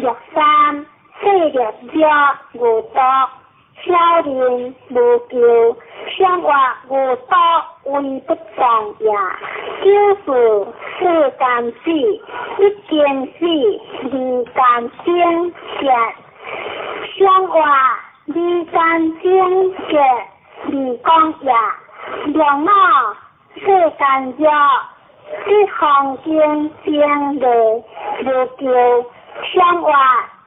六三细粒鸟牛犊，小人无咎，相活牛犊为不壮也。九四世间死，一经死，二间生结，相活二间生结，二讲也。两老世间热，这风景真丽无咎，相活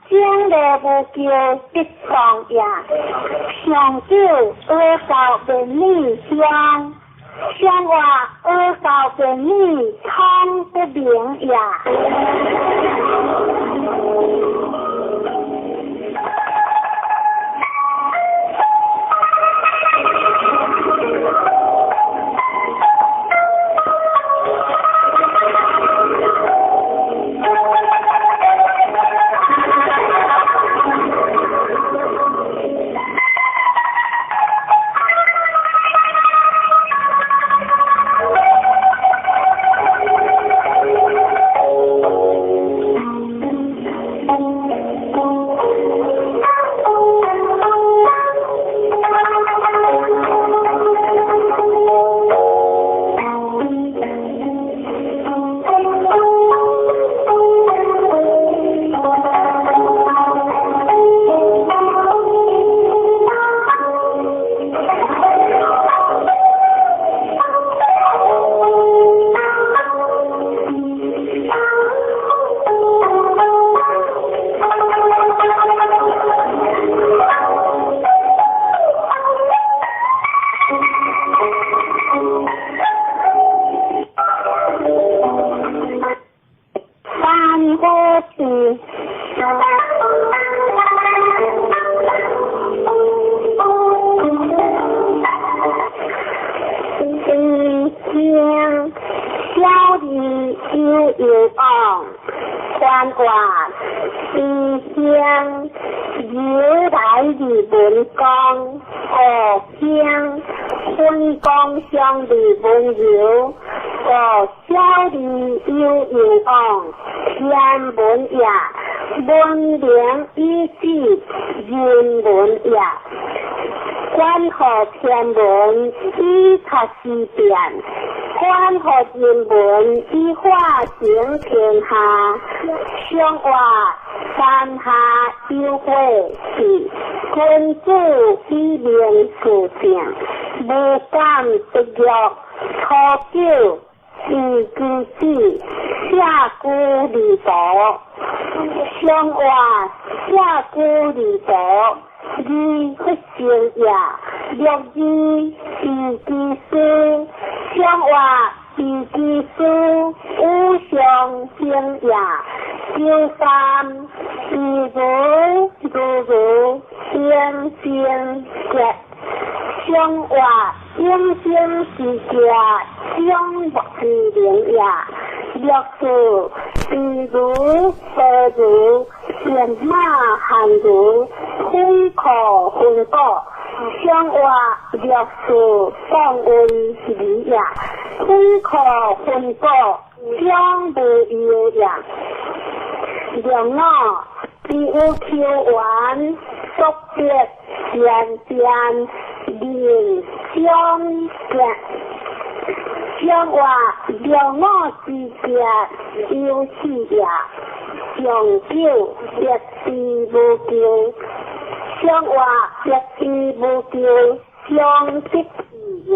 真丽无咎不壮也。上九阿胶面米香，相活阿胶面米汤不明也。三个字。一声小儿悠悠往，宽话一声由来日文公，五声分光相日文柔，五小儿悠悠往，天文也，文明以止人文也。关乎天文以察时变，关乎人文以化成天下。相活三下有火是君子以明事正，无敢得欲。初九以其子下居二途，相活下居二途。二不成也，六二以其事，相活以其事，五常行也。九三以如如如应生结，相活应生之结，相不之灵也。六四以如何如变马汉如分可分果，相活六四当为理也。分可分果，相无忧也。两五以有求缘，速别善变，灵相结。相活两五之结，有四也。上九别之无咎，相活别之无咎，相得也。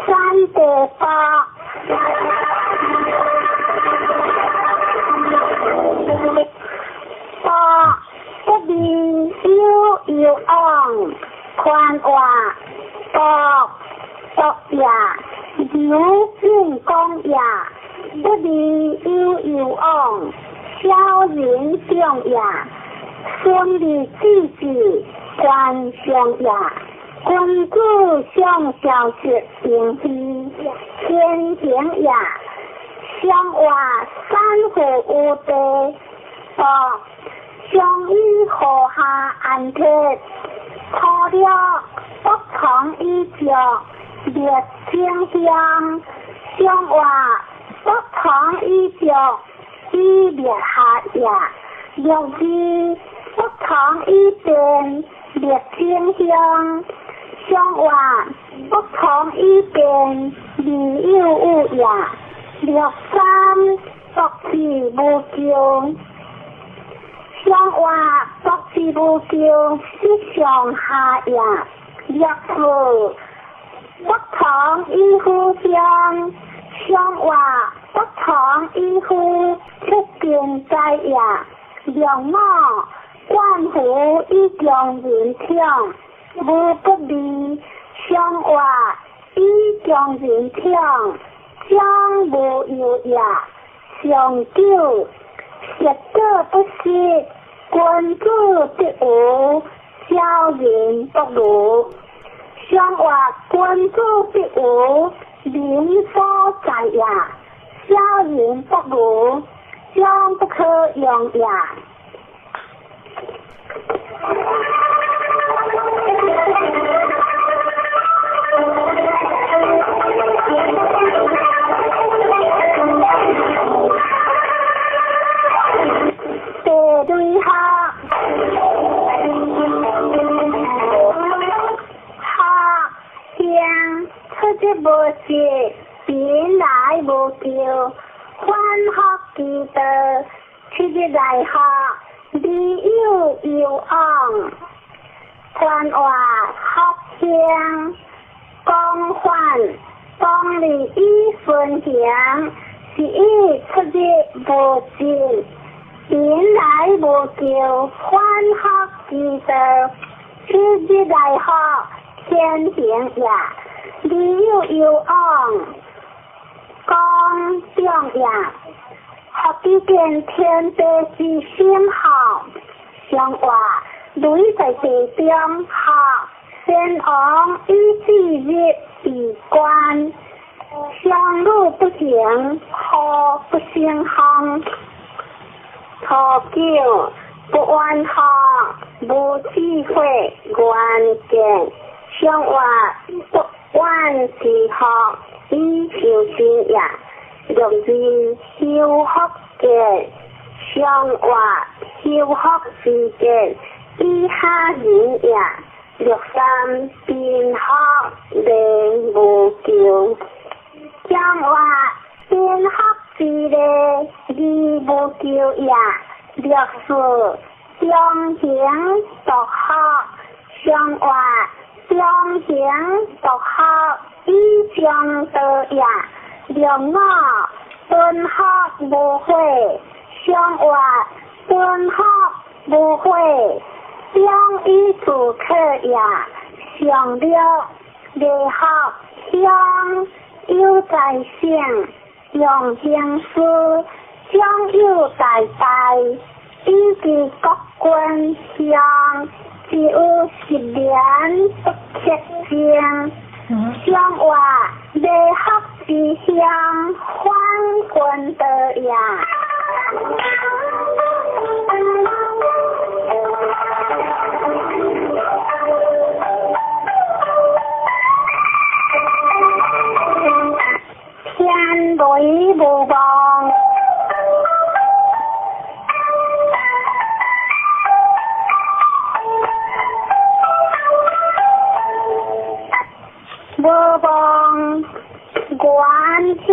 三个八，八不明悠悠昂，宽话独独也，刘进公也，不明悠悠昂，小人长也，顺利之至观上也。君子上消息平虚，天行也。上话三户有地，道上以河下安铁，初六不从以将列清乡。上话不从以将以列下也。六二不从以变列清乡。上话不从以变利有有也。六三独自无求。上话独自无求，是上下也。六四不从以夫乡。上话不从以夫出根在也。六五观乎以强人强，无不利。上话以强人强，将无忧也。上九实者不失，君子得无，小人不如。上话君子得无，民所在也。小人不如，将不可用也。地雷学，学乡出之无实，贫来无求，反复其道，七日来学，利有攸往。传话学乡，广泛当利以顺行，是以出日无尽，贫来无求，反复其道，七日来学，天行也。利有攸往，广众也。学之见天地之心好，上话雷在地中学，先王以至日为官，相路不行，何不成行？初九不怨学，无智慧，愿见。上话不怨之学，以修身也。六二修福见，上话修福之见，以下人也。六三贫学连无求，上话贫学之礼，义无求也。六四中行独学，上话中行独学，以上道也。六五敦学无悔，上话敦学无悔，将以自克也。上六礼学乡有在圣，用行师将有大大，以及国君乡，只有十年不克正。上话礼学之乡，反君道也。天雷无望，无望，愿听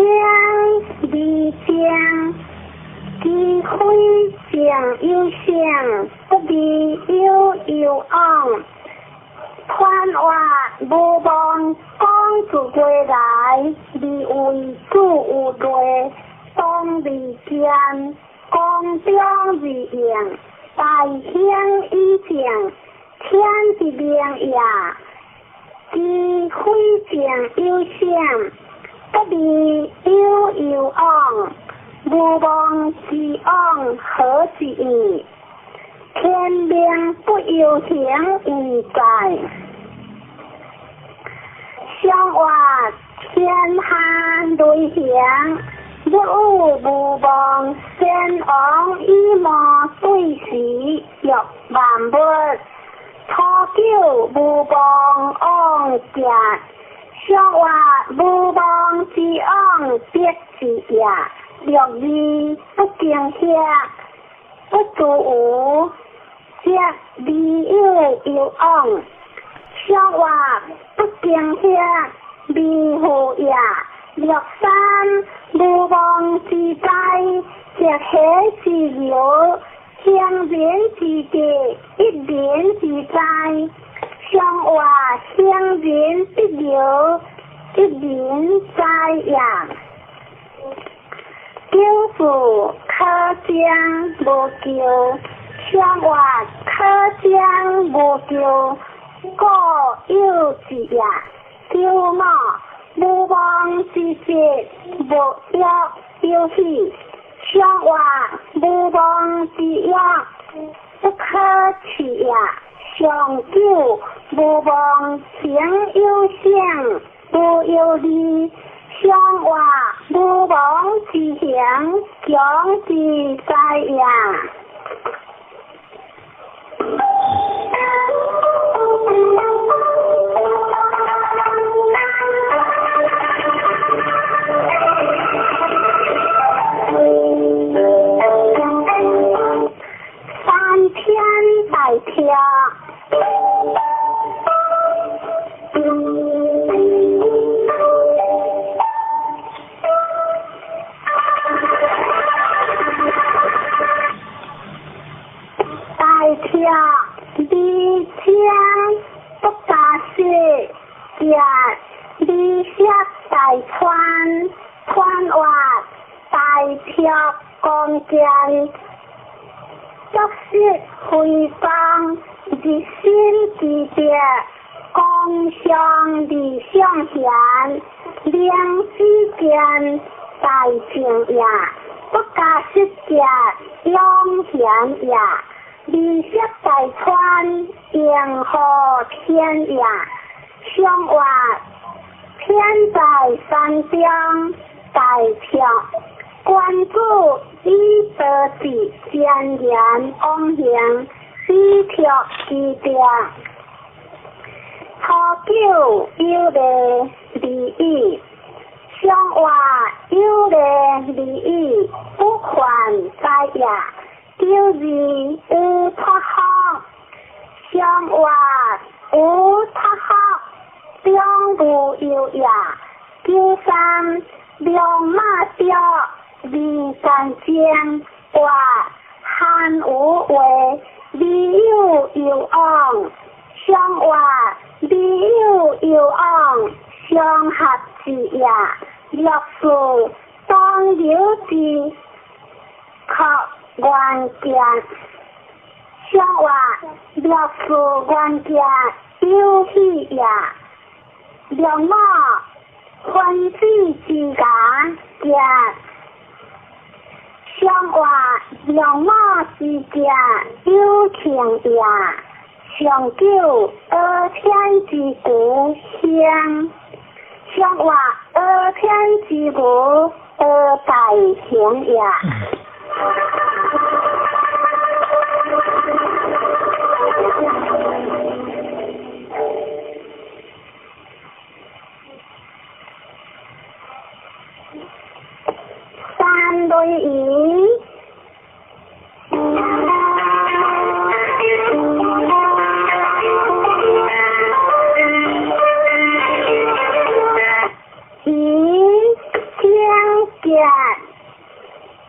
利正，机会正有性，不利有攸往。传话无望，讲自归来，而为主有类，当利坚，公中而应，大兴以正，天之明也。机会正有性，不利有攸往。无望之往何之意？天修行毋在。上活天下雷行，欲有无望，先王以魔对时欲万物。初九无望往行，上活无望之往必之也。六二不惊吓，不自无，则未有攸往。上活不惊吓，未负也。六三无妄之灾，直下之流，行人之德，一人之灾。上活行人必流，一人灾也。九四可将无咎，上活可将无咎，故有之也。九五无妄之节，无欲有喜，上活无妄之欲，不可取也。上九无妄行有性，无有利，上活无妄之行，强之灾也。三天大跳，大跳二千不加雪，行二色大川，川活大跳光剑。足色辉光，日新之德，光上理想贤，灵之见大正也，不加失者永贤也。二色大川，迎合天也。上活天在山中，大跳。关注以德治善言往行，以托之德。初九有礼利益，上活有礼利益，不犯灾也。九二有托福，上活有托福，两无忧也。九三两马雕。二干净，活汉无为，未有攸往，上活未有攸往，相合之也。六四当有之，可愿见。上活六四愿见有喜也。六五分子之家见。上活两马之见有情也。上九阿天之故乡，上活阿天之故阿大行也。三对一。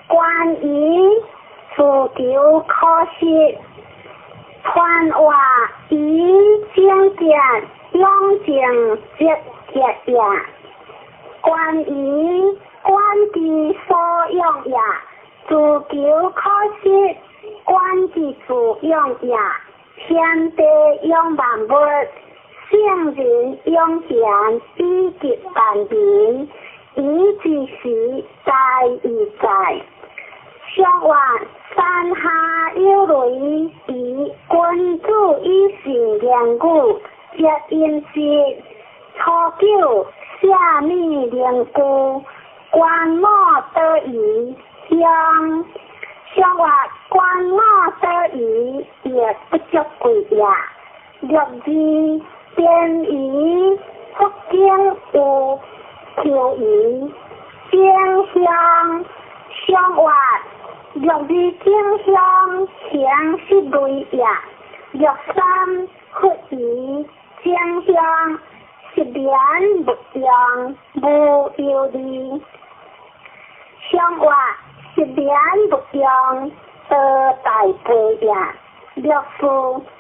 关于自求可惜，传话以经典养成积极也。关于关之所用也，自求可惜，关之自用也。天地养万物，圣人养贤，以及万民，以之时在以在。上活山下有雷，以君君子以信言語，食飲食。初九，舍物靈具，觀摩多疑鄉。上月觀摩多疑，亦不足貴也。六二，典儀福經有求疑，正向上月六二正向行失類也。六三佛儀正向失眠勿用無憂慮。上月失眠勿用多大杯也。六四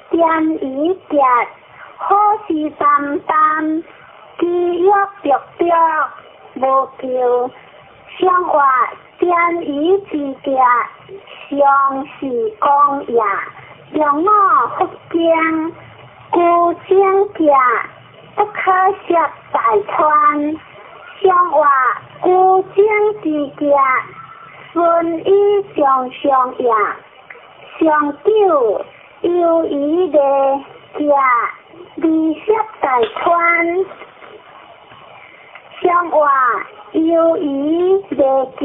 典儀節好事擔擔，飢欲著著無求。上月典儀之節常是講也。六五佛經孤精者不可涉大川。上月孤精之節順以上上也。上九猶疑禮節離涉大川。上月猶疑禮節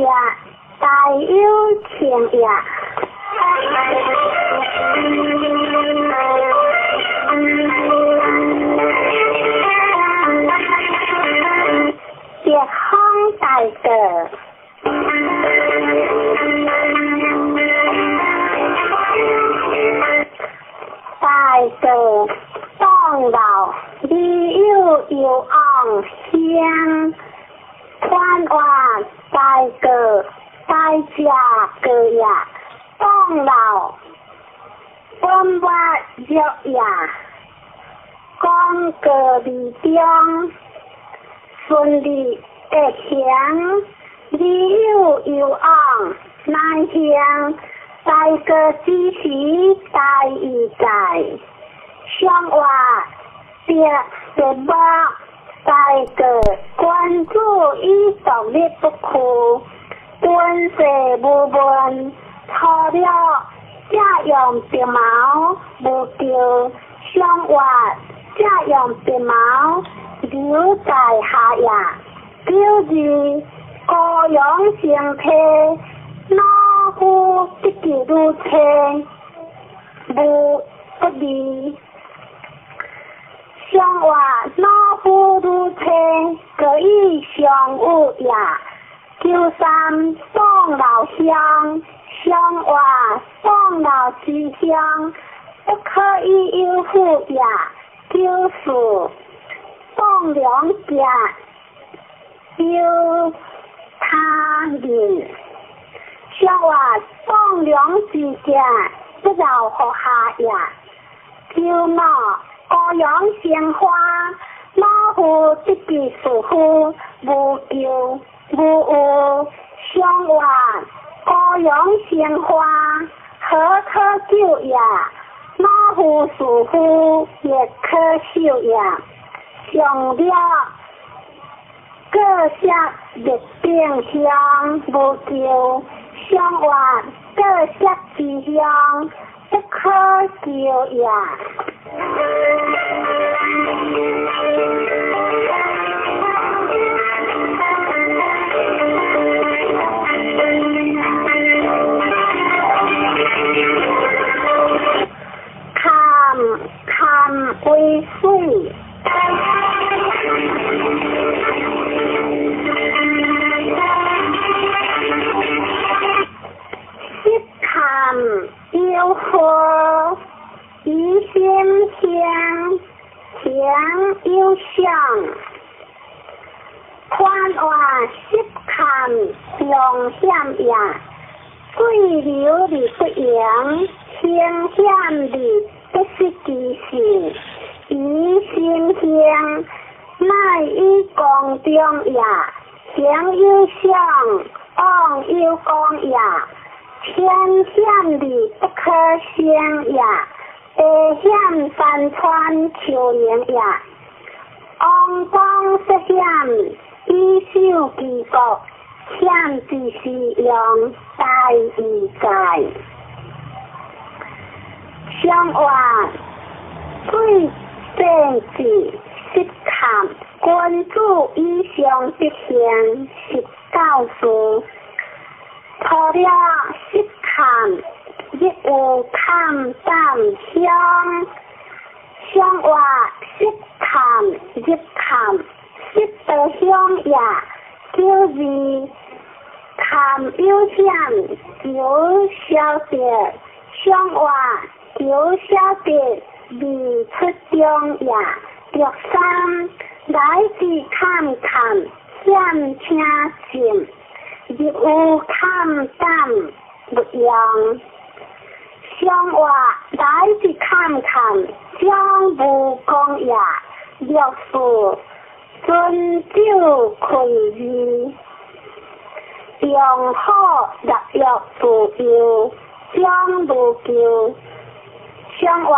大有情也。北方大道，大道當老，理有有昂香，寬外大道大家個也，當老本末弱也，講過理中，順利得行，理有有昂難行，大過之時大義在，上話別別目，大過君子以獨立不屈，敦世無問，初六借用白毛無求，上話借用白毛留在下也。九二高陽成體，老夫得其如車，無不利。上話老夫如車，各以相有也。九三宋老鄉，上話宋老之鄉，不可以有負也。九四宋良家有他人，上話宋良之家不饶乎下也。九五高陽生花，老夫得其士夫，無求無有。上話高陽生花，何可救也？老夫士夫亦可受也。上了各色熱定香無求，上話各色之香不可求也。坎坎為水。色坎有火，疑心香，行有相。寬話色坎用險也，水流而不盈，行險而不失其性。疑心香，乃以公中也。行有相，往有功也。天險而不可勝也，地險山川丘陵也。王公涉險，以守其國，險之是用，大義在。上上活水政治失坎，君子以上德行是教示。除了失坎，亦有坎胆乡。上活失坎入坎，失道乡也，九二坎有险，求消得。上活求消得未出中也。六三来自坎坎险请进，入有坎胆勿用。上活来自坎坎将无功也。六四尊酒开义，用好六欲自由，将无求。上活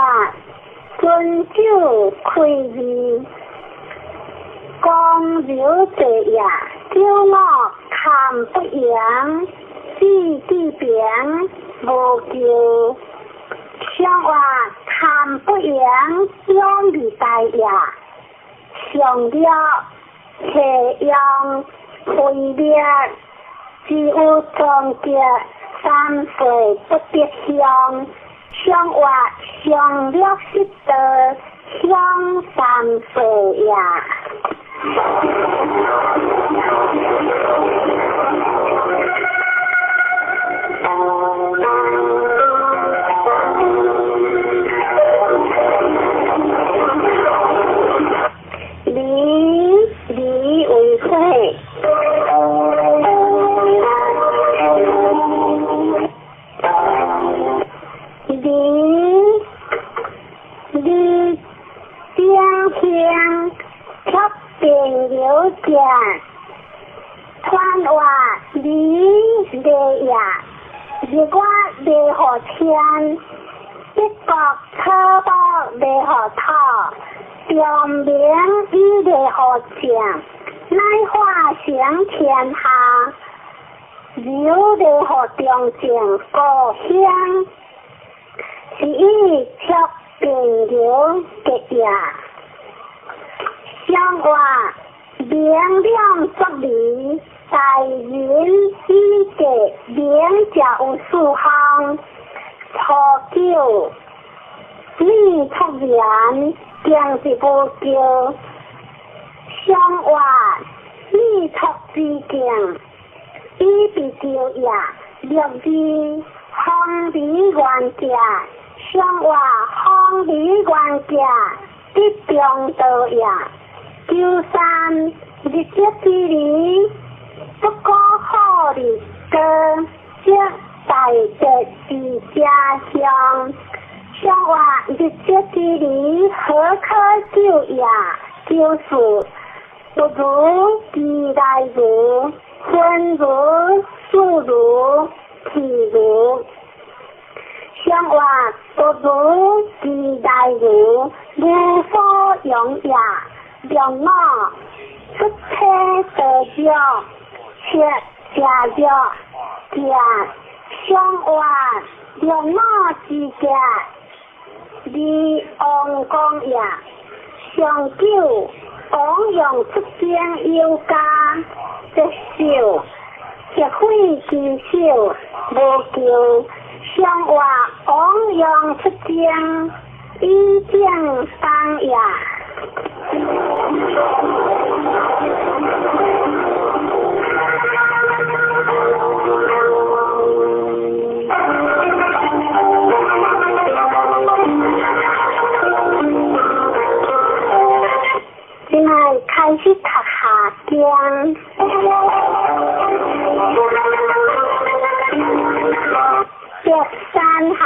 尊酒开义，公牛坐也，九五坎不扬，子弟平无求。上活坎不扬，将未大也。上了提用开灭，只有终结三岁不得相。上活上了失道，享三岁也。离离为火，离离顶香，贴便有见，传话离离也，日我离予天，一国草木离予土。中明以离予正，乃化成天下，柔离予中正故乡，是以贴便柔结也。上活明亮作理，大人以德明者有四项：初九，你出言。经是无求，上活你出之境，以被求也。六二方离原者，上活方离原者，得中道也。九三日节之理，不可好日高，则大德之家乡。上活日节之理，何可救也？九四不如其来如，分如数如譬如。上活不如其来如，无所用也。六五出体得着，七食着食。上活六五之食。离王公也，上九王用出征有加，节少节费之少无求。上活王用出征以正当也。现在开始讀下經。白山函，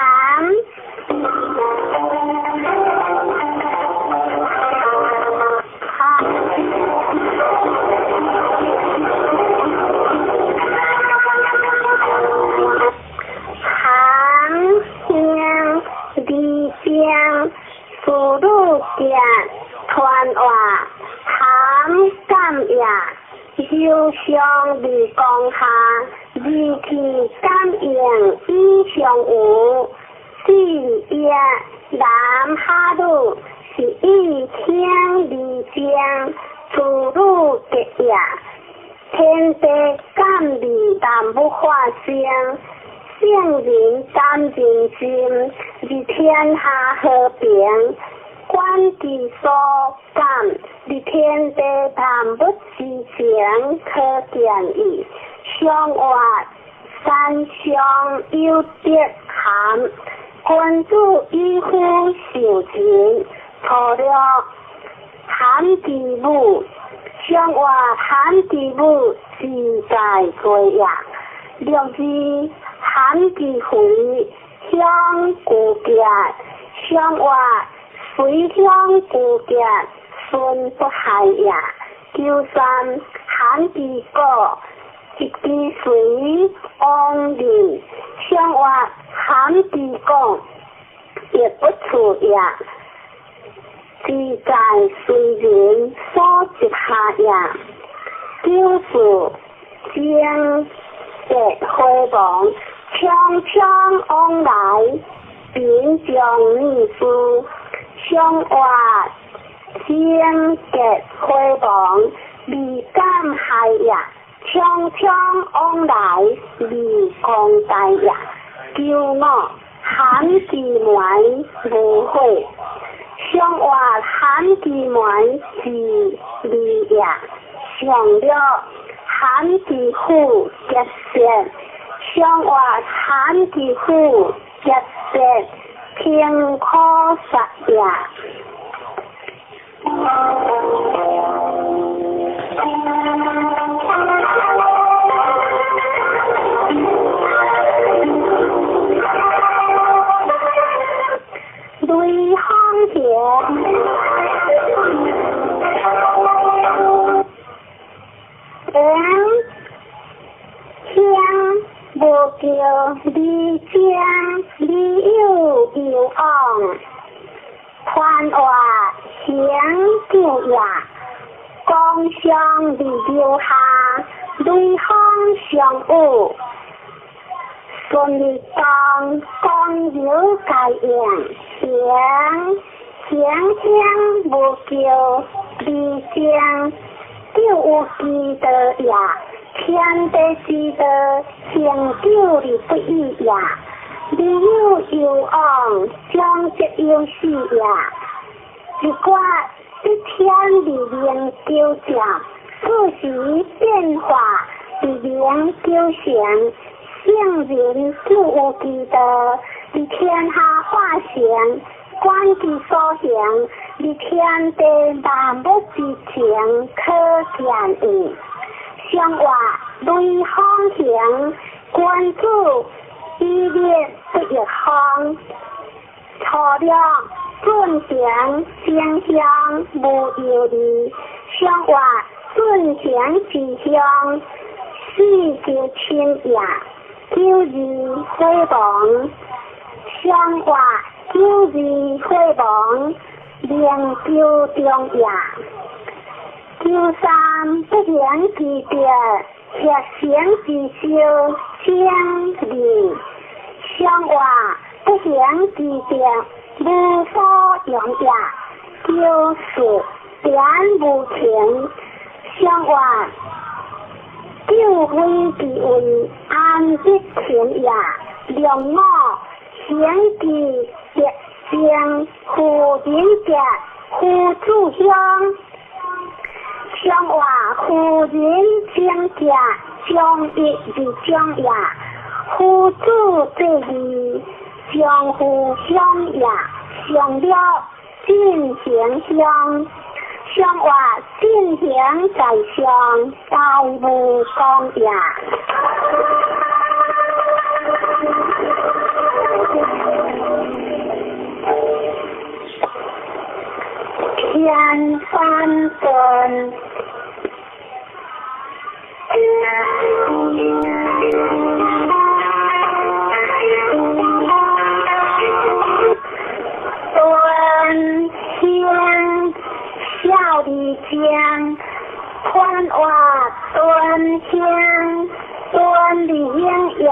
函香离江苏鲁店传话。含感也，受伤未讲下，二气感应以上有，四也以兄而正，处女结也。天地感而万物化生，圣人感人心，而天下和平。观其所感，而天地万物之情，可见矣。上活三上有德含，君子以夫受人，初六含其母。上活含其母，自在过也。六二含其肥，乡故结。上活随乡故结，孙不害也。九三含其果，一之随往人。上活含其果，亦不处也。自在随人所执下也。九四精结回亡，匆匆往来，贫将女士。上活精结回亡，未敢害也。匆匆往来，未公大也。九五含其门，无悔。上活含其门，是利也。上六含其父，结舌。上活含其父，结舌，平可杀也。雷锋田，兄无叫你将，你有有往，宽活行久也。光相而留下，雷锋相遇，顺利当光有该应，行行兄无叫你将，就有之道也。天地之道，行久而不已也。你有有往，将则有死也。一卦一天而明久者，四时变化而明久成。圣人就有之道，而天下化成，观其所行，而天地万物之情，可见矣。上活雷锋行，君子以立不亦方。初六准行正向无忧虑，上活准行之乡，四就亲也。九二火亡，上活九二火亡，灵究中也。九三不言之德，协行之修，正义。上活不行之德，无所用也。九四点无情，上活救非之位，安得情也。两五行之德正，夫人者，夫子乡。上活夫人正者，将一而将也。夫子这义，将夫相也。上了进行相，上活进行在上，大无功也。天翻转。端兄孝而将，宽活端兄端而应也。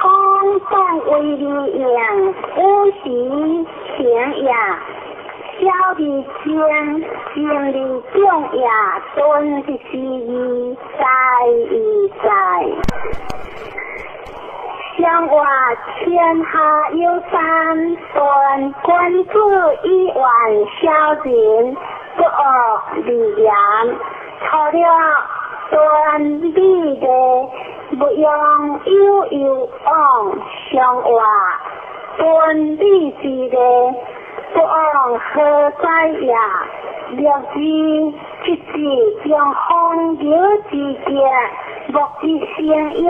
公当为而应，有时行也。上小而精，精而重也，頓之時義，在義在。上話天下有三頓，君子以遠小人，不惡而言。除了斷美麗，不用悠悠往。上話斷美之禮，不往何在也？略知七子將風流之見，莫之成也。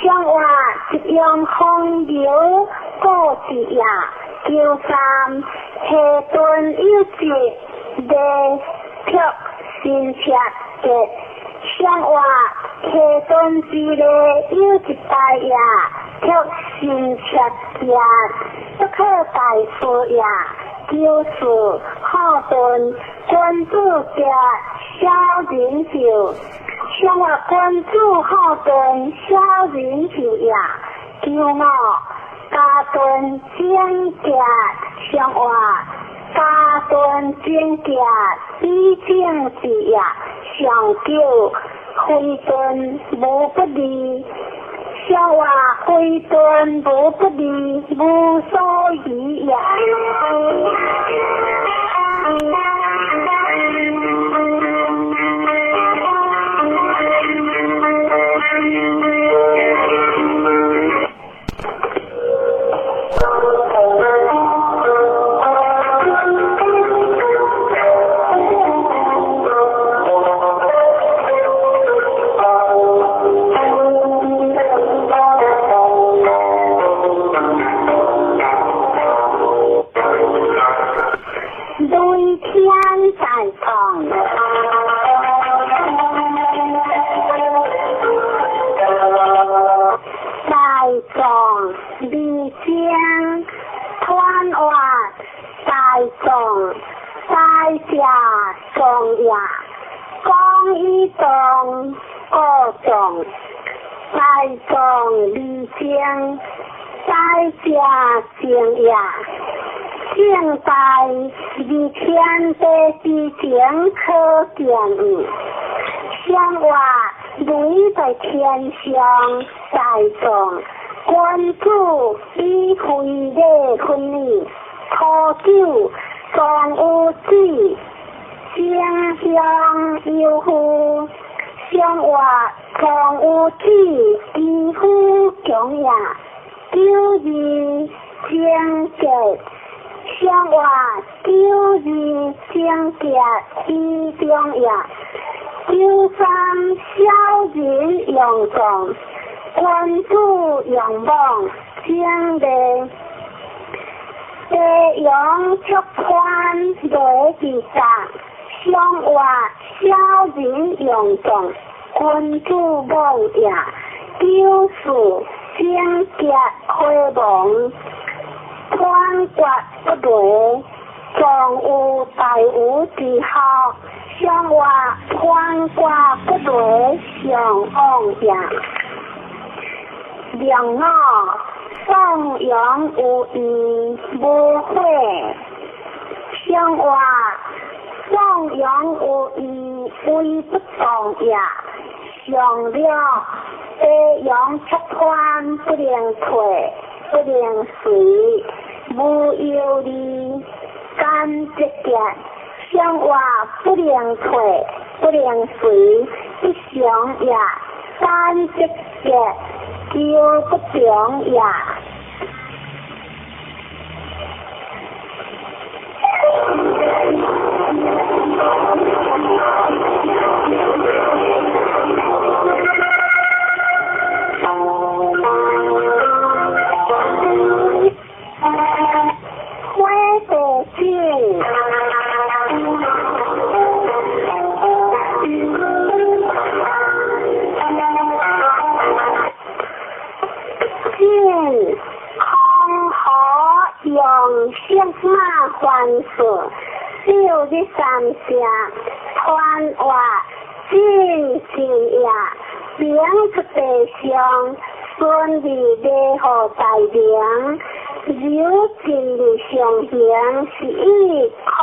上話一用風流故之也。九三下頓有節，禮卻新赤節。上話下頓之禮有一大也，卻新赤節，不可大事也。九四好頓君子節小人就。上話君子好頓小人就也。九五家頓整潔，上話家頓整潔以正之也。上九非頓無不利，上話非頓無不利，無所疑也。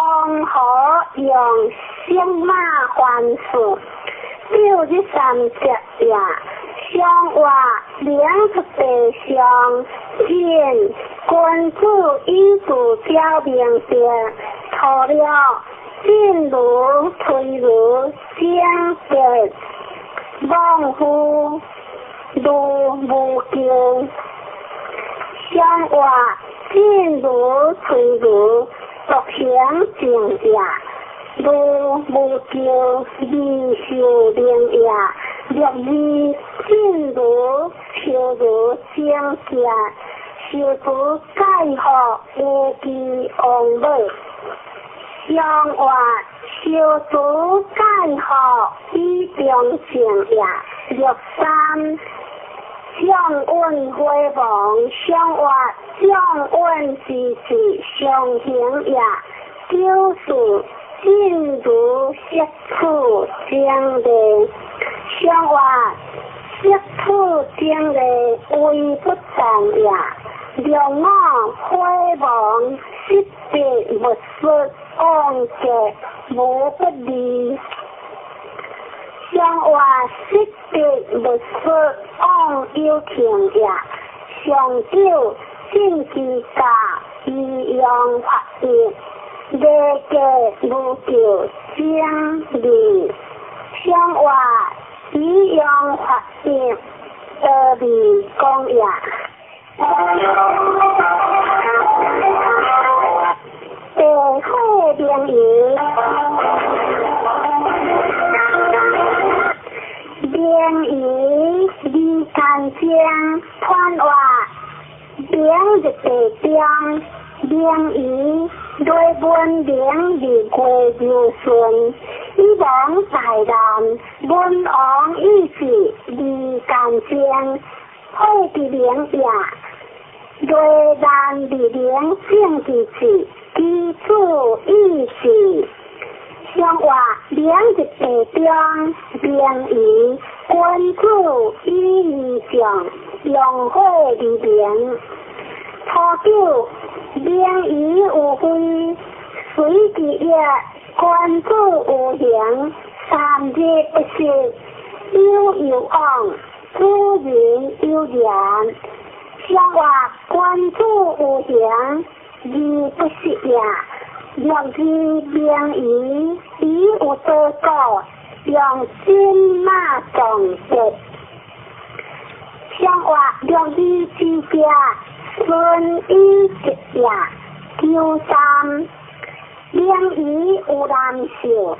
黄河用色马还事，六日三节也。上话明出地上，见君子以自表明白，除了进如推如正直，妄夫如无咎。上话进如推如独行正也，如无咎未受明也。六字进如秋如正正，受主盖福无其王母。上话受主盖福以中正也。六三将运回王，上话将运之志上行也。九四进如色处正理。上话色处正理为不动也。六五火亡，失别勿失，往结无不利。上话失别勿失，往有情也。上九正之家，以阳发育，礼节无咎正义。上话以阳发育，得利公也。地火明夷，明夷离间精，传话明日地中，明夷雷文明日月流顺，以王大难，文王意志离间精，火之明也。雷难日明正之志，基础意志。上话明日地中，明夷君子以义将，用火而明。初九明夷有非，随之业，君子有形，三日不食，有有往，主人有言。上话君子有形，而不食也。六字明夷，以有多故，用金马撞节。上话六字之家，顺以节也。九三明夷有难受，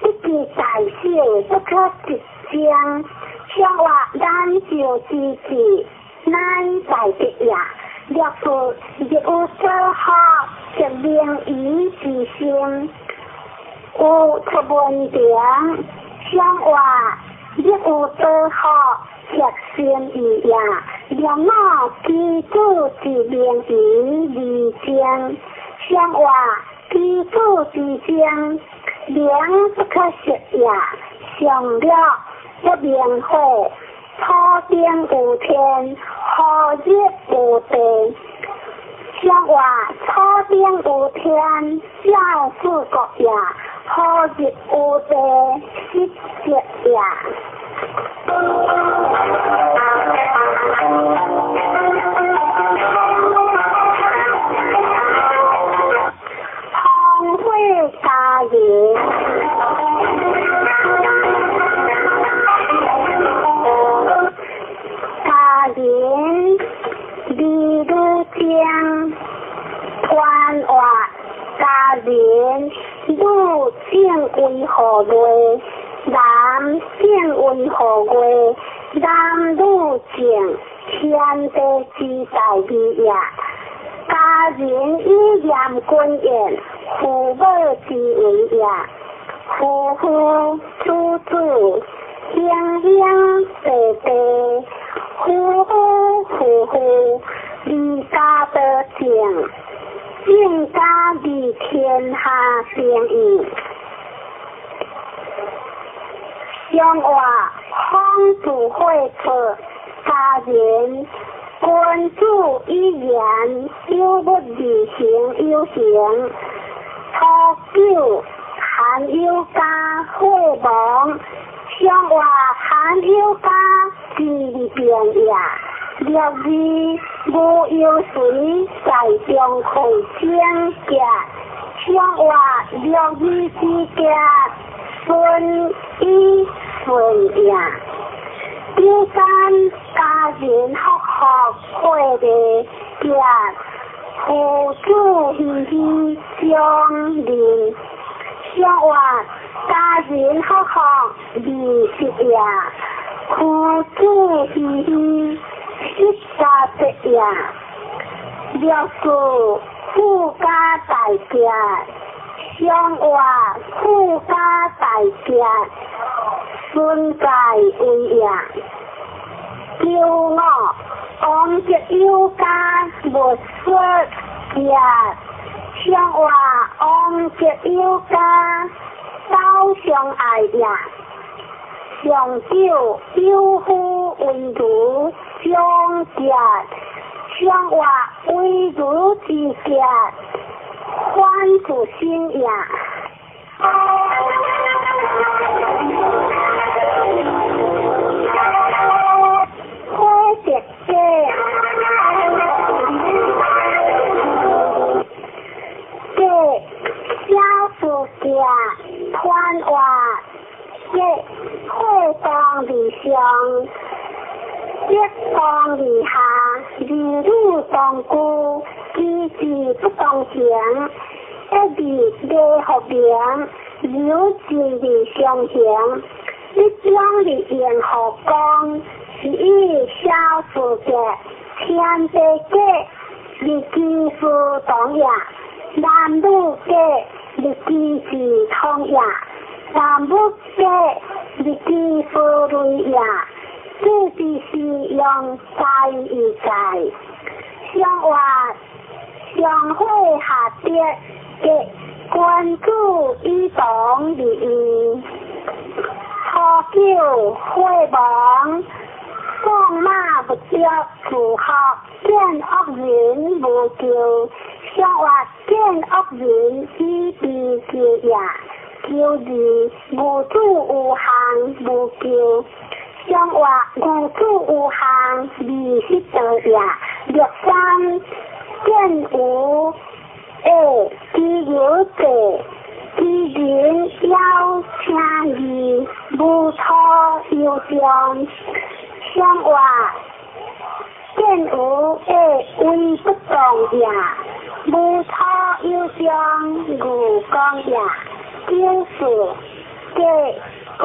不计大小，不可直将。上话难受之至，乃在得也。六四日有所学，则明夷之心，有出文凭。上话日有所学，则心意也。六五基础之明夷而精。上话基础之精，明不可失也。上六不明火，土顶有天，何日有地？上话土顶有天，照四国也；何日有地，失节也。风火家人。家人李女将，传话家人女正为何月？男正为何月？男女正，天地之大义也。家人以严君言，父母之为也。夫妇子子，兄兄弟弟，夫夫妇妇，离家得正，正家离天下定义。上话风主会错，家人君子以言，有不离行有形。初九含有家火亡，上活含有家之变也。六二无忧随在中会整结，上活六二之结顺以顺也。九三家人福福会的结，父子喜喜相认，上活家人福福20也，父子喜喜18也。六四富家大结，上活富家大结，孙在位也。九五王德有家无说结，上活王德有家走相爱也。上九有夫为如相结，上活为如之结，反自身也。火德家，家小事结，团活结火当而上，结当而下，儿女同居，机智不同行，一日礼福名，流进而相行，一将而应福光，是以小事结，天地结，日机事同也；男女结，日机事同也；男女结，日机事类也。这就是用在一在，上活上火下跌，结君子以同而义。初九火亡，放马不着自学，见恶人无救，上活见恶人以悲救也。九二无主有项无救，上活无主有项20道也。六三见无下只有者，之人邀请义，无错有将，上活见无下为不动也，无错有将无讲也。九四结高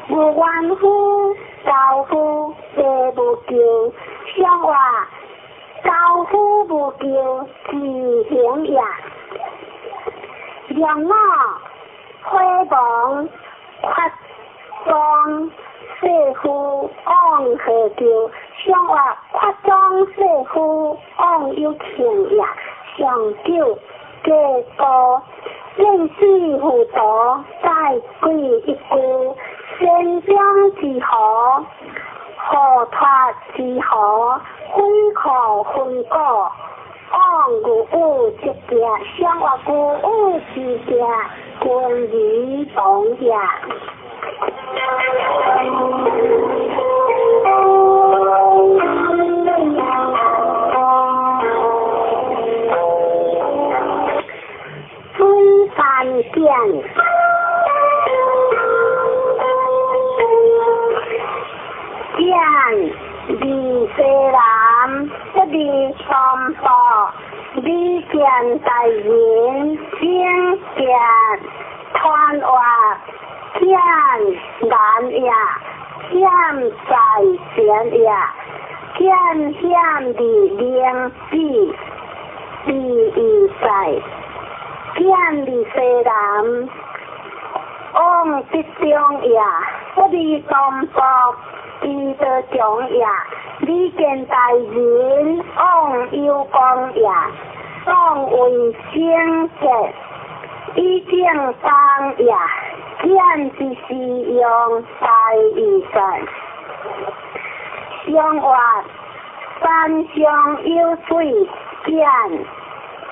无冤夫，招夫地无救，上活招夫无救，自行也。两五火亡，发装世夫往何救？上活发装世夫往有庆也。上九结高见死糊涂，再鬼一句，先将之何，何脱之何，非可分果，往有有之结，上活有有之结，君儿同也。水山见，见离西南，不离东部，离见大人，正见团活见难也，险在前也，见险的灵子，第一在。见离西南，往北中也，不离东北，离得中也。离见大人，往有光也，往为圣洁，以正当也。见之是用大义在。上活山上有水，见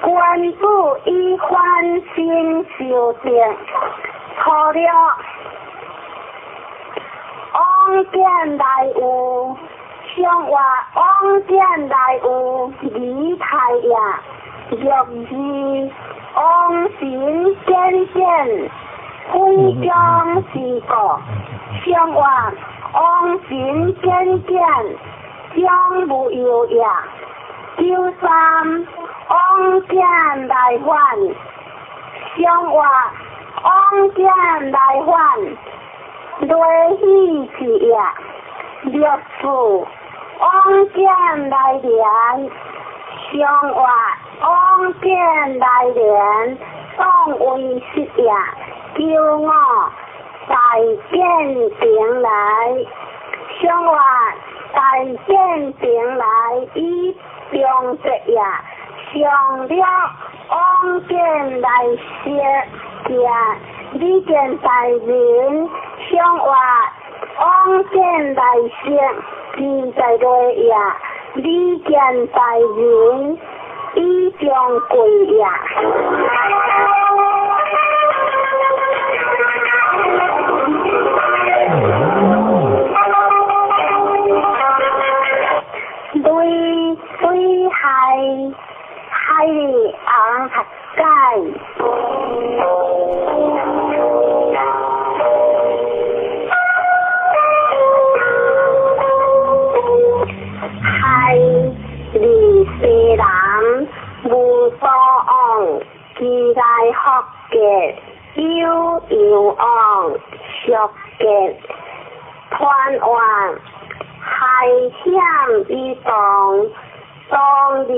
观君子以反身修德。初六，往见来有，上话往见来有离太也。六二，往神见见，非将是故。上话往神见见，将无忧也。九三，往见来还，上话往见来还，雷喜去也。六四，往见来连，上话往见来连，当为实也。九五，大见平来，上话大见平来，以中节也。上了往见来说行，你见大人，上话往见来说，自在落也。你见大人，以中贵也。对对海海里昂海盖。海里西南无所往，其来福结有有往，俗结团圆。海险以动，当地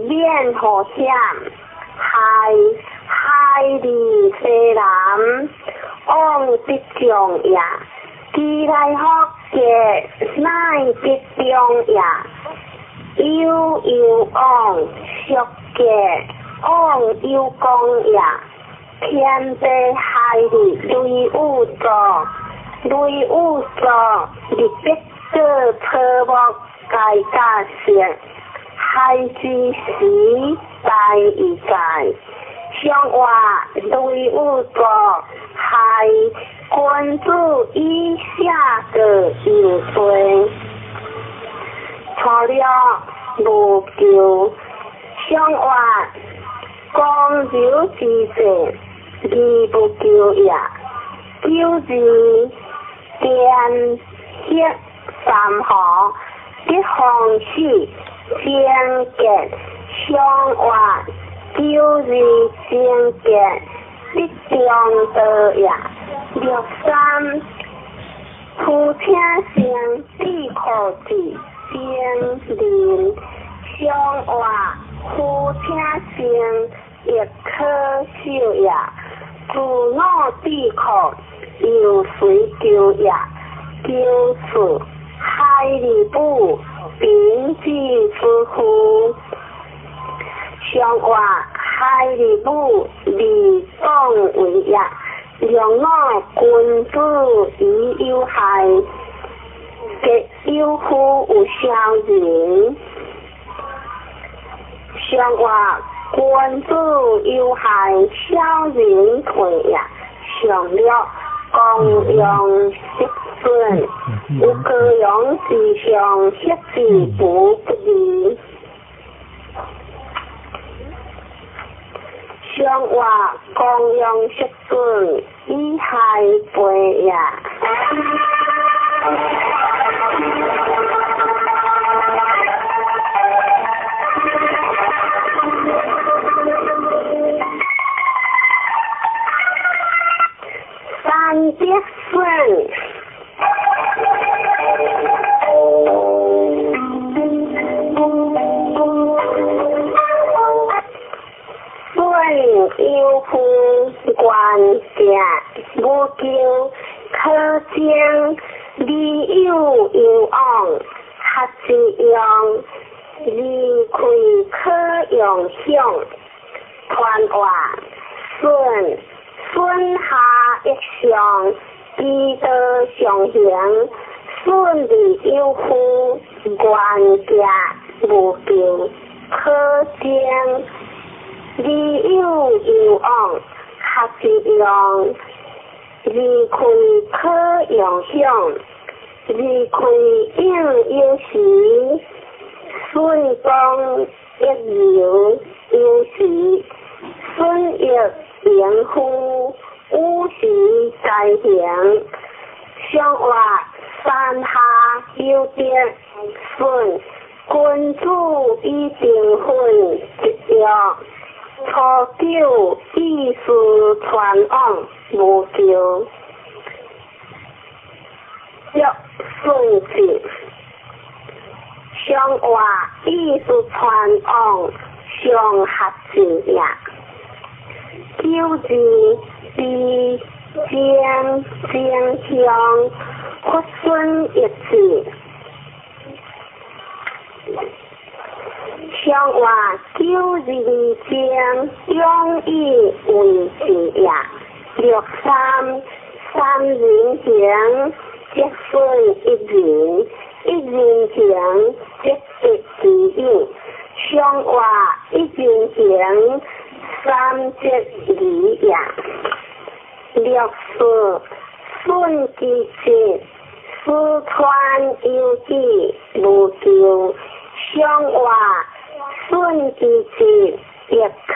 免祸险。海海里西南，往得中也。其来福结乃得中也。有有往，俗结往有功也。天地海里雷有作，雷有作，日必过草木皆甲色，海之时大亦在。上话雷有作，海君子以下过有罪。初六无求，上话公柔之势，义不求也。九二天黑三河，得风水贞洁，上话九二贞洁，得中道也。六三夫听声智可智精灵，上话夫听声亦可修也。自我智可由随求也。九四海里母贫之之夫，上话海里母利当为也。两我君子以有害，结有夫有小人。上话君子有害，小人退也。上了公羊失尊，有高阳之上，失之不不义。上话公羊失尊，以害背也。三得顺，顺有夫愿行，无求可争，理有有往，学之用，离开可用享，团话顺。顺下一上，其道上行，顺利有夫，愿行无求，可争，理有攸往，学习用，离开可用享，离开应有时，顺光一流有时，顺益迎夫，五时在行，相活山下有德顺，君子以定分一约，初九意思传往无求，约顺子，相活意思传往上合字也。九字悲正正向佛孙一字，相活九字正永以为字也。六三三人行，积分一人，一人行积得其有。相活一人行，三节二也。六四顺其节，四川有志无求，相活顺其节，亦可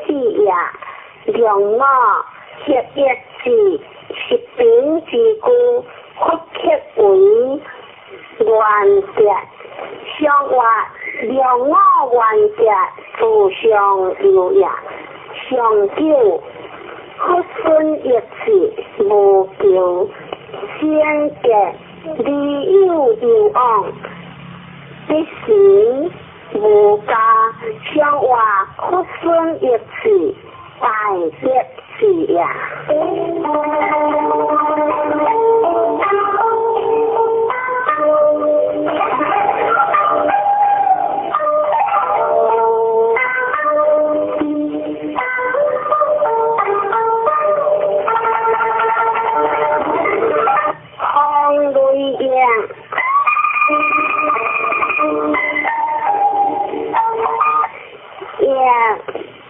喜也。两五合一字，十平之故，佛刻为原则。相活两五原则，自上有也。上九佛孙一字无求，先格理有攸往，必时无加。相活佛孙一字，大德字也。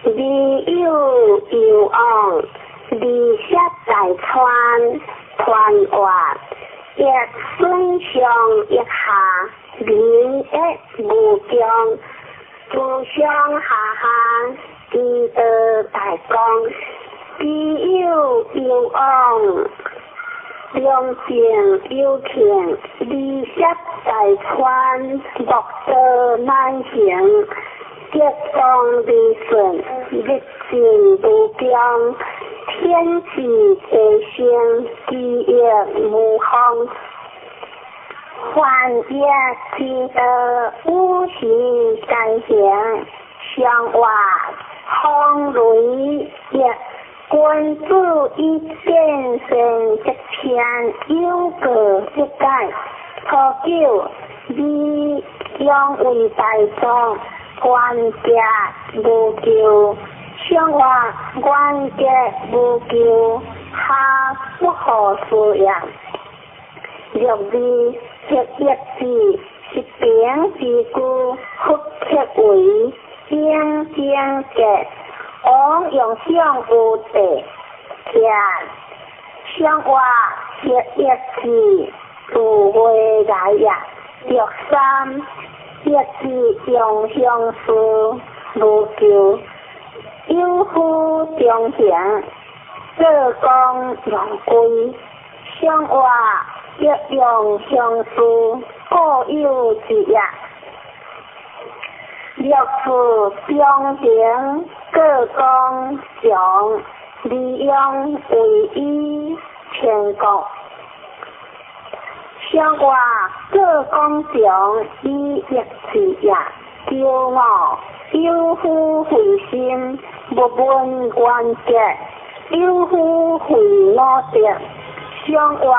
理有攸往，离舍在川团活，亦顺上一下，民益无穷，自上下下，积德大功，理有攸往，良善有庆，离舍在川，莫道难行。吉当利顺，日进无穷，天地地生，基业无方。凡业之道，五行该行，相活风雷业，君子以变善则偏，有过则改。初九，理养为大众。原则无求，相活原则无求，下不可思也。六字合一字，是平之故，佛刻为正正格。王用相有地，徛相活合一字，自未来也。六三。一字用相思无求，有夫中行，做工用归，相活一用相思，各有一也。六四中行，各讲强，利用为以全国。相活各讲强，以一字也。九五有夫慧心，无问原则；有夫慧五德。相活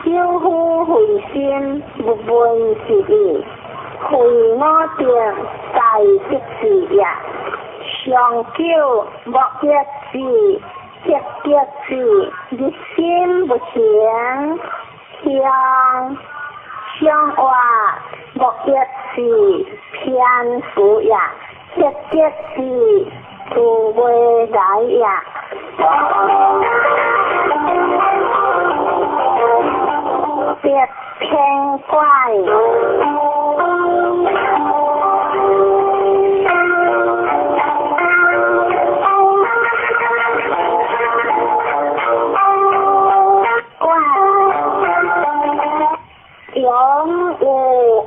有夫慧心，无问是义。慧五德，大德字也。上九无一字，一德字，日心不行。相相活无一字，偏数也。一德字，自未來也。別偏怪。永有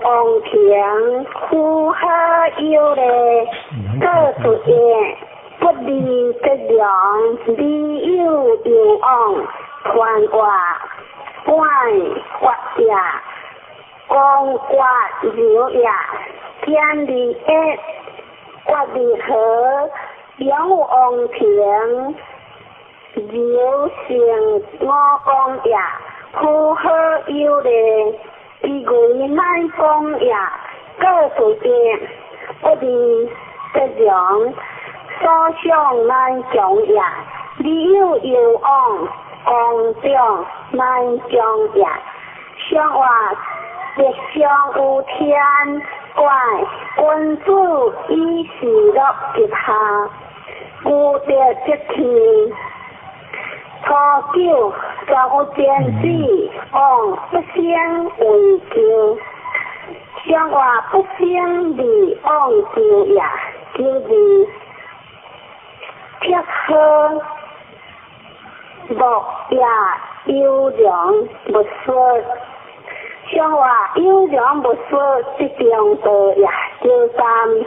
王庭，符合有禮，各出現，不離吉良，理有有往，傳話怪法也，光刮流也，天理一，刮離合，永有王庭，流成五光也，符合有禮。伊為乃講也，各出現，不離吉良，所想難強也。理有有往，光長難強也。相話吉祥有天怪，君子以事樂吉下，無德則天。初九，全有天子，往不生為求。相話不生利往求也，求字撇好，木也優良勿說。相話優良勿說，即中道也。求三，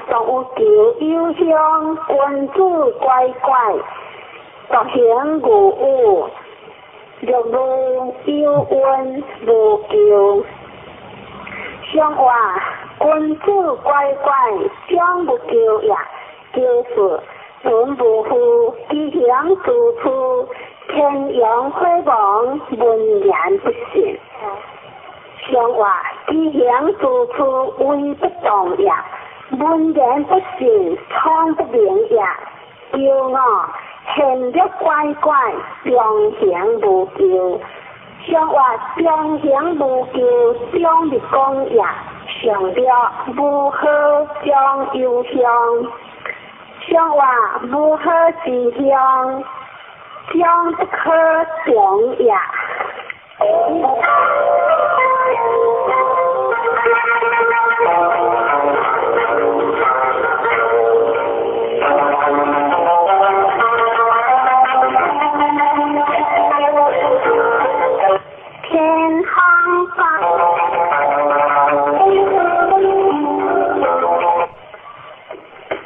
常有求有鄉，君子乖乖。獨行無有，若無有恩無求。相話君子乖乖，將無求也。求是存無負，其行處處，天陽火亡，文言不信。相話其行處處，威不動也。文言不信，聰不明也。求我。現略乖乖，中行無求。相話中行無求，中日講也。上略無好將有鄉，相話無好之鄉，將不可長也。天空法，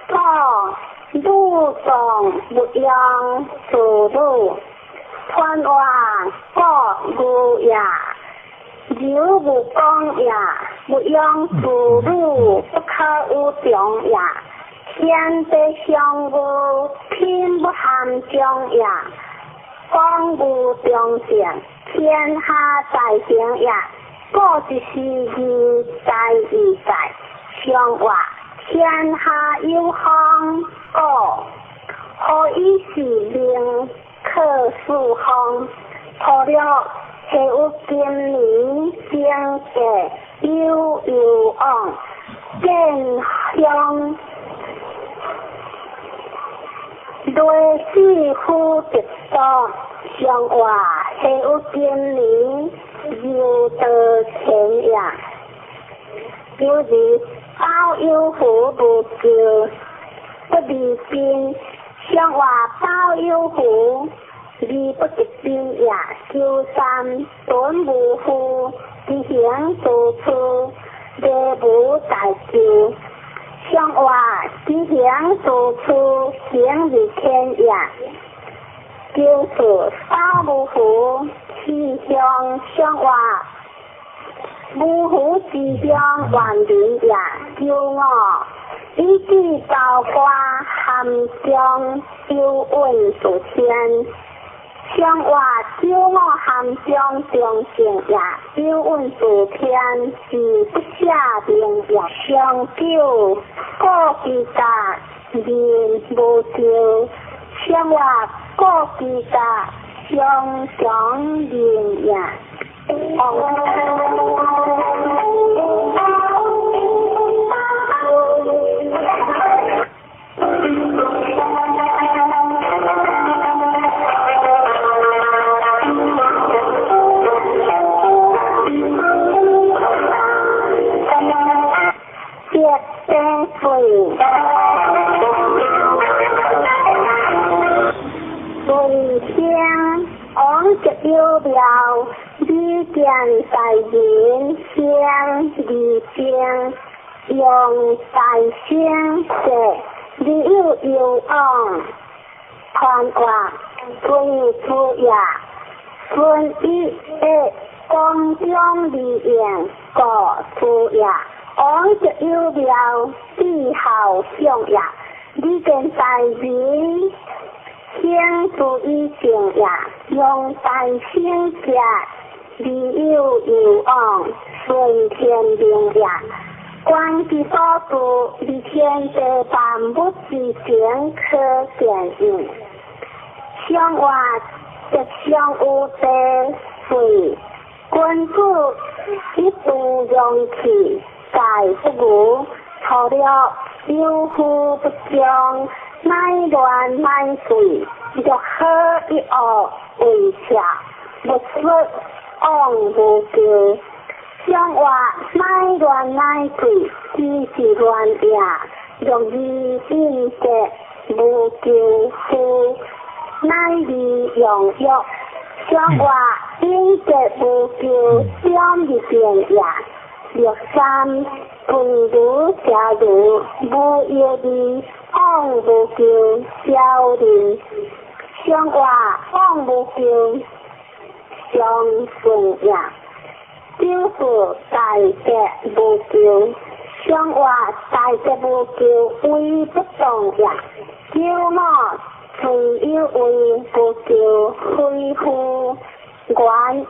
左汝藏勿用自汝，传话国牛也，柔无讲也，勿用自汝，不可有长也。天地相无，品不含中也。讲无中正，天下大成也。故一时义，在义在。相话天下有风，故何以是命？可四方。除了下有今年经济有有往，见乡雷死夫得多，相话下有今年又得钱也。就是包有福无求，不离宾。相话包有福，离不得宾也。求三顿无负，其行处处，礼无大求。相话其行处处，行如天也。就是包无福，其乡相话无福之乡万人也。求我以至高官含中有运数天。相话九五含中中正也，有运数天是不下明也。上九故其家人无求，相话故其家相强人也。有妙理见大人行二正，用大声说，你有有往，传话随出也，顺一的光中利用故出也，往则有妙智孝相也，你见大人行注意正也，用大声说，你有有往顺天命也。观其所住，伫天地万物之间可见应。上活则上有地水，君子一度容器，盖不无，除了有福不将，乃乱乃水，若好一恶为邪，勿说往无求。上活乃乱乃水，只是乱也，若以应节无求福，乃利用欲。上活应节无求，将入变也。六三分如邪如，无药味，往无求，消人。上活往无求，相顺也。就是大德无求，上活大德无求，为不动也。九五虽有为无求，非复原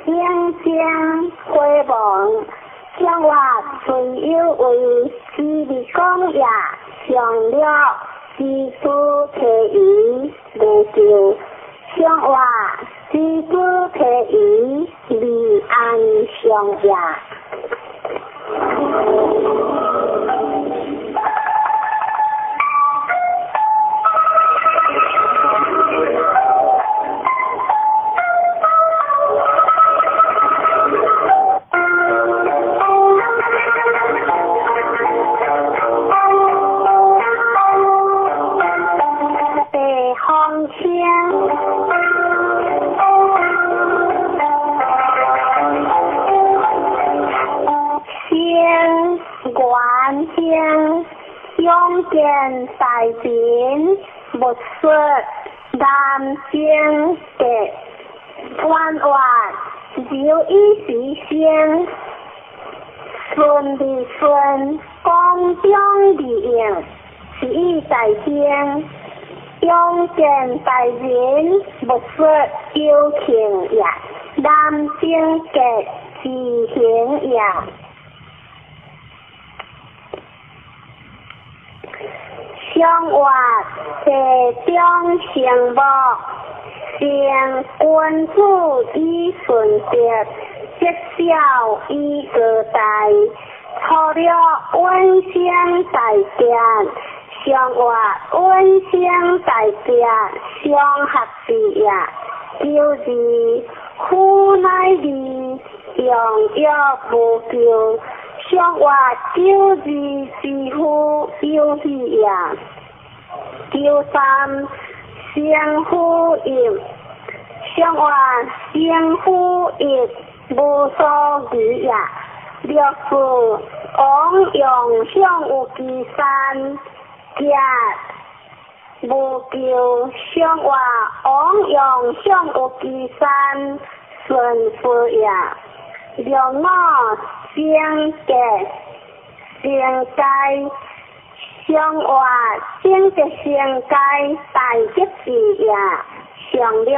应将回亡。上活虽有为，之利讲也。上了知诸提疑无求，上活知诸提疑利安上也。勇见大人，勿说南京的弯弯，留以时生，顺利顺，光中利用，是以大兴。勇见大人，勿说有情也，南京的自行也。上活地中成木，成君子以顺德，积小以高大，除了稳生大德，上活稳生大德，上合之也。九二夫乃利，用药无求。上活九二之夫有喜也。九三生夫欲，上活生夫欲无所疑也。六四王用向有其山，行无求。上活王用向有其山，顺夫也。六五正格成界，上活正格成界大吉之也。上了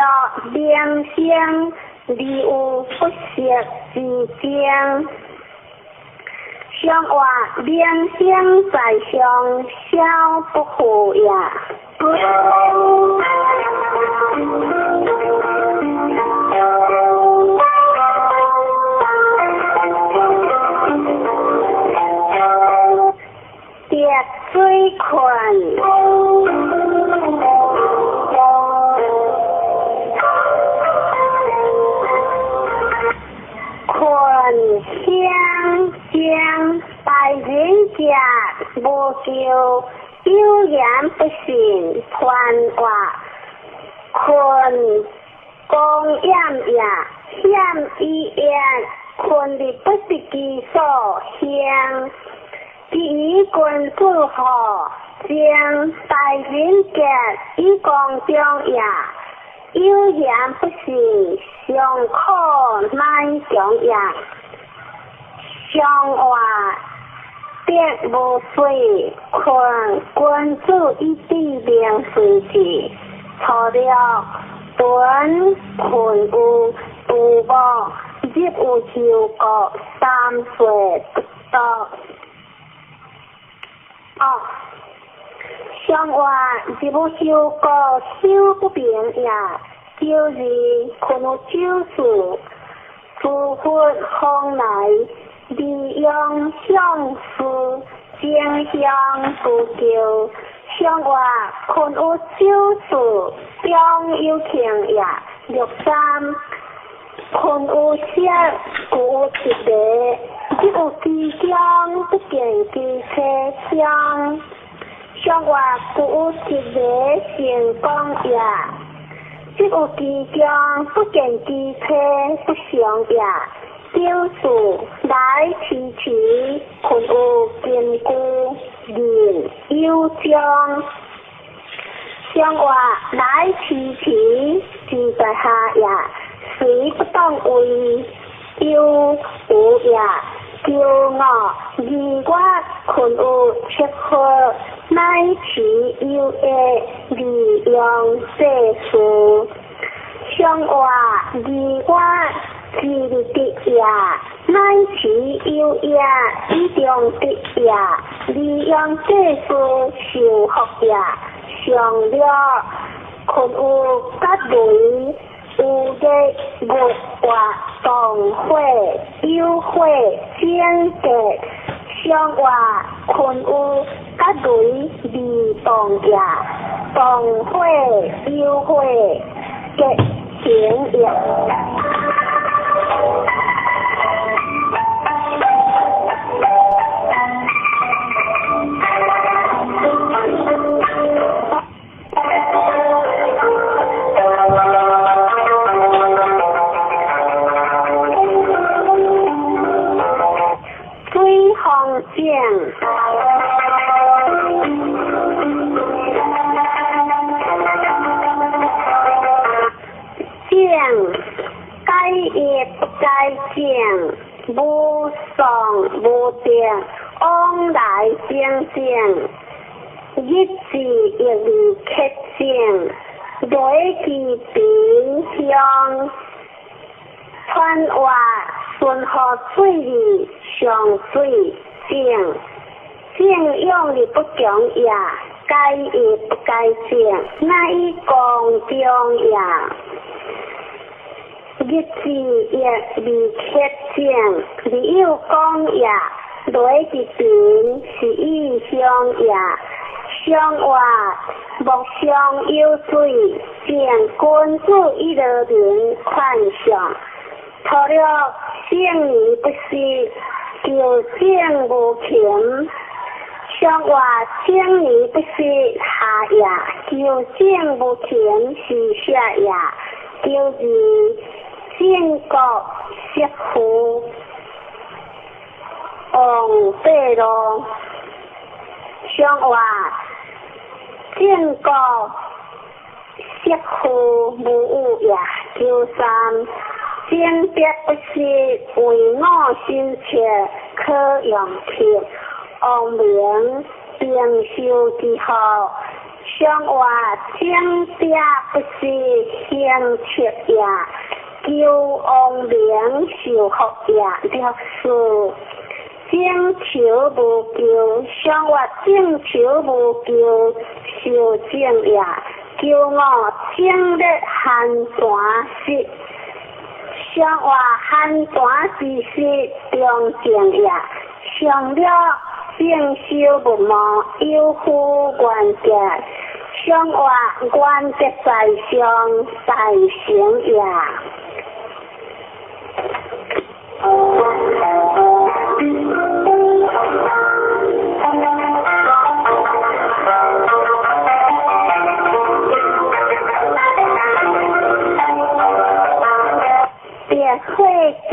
名声，而有不息之争。上活名声在上，小不负也。滴水困，困相将大人者无求，有言不信，传话困光焰也，险以言，困伫不得其所行。其余君子何？将大人格以公中也，有言不信，尚可乃强也。上话得无水，困君子以知明随之。初六，屯困有杜牧，入有休国，三岁不得。哦，上话入有休国，修不平也。九二，困有九事，诸佛方来，利用相思，争相不求。上话困有九事，中有庆也。六三，困有色，故有一个，入有其中，不见其车厢。上话故有一个成功也，入有其中，不见其车不祥也。九四，来迟迟，困有根据，人有将。上话来迟迟，自在下也，随不当为有无也。九五，二月困有七号，乃持有益，利用世事。上话二月之日得也，乃持有益，以中得也，利用世事受福也。上六，困有吉雷，有日月活动火，有火整格。上话困有吉雷未动也，动火有火结成也。水风井，井该业不该井，无丧无定，往来正正，日子亦未克井，雷其平乡，川话顺河水里上水井，井用的不强也，该业不该井，乃以公中也。日子亦未克井，未有讲也，雷伫平是以乡也。上话莫上有水，见君子以乐民宽上。除了圣年不息，求正无勤。上话圣年不息下也，求正无勤是下也。九二，正国媳妇王八路。上话正国媳妇无有也。九三，正别不息，为我心切，可用克。王明平寿之后。上话正别不息，行切也，求王明受福也。六四，正求无求，上话正求无求，受正也。九五，正日寒泉湿，上话寒泉之湿，中正也。上六，正修不毛，有夫原则。上话原则在上，在成也。結。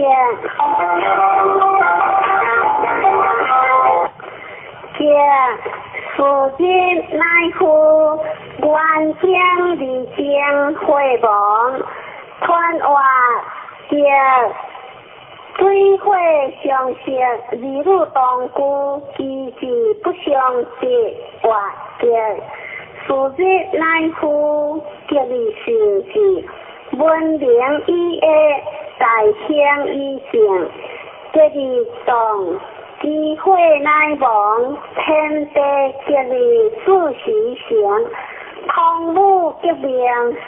結是日乃夫，願經二經火亡，傳話結水火相生，二女同居，其志不相及。活結是日乃夫，吉利成事，文明以下，大興以正，吉利動。機會乃亡，天地吉利子時成，汤武革命，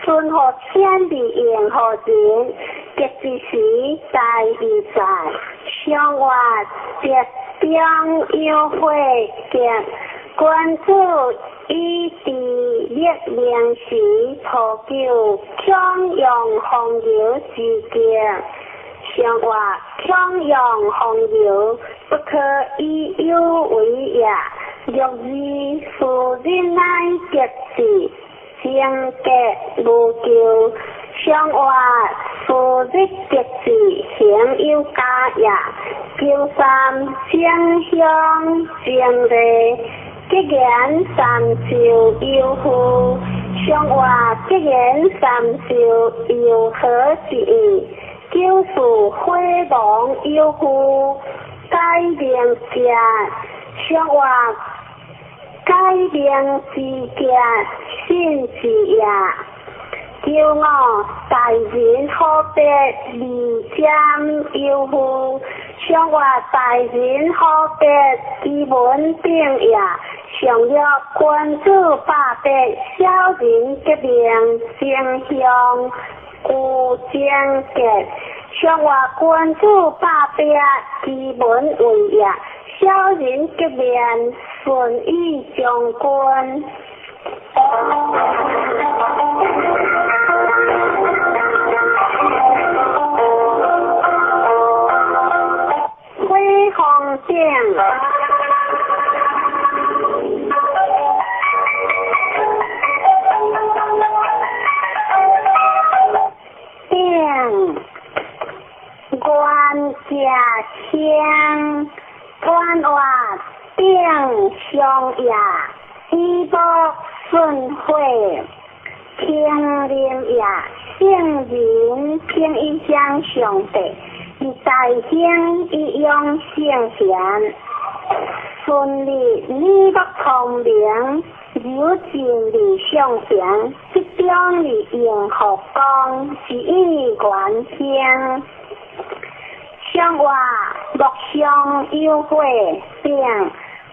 順乎天地應乎人，吉之時大義在，相活吉中有火吉，君子以治立命時，普救強陽風流之吉。相活強陽風流，不可以有為也。若二是日乃吉字，貞潔無咎。相活是日吉字，行有加也。九三正向正禮，吉言三就有福。相活吉言三就有何之意？九四火亡有福，改名者相活改名之者信之也。九五大人好别二占有福，相活大人好别其文炳也。上略君子百别，小人革命正向有贞洁，上活君子百别，其文为也。小人革命，顺以将军。火风顶。愿者兴，传话顶上也，以木顺火，平林也，圣人平一相上帝，以大兴以养圣贤，顺利你木聪明，有尽理上贤，集中哩应福光，是以元兴。相活木上有火，并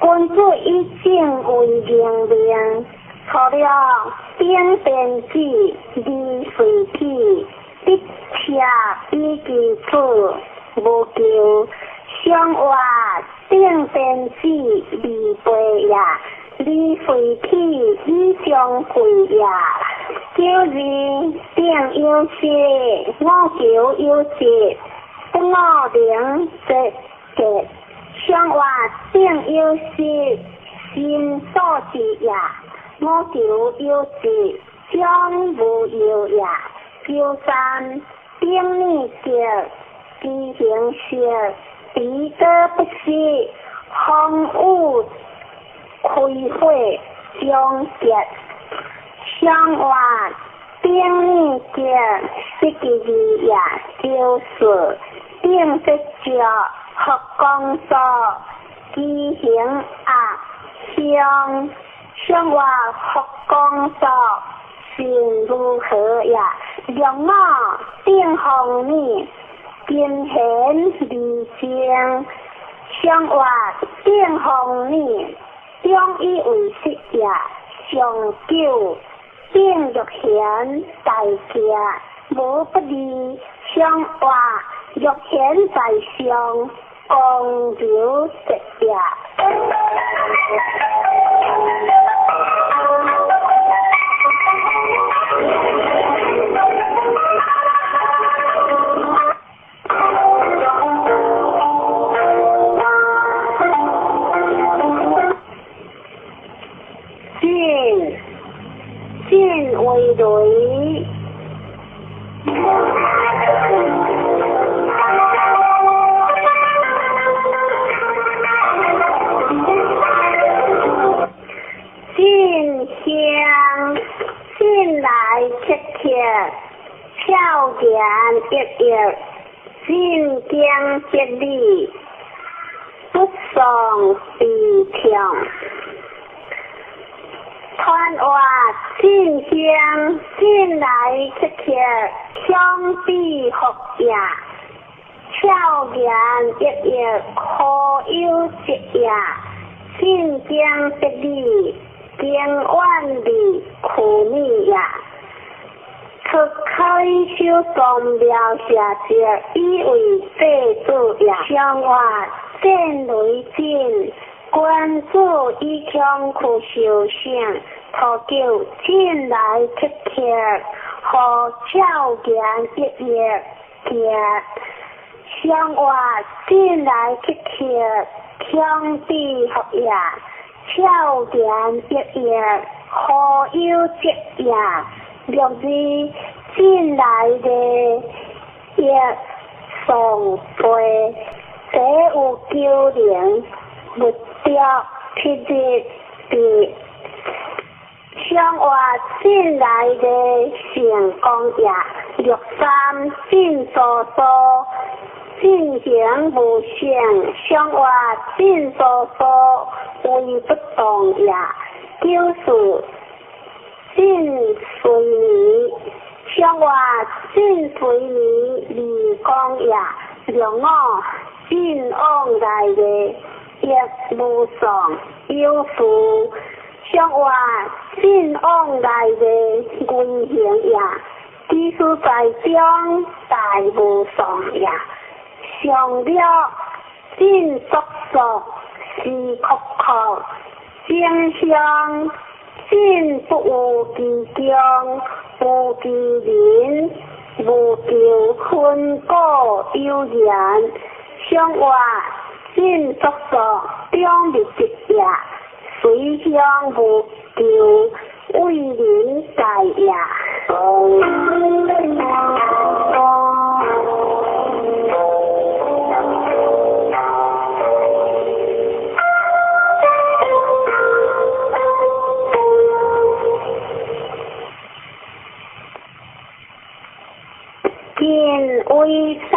君子以正为明命。初六顶天子，二随起，必车以其处，无咎。相活顶天子，二背也，二随起以将贵也。九二顶有时，五求有节。不我能节节，相活顶有时，心所至也。五求有节，将无忧也。九三顶礼节，其行色，彼得不失，风雨开火将结。相活顶礼节，失其义也。九四顶得石，福光所，其行鸭香。相活福光所，心如何也？龙马顶风女，金贤二正。相活顶风女，中以为实也。上九顶玉贤大家，无不利。相活玉贤在上，光流直也。进进为雷。來乞乞，俏言奕奕，進經得理，不喪悲痛。傳話進香進來乞乞，相比福也，俏言奕奕，可有疾也，進經得理，經遠離苦逆也。出開修宗廟下節，以為祭祖也。上話戰雷震，君子以強去修省，塗叫進來乞乞，予俏言奕奕行。上話進來乞乞，強比福也，俏言奕奕，可有疾也。六字進來的亦喪背，這有鳩靈，勿著七日別。上話進來的成功也，六三進疏疏，進行無成。上話進疏疏，為不動也。九四進隨眠，上話進隨眠離光也。六五進往來的亦無喪有事，上話進往來的危行也。知識在中大無喪也。上了進速速時刻刻，正向進不有其中，無其人，無求分果有緣。上話進速速中密集也，隨向無求為人界也。近微山，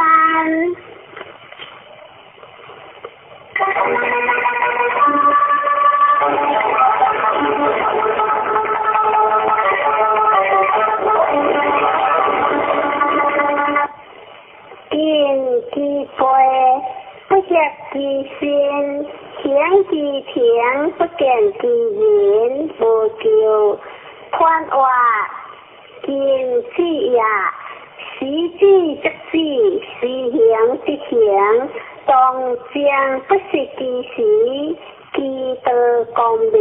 近其背，不協其身，行其情，不見其人，無求傳話近子也。時止則止，時行則行，當正不失其時，其道光明。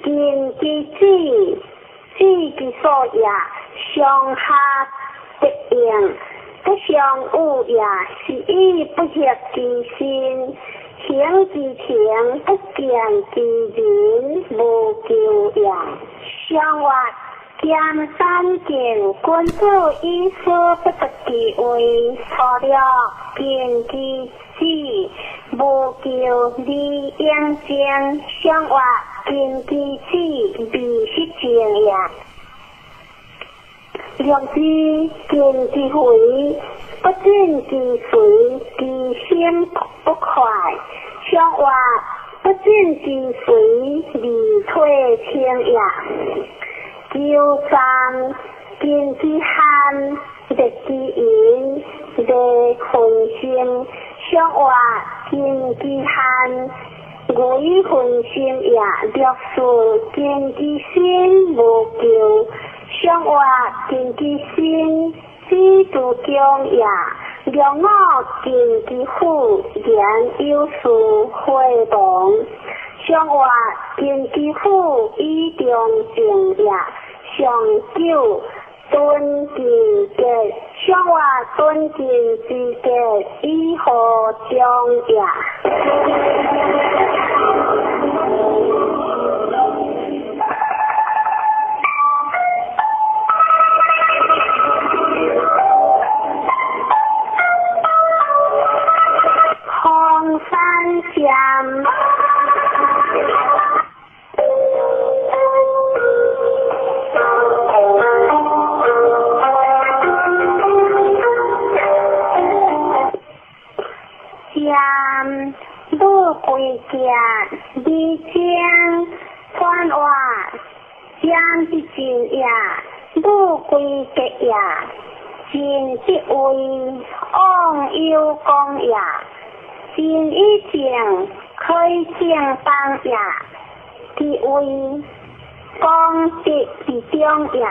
近其子，子其所也，上下得應，不相惡也。是以不協其身，行其情，不見其人，無求也。上話兼三見，君子以思不得其位，錯了見其子，無求離應正。上話見其子，未失正也。六字見其肥，不進其髓，其心不快。上話不進其髓，離退清也。九三見其寒，熱其陰，熱分心。上話見其寒，偽分心也。六四見其心，無求。上話見其心，知足強也。六五見其虎，言有事回亡。上話見其虎，以中正也。上九敦其格，上話敦敬之格，以何中也。紅山劍。杰二正传话占之尽也，武归结也，尽之为忘忧公也，尽以正开正邦也，之为功德之中也，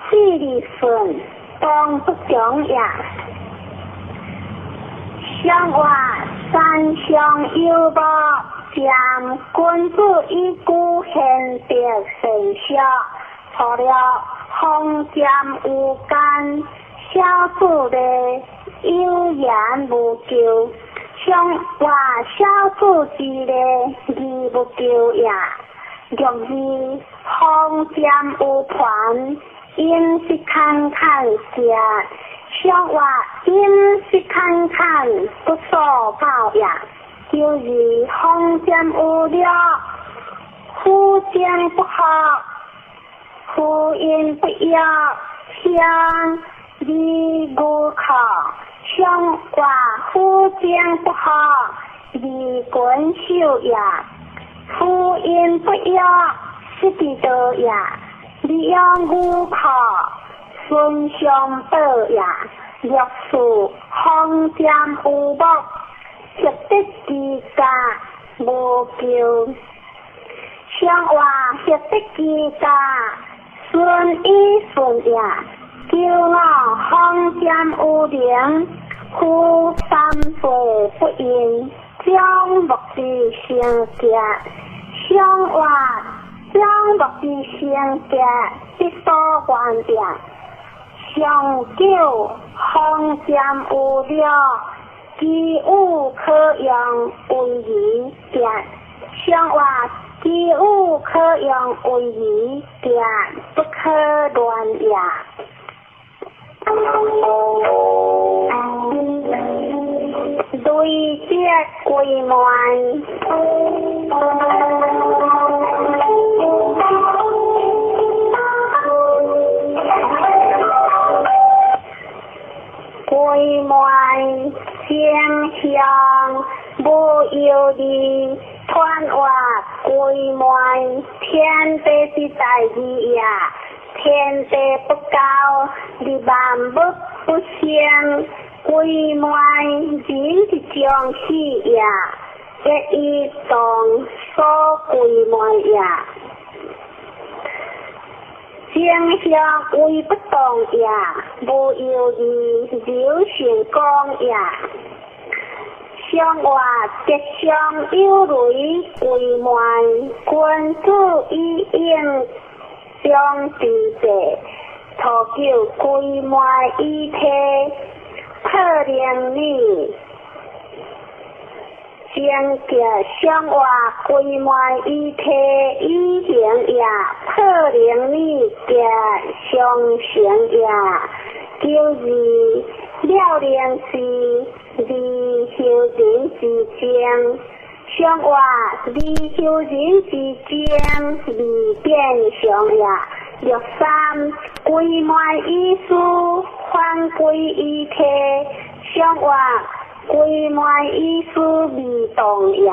智利顺当不强也。上话三上有无占君子以古贤德善学，除了风占有间，小子的有言无求。上话小子之礼义无求也。六二风占有盘，应是坎坎节。上话应是坎坎不所报也。九二风占有了，夫将不合，夫因不要，相离无可。上话夫将不合，离君受也。夫因不要，失之道也。利用无可，孙相报也。六四风占有木，协得之家无求。上话协得之家，顺以顺也。九五风占有灵，夫三岁不应，将木之成结。上话将木之成结，必所还也。上九风占有了，其有可用为义结。上话其有可用为义结，不可乱也。累积归满，归满正向无忧虑，传话归满天地之大义也。天地不交，利万物不生。归满人之将死也，一以动所归满也。正向为不动也，无忧虑流成功也。上话吉祥有雷归满，君子以应将之地，土九归满以体，破灵女。正结上话归满以体以行也，破灵女结上成也。九二了灵是离修人之精，上话离修人之精，离变相也。六三归满以思，反归以体，上话归满以思未动也。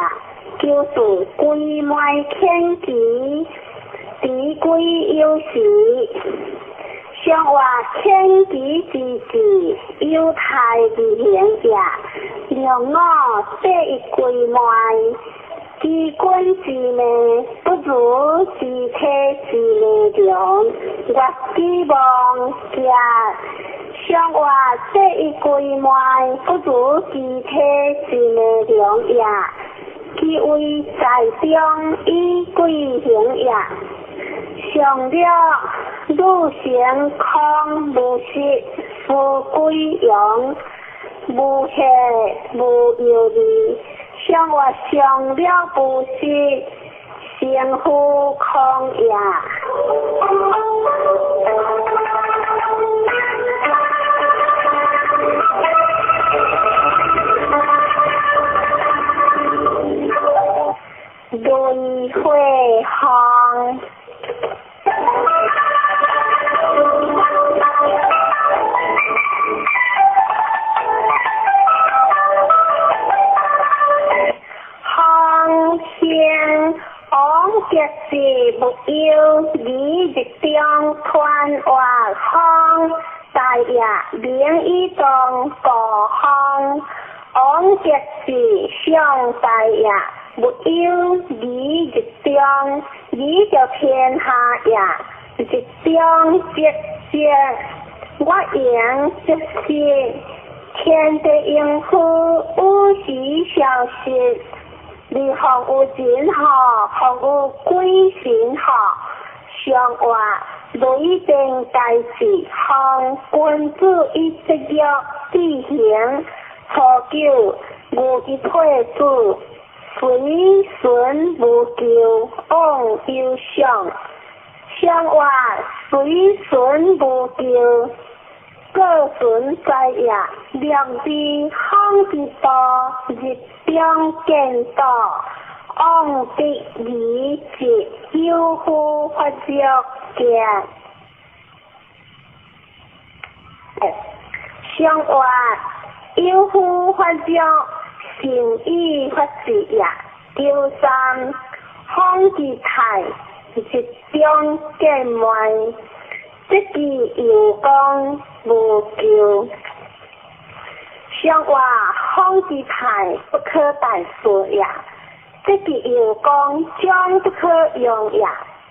九四归满天机，敌归有时。上话天机之志，有太之行也。六五这一归满，知君之命，不如知体之命强。月之望结，上话这一归满，不如知体之命强也。其为在中以贵行也。上了汝成空无实，无归阳，无血无忧虑。上话上了无实，成乎空也。轮回风。风憂疑日中傳話風，大業名以當故風，王極是上大業，勿憂疑日中，疑著天下也。日中積積，我言積實，天地應付，有時消失。你風有神吼，風有鬼神吼，上話雷電大事，風君子以節約志行，初九牛之退子，隨順無咎，往有上。上話隨順無咎，各順在也。良知風之道，日中見道，往得而直，有夫發作見。上話有夫發作，善意發事也。九三風之泰，日中見邁，這句又講無咎。上話風之泰，不可代說也。這句又講將不可用也。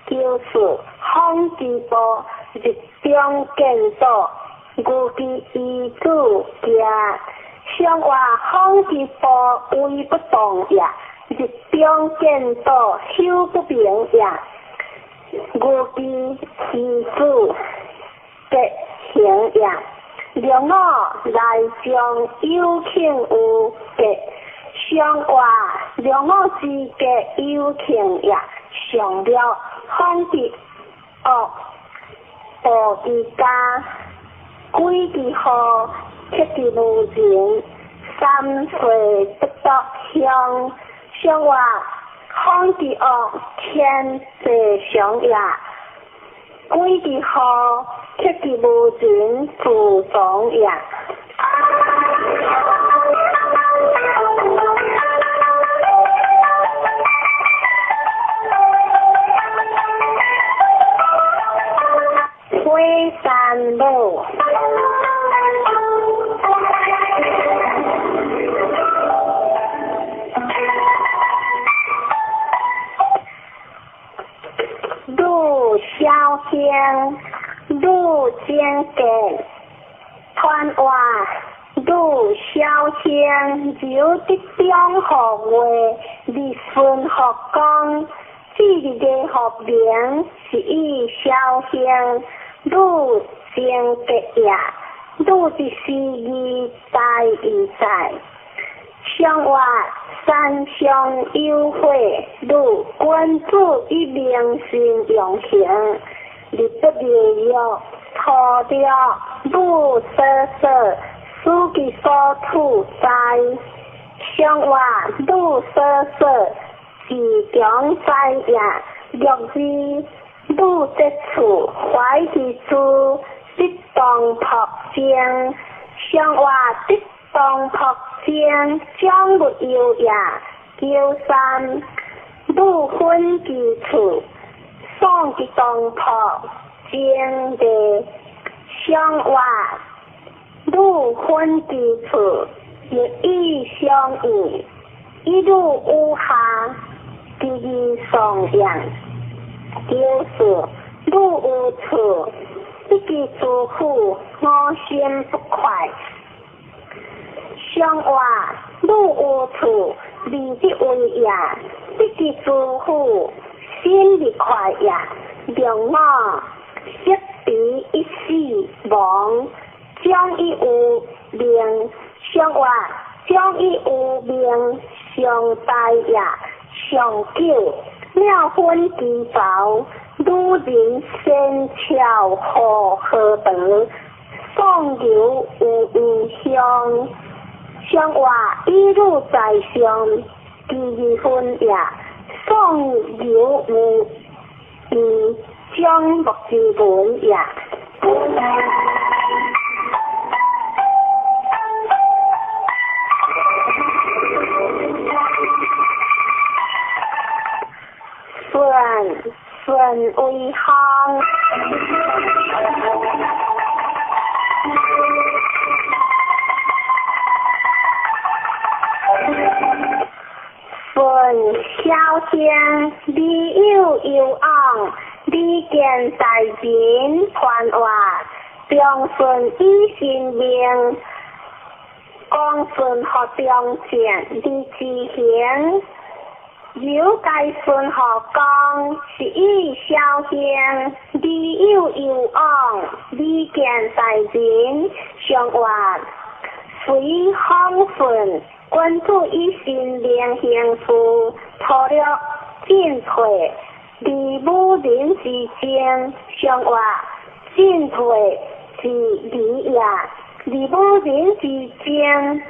就是風之波，日中見道，牛之以子行。上話風之波，威不動也。日中見道，修不明也。牛之以子吉行也。兩我來將有慶有吉，上話兩我之吉有慶也。上了風之惡，暴之家，鬼之禍，克之無情，三歲不得鄉。上話風之惡，天地上也。鬼之禍，克之無情，自從也。火山母。女小兄，女精格，传话女小兄，由得中号月，日顺福公，至日的福名是以小兄，女精格也，女之思义在义在。上话山上有火，女君子以明心用行，日不日月，土着女所所，思其所处在。上话女所所，自强在也。六字女得处，怀其珠，得当朴精。上话得当朴精，将不忧也。九三女分其处，送其当朴精的。上话女分其处，日以相应，一路有下，第二送养。九四女有处，得其诸苦，我心不快。上话女有处，利得为也，得其诸苦，心不快也。两我识彼一死亡，将以有命。上话将以有命，上大也。上九妙分其凿，女人仙巧何何德，送牛有异乡。上话一女在上，第二分也。送牛有异将木之文也。顺顺话有往，禮見大人傳話，忠順以神明，恭順予忠正而執行。由該順予公，是以小行，禮有攸往，禮見大人相話，隨風順，君子以神明行事，粗略進退，而武人之爭，相話進退之禮也，而武人之爭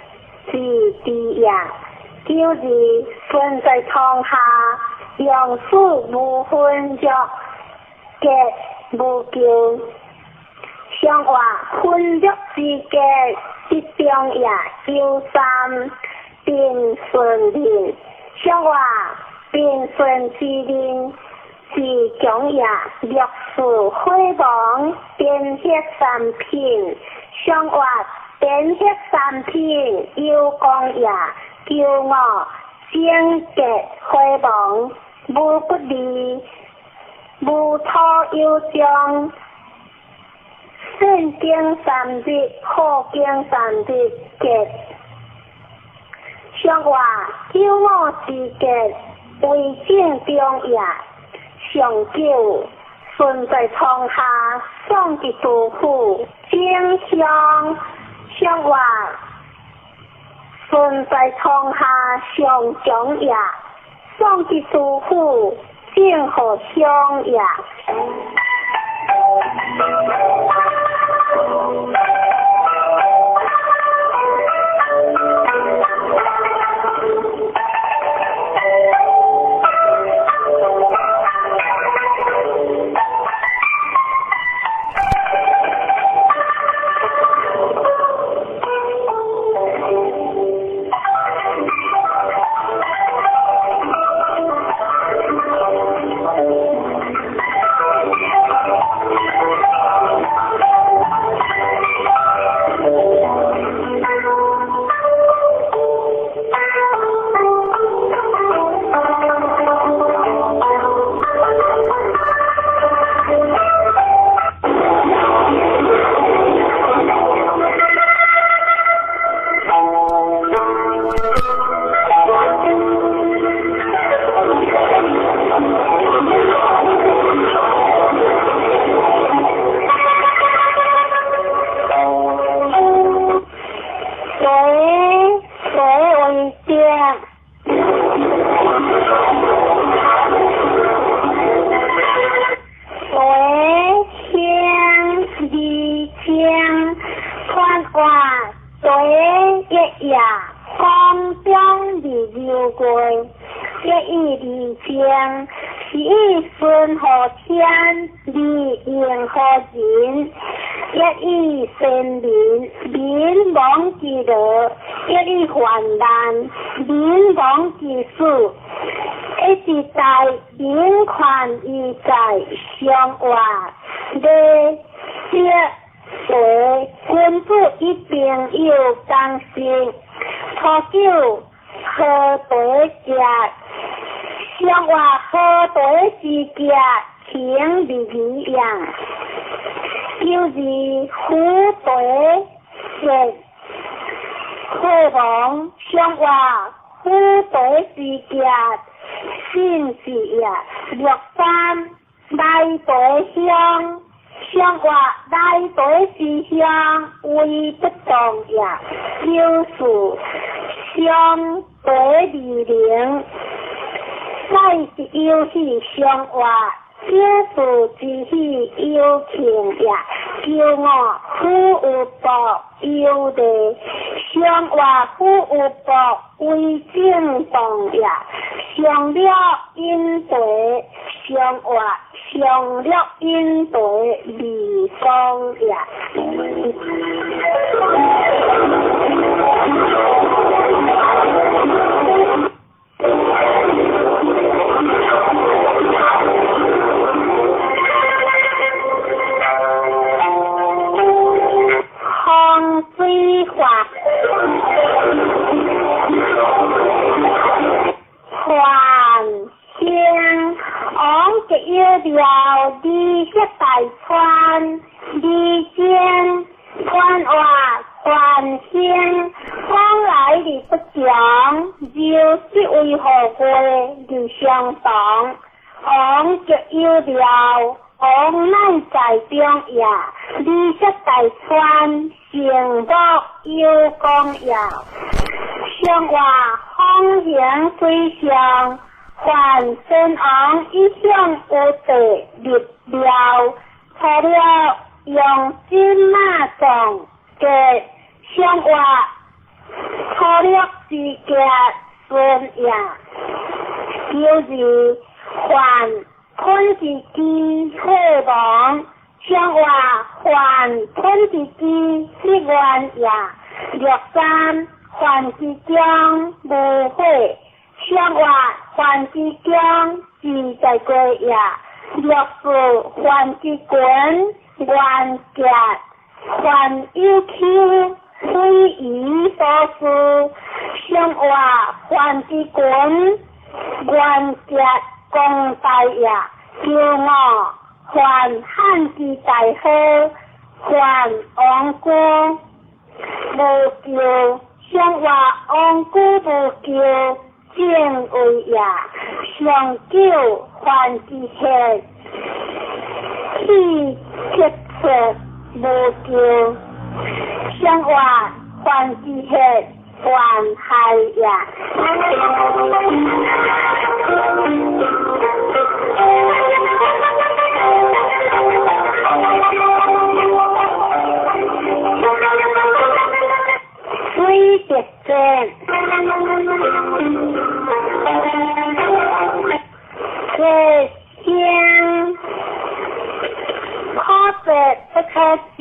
之智也。九二順在床下，用事無分弱，結無咎。相話分弱之結，得中也。93平順民，相話平順之民是強也。64火亡，顛血三品，相話顛血三品有功也。95貞節火亡，無不利，無土有章。善經三日，好經三日，結。相話95之結，為正中也。上九順在床下，送至杜甫，正向相話順在床下上強也，送至杜甫，正予鄉也。色大川成木有光耀，上活风行水上，凡先王一向有地立庙，除了用金马藏嘅上活粗略之格孙也，就是凡吞之机火王，上活凡吞之机立愿也，六三凡之中无火，上活凡之中自在过也，六四凡之群愿结，凡有丘非夷所事，上活凡之群愿结公大也，九五凡汉之大好，凡王居无咎，上活王居无咎正位也，上九凡之血气结出无咎，上活凡之血凡害也。水滴节，这声可说不可声，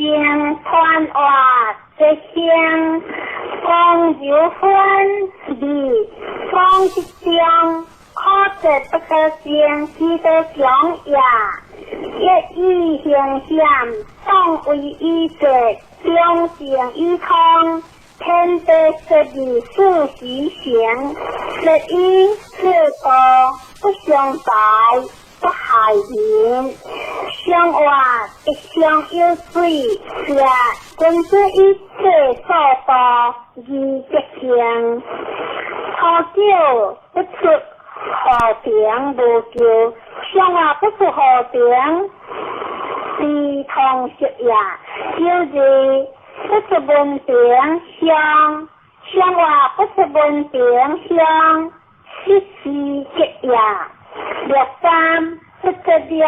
传话这声讲柔分离讲之中，可说不可声，其德强也。一语形险，当为以节，中正以通。天地设立四时行，设以四道不相败，不害人。相活一相有水，是君子以切所道而德行。初九不出河平无咎，相活不出河平，非通识也。就是不出文凭乡，相活不出文凭乡，失时节也。六三不出了，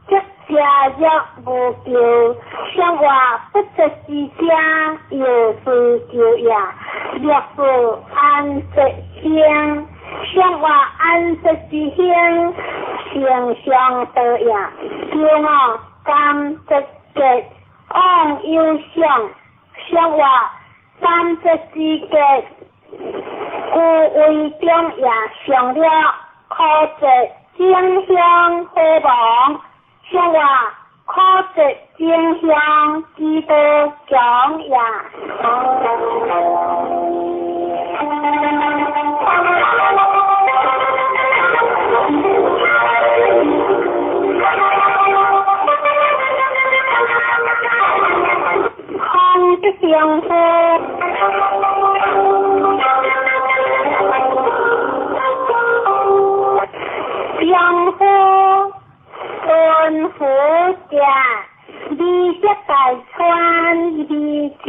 则家业无咎，相活不出之家，又随咎也。六四安则兴，相活安则之兴，成相道也。九五甘则结。往有相，相活三节之结，故为中也。上了可节正向火亡，相活可节正向之道强也。空的相夫，相夫敦福者，二色大川二江，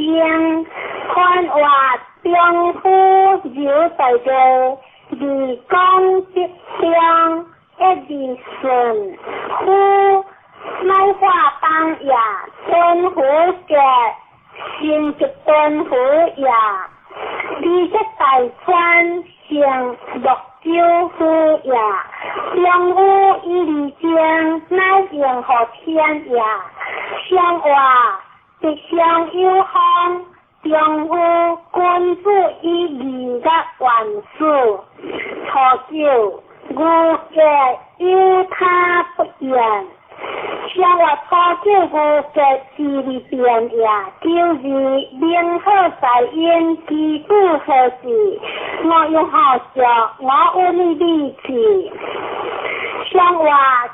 宽活中夫柔大个，二讲吉祥一二顺夫乃化当也，敦福者。成吉敦福也，二色大川成泸州府也，中府以二江乃应和天也。相活吉祥有方，中府君子以二月万事。初九牛结有他不言。相活初九牛结之日变也，就是明好在因，基础何事？我用好笑，我有你理气。相活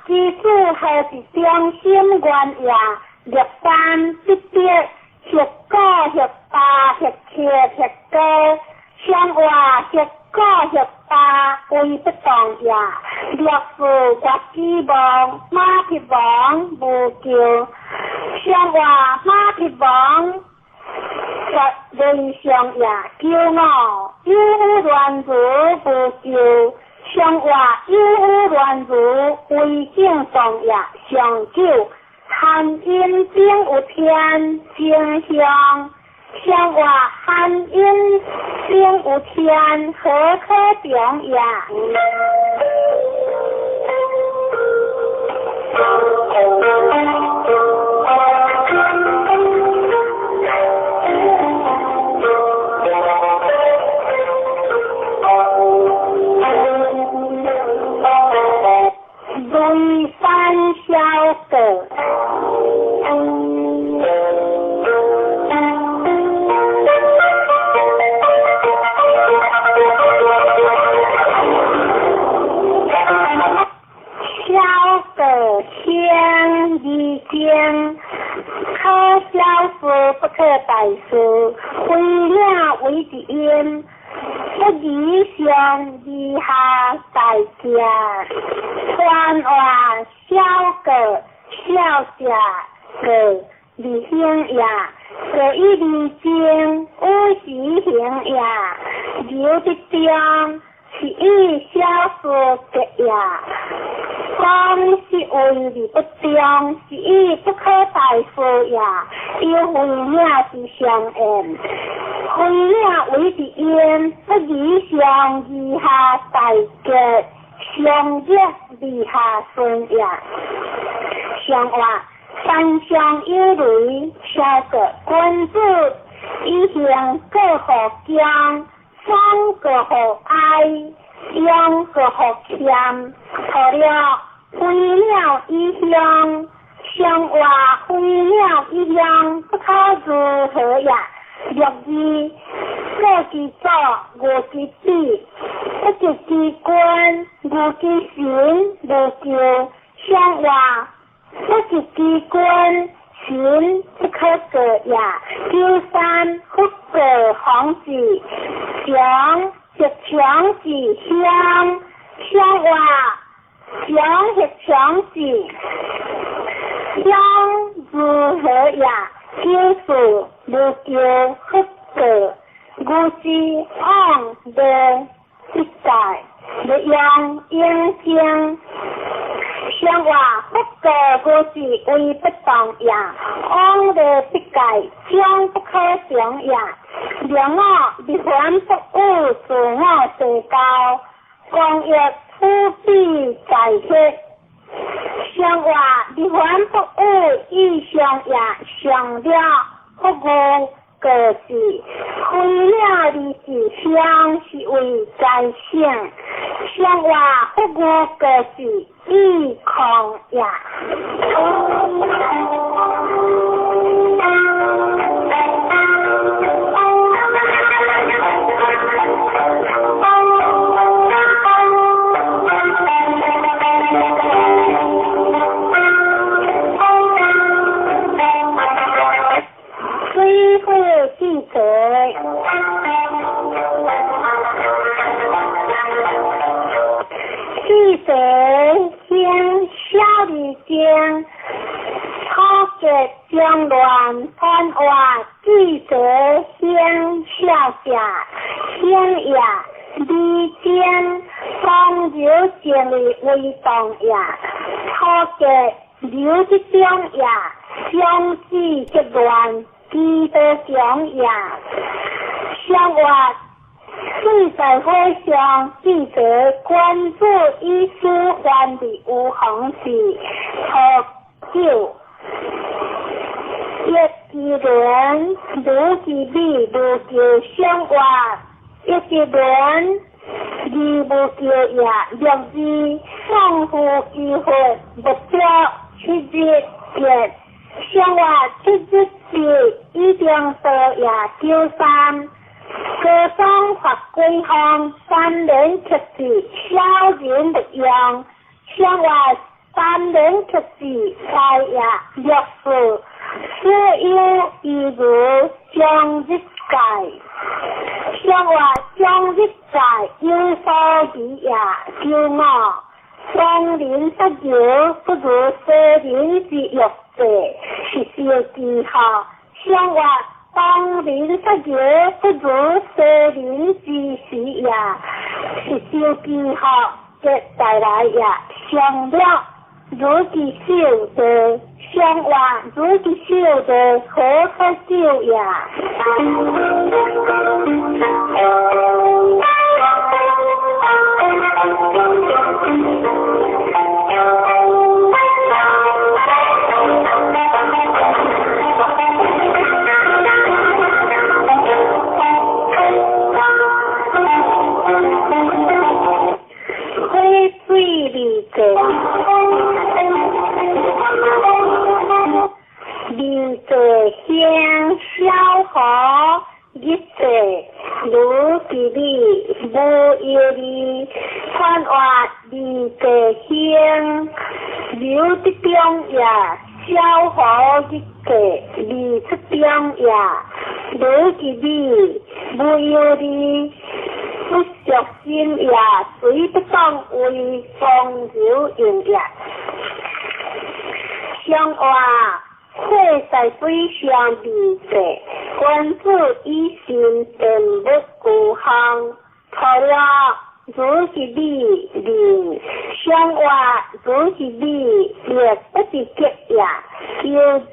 基础何是中心原也？六三不得，十九十八十七十九，上話欲過欲罷為不動也。六四月之望，馬匹王無咎。上話馬匹王絕人上也。九五有亂如無咎。上話有亂如為敬動也。上九含陰頂有天正向。上話含陰頂有天何可長也？雷山小閣。小閣先二經，可小事不可大事，非領為一因，不以上以下大家。傳話小閣小者閣二行也，閣以二經有時行也，留得中是以小事結也。講是為而不中，是以不可大事也。有非領是相應，非領為一因，不以上以下大結，上逆而下順也。上話山上有雷，小閣君子以行過乎強，爽過乎哀，勇過乎謙。錯了，飛鳥以向，上話飛鳥以向，不可如何也？六二過其祖，無其子，不及其君，無其神，無咎。上話不及其君，神不可過也。九三福過方子，強欲強是鄉，上話強欲強是鄉如何也？九四無咎福過，牛之往未必在，欲用應經。上話福過牛是為不動也，往未必界，將不可長也。兩五日凡不有自我地交，光欲土比在血。上話日凡不有意上也，上了不有過是，非領而是鄉是為在省。上話不有過是意空也。水火季節，季節先小二經，土結中亂傳話，季節先小者先也，二經風流靜日為動也，土結流之中也，相子則亂。基督強也，上話水在火上，記者關注以書還的有行是土九，一之輪，如之美，無咎。上話一之輪，二無咎也。六二喪父之佛，目標七日結。上話七日節以中道也。九三高宗發歸方，三年克制，小人勿用。上話三年克制，才也。六四所有一如將日界。上話將將日在有所疑也。九五，當人不饒，不如世人之欲者，是小記號。相話當人不饒，不如世人之時也，是小記號。嘅帶來也，上了如其手的，相話如其手的，何可救也？火水二济，二济兴小河日济，如其理无忧虑，传话二济兴刘得中也，小河日济二出中也，如其理无忧虑。不着心也，随不当为风流用也。相话火在水上二济，君子以心定物孤行。错了，如是理人，相话如是理，亦不是结也。就是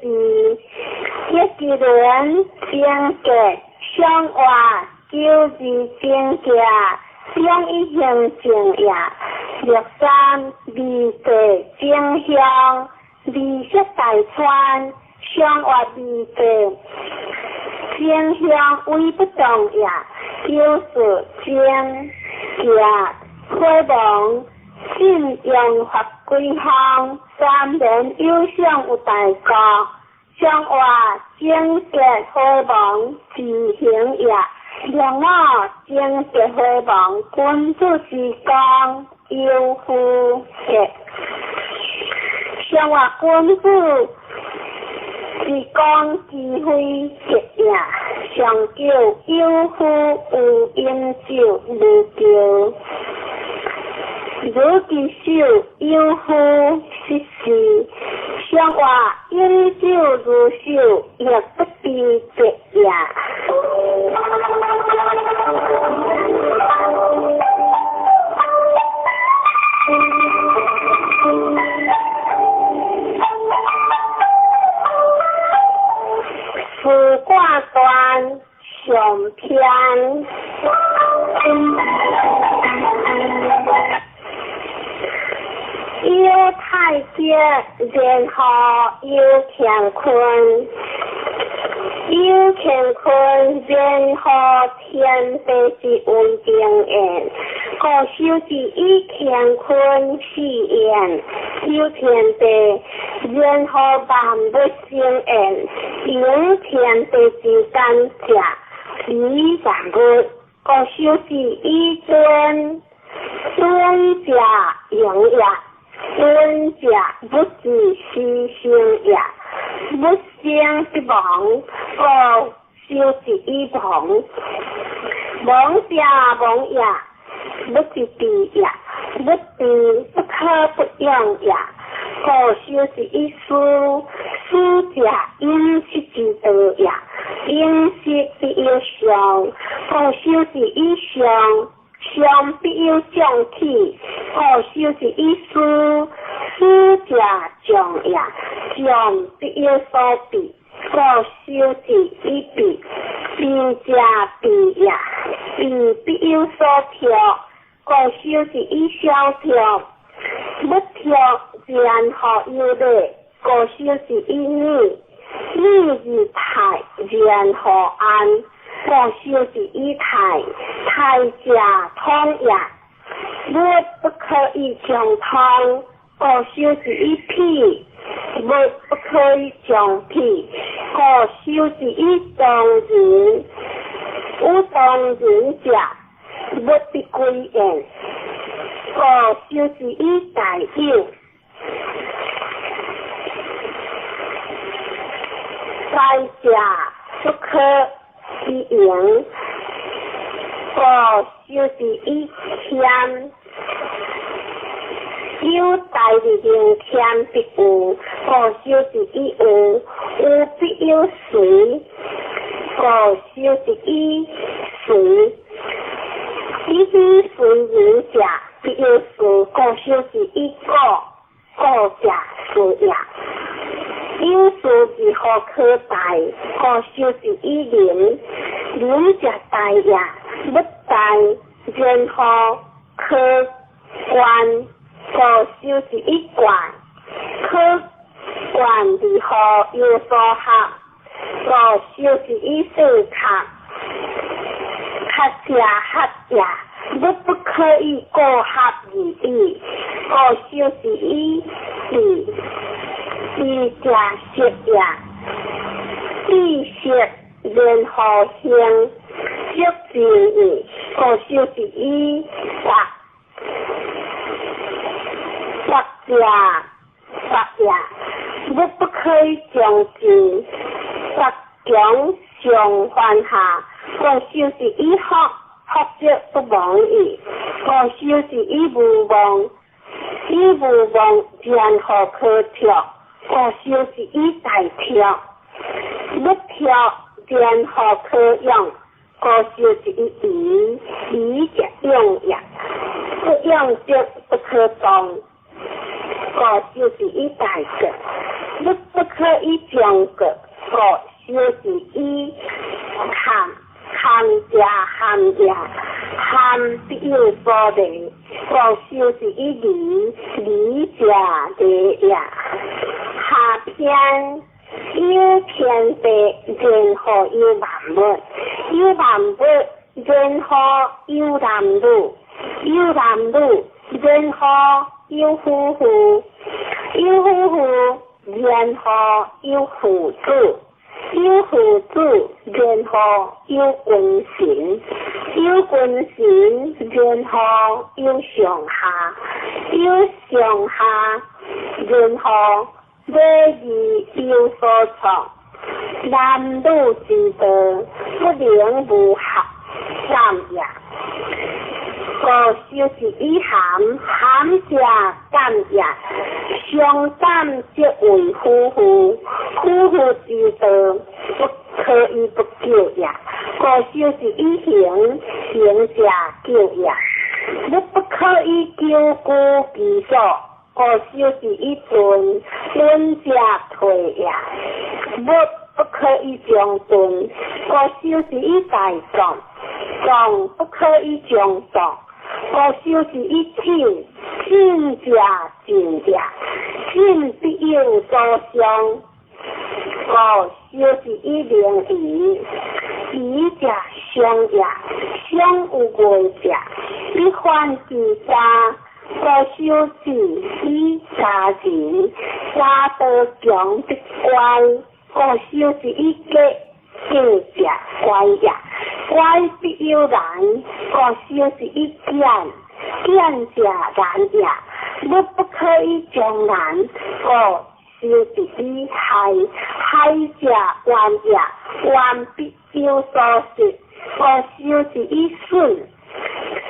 一个人正结相话。就是正价，两一行正也。六三二地正向，二色大川相话二地正向为不动也。就是正价火亡，信用法规项，三年有赏有大国，相话正结火亡自行也。两五正结火亡，君子之功，有夫结。相话君子之功之非结也。上叫有夫有饮酒无叫，如其手有夫失事。相话饮酒如手，亦不知节也。四卦端上篇，有太极，然后有乾坤，有乾坤，然后天地之为定言，故修之以乾坤四言，有天地，然后万物生言，有天地之间者，以万物，故修之以尊，尊者荣也。尊者不知牺牲也，不生必亡，故修之以亡。亡者亡也，不知知也，不知不可不用也。故修之以思，思者饮食之道也，饮食必有常，故修之以常。常必有将起，故修之以思，思者将也，将必有所避，故修之以避，避者避也，避必有所託，故修之以相託，不託然後有禮，故修之以禮，禮而泰，然後安。故修之以泰，泰者通也。物不可以將通，故修之以否。物不可以將否，故修之以當人。有當人者，物必歸焉。故修之以大有。大者不可以盈，故故修是以謙。有大利能謙必有，故修是以有，有必有隨，故修是以隨。以彼隨仁者，必有事，故修是以故，故者事也。有事如何可大？故修是以仁，仁者大也。不大，然後可觀？故修是以慣，可慣如何有所合？故修是以勢合，合者合也。不不可以過合而已。故修是以智，智者識也。智識然後行，足智矣。故修是以達，達者達也。不不可以將之，達強上犯下。故修是以福，福則不亡矣。故修是以無妄，以無妄然後可脫？故修是以大脫，不脫然後可用？故修是以疑，疑者勇也。不勇則不可動。故修是以大國，不不可以將國。故修是以堪，堪者堪也，堪必有所利。故修是以利，利者利也。下篇有天地，然後有萬物；有萬物，然後有男女；有男女，然後有夫婦；有夫婦，然後有父子；有父子，然後有君臣；有君臣，然後有上下；有上下，然後禮義有所創。男女之道，不能無合感也。故修是以含，含者感也。相感則為夫婦，夫婦之道，不可以不久也。故修是以行，行者久也。不不可以久居其所，故修是以鈍，鈍者退也。不不可以將鈍，故修是以大壯，壯不可以將壯，故修是以進，進者進也。進必有所傷，故修是以明夷，夷者傷也。傷有過者，必反其家。故修是以家仁，家道強必乖。故修是以過，過者乖也。乖必有難，故修是以儉，儉者難也。不不可以將難，故修是以害，害者怨也。怨必有所失，故修是以損，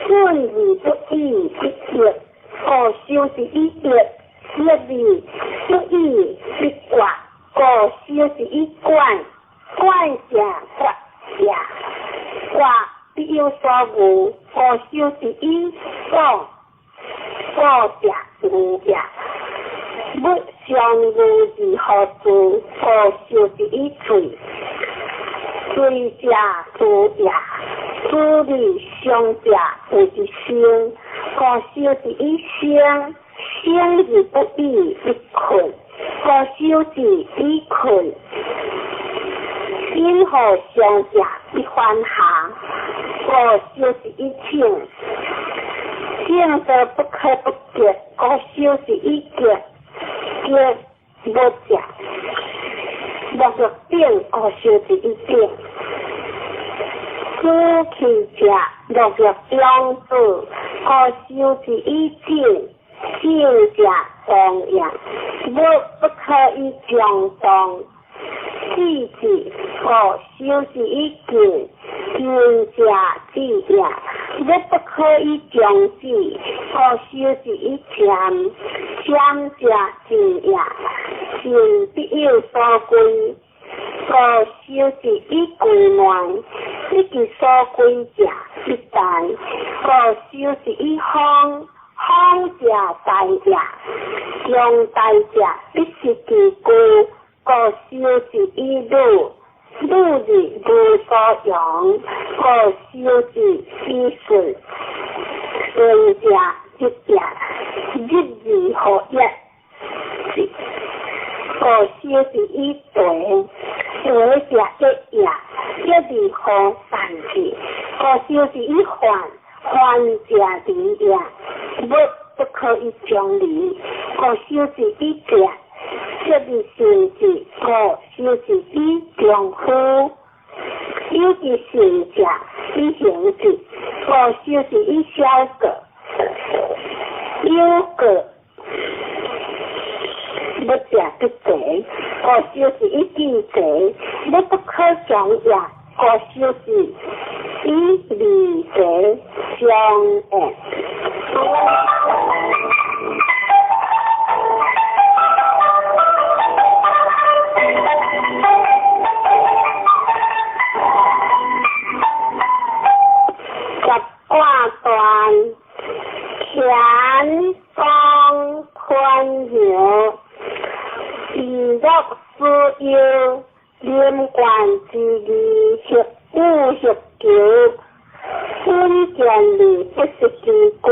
損而不已必益，故修是以益，益而不已必割，故修是以管，管者割也。割必有所惡，故修是以廣，廣者惡也。不相惡如何做？故修是以罪，罪者誅也。誅而傷者謂之生，故修是以生，生而不已必困，故修是以困。因何傷者必反下，故修是以請，請則不可不結，故修是以結，結無者，莫若頂，故修是以頂。主氣者，莫若養子，故修是以靜，靜者動也。不不可以將動，子之，故修是以近，勤者止也，欲不可以终止，故修之以渐，渐者进也，进必有所归，故修之以归内，得其所归者必大，故修之以方，方者大也，用大者必失其具，故修之以鲁，鲁而无所用，故修之以顺，顺者日也，日而何也？故修之以地，地者一也，一而何散之？故修之以患，患者离也，物不可以将离，故修之以者，这而顺之，故修之以中夫。有其顺者以行之，故修之以小过。有过欲者必齐，故修之以记齐。欲不可将也，故修之以离齐相应。十卦断，乾宫坤爻，以乐思忧，临官之义，协武协求，稳健而不失其具，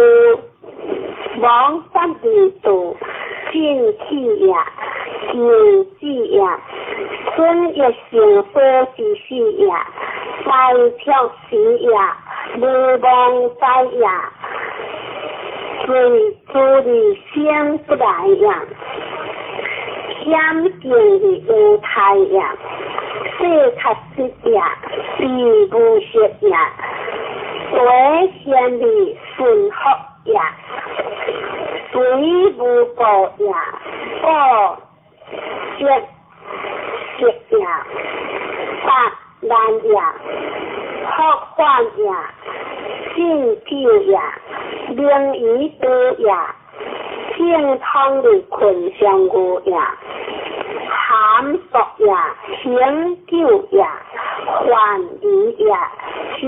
亡法而度，进气也，求子也，春月成所之始也，开拓时也，无妄哉也，随诸而生不来也，险境而无态也，世确实也，必无失也，为贤而顺福也，随无过也，过节节也，八难也，福患也，进酒也，名于多也，正通的困相无也，含索也，行久也，患疑也，食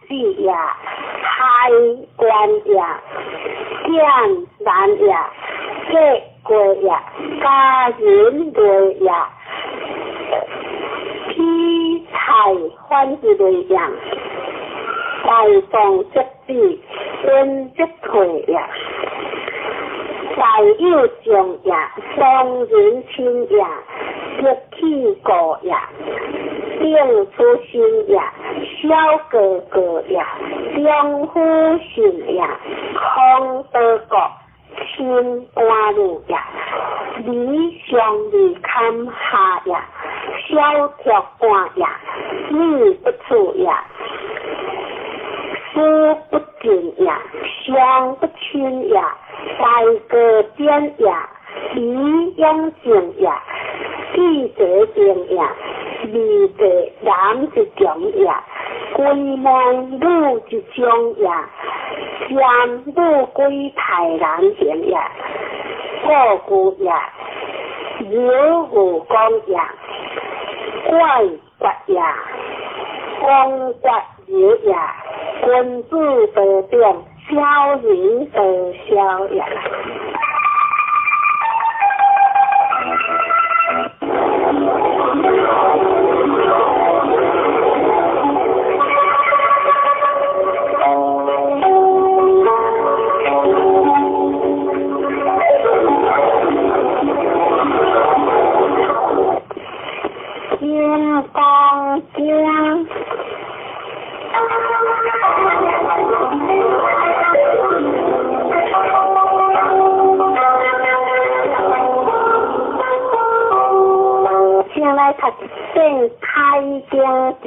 子也，开关也，见难也，结过也，家人类也，披菜反之类也，大众则止，恩则退也，大有将也，双人亲也，得气过也，定出身也，小哥哥也，中夫信也，空德国亲官路也，理上而堪下也，小条官也，女不处也，夫不进也，相不亲也，大哥典也，李永正也，记者定也，二者男之强也，归门女之长也，占女归太难行也，故故也，有无公也，怪决也，公决有也，君子得定，小人得小也。金刚经。先来读《开经题》。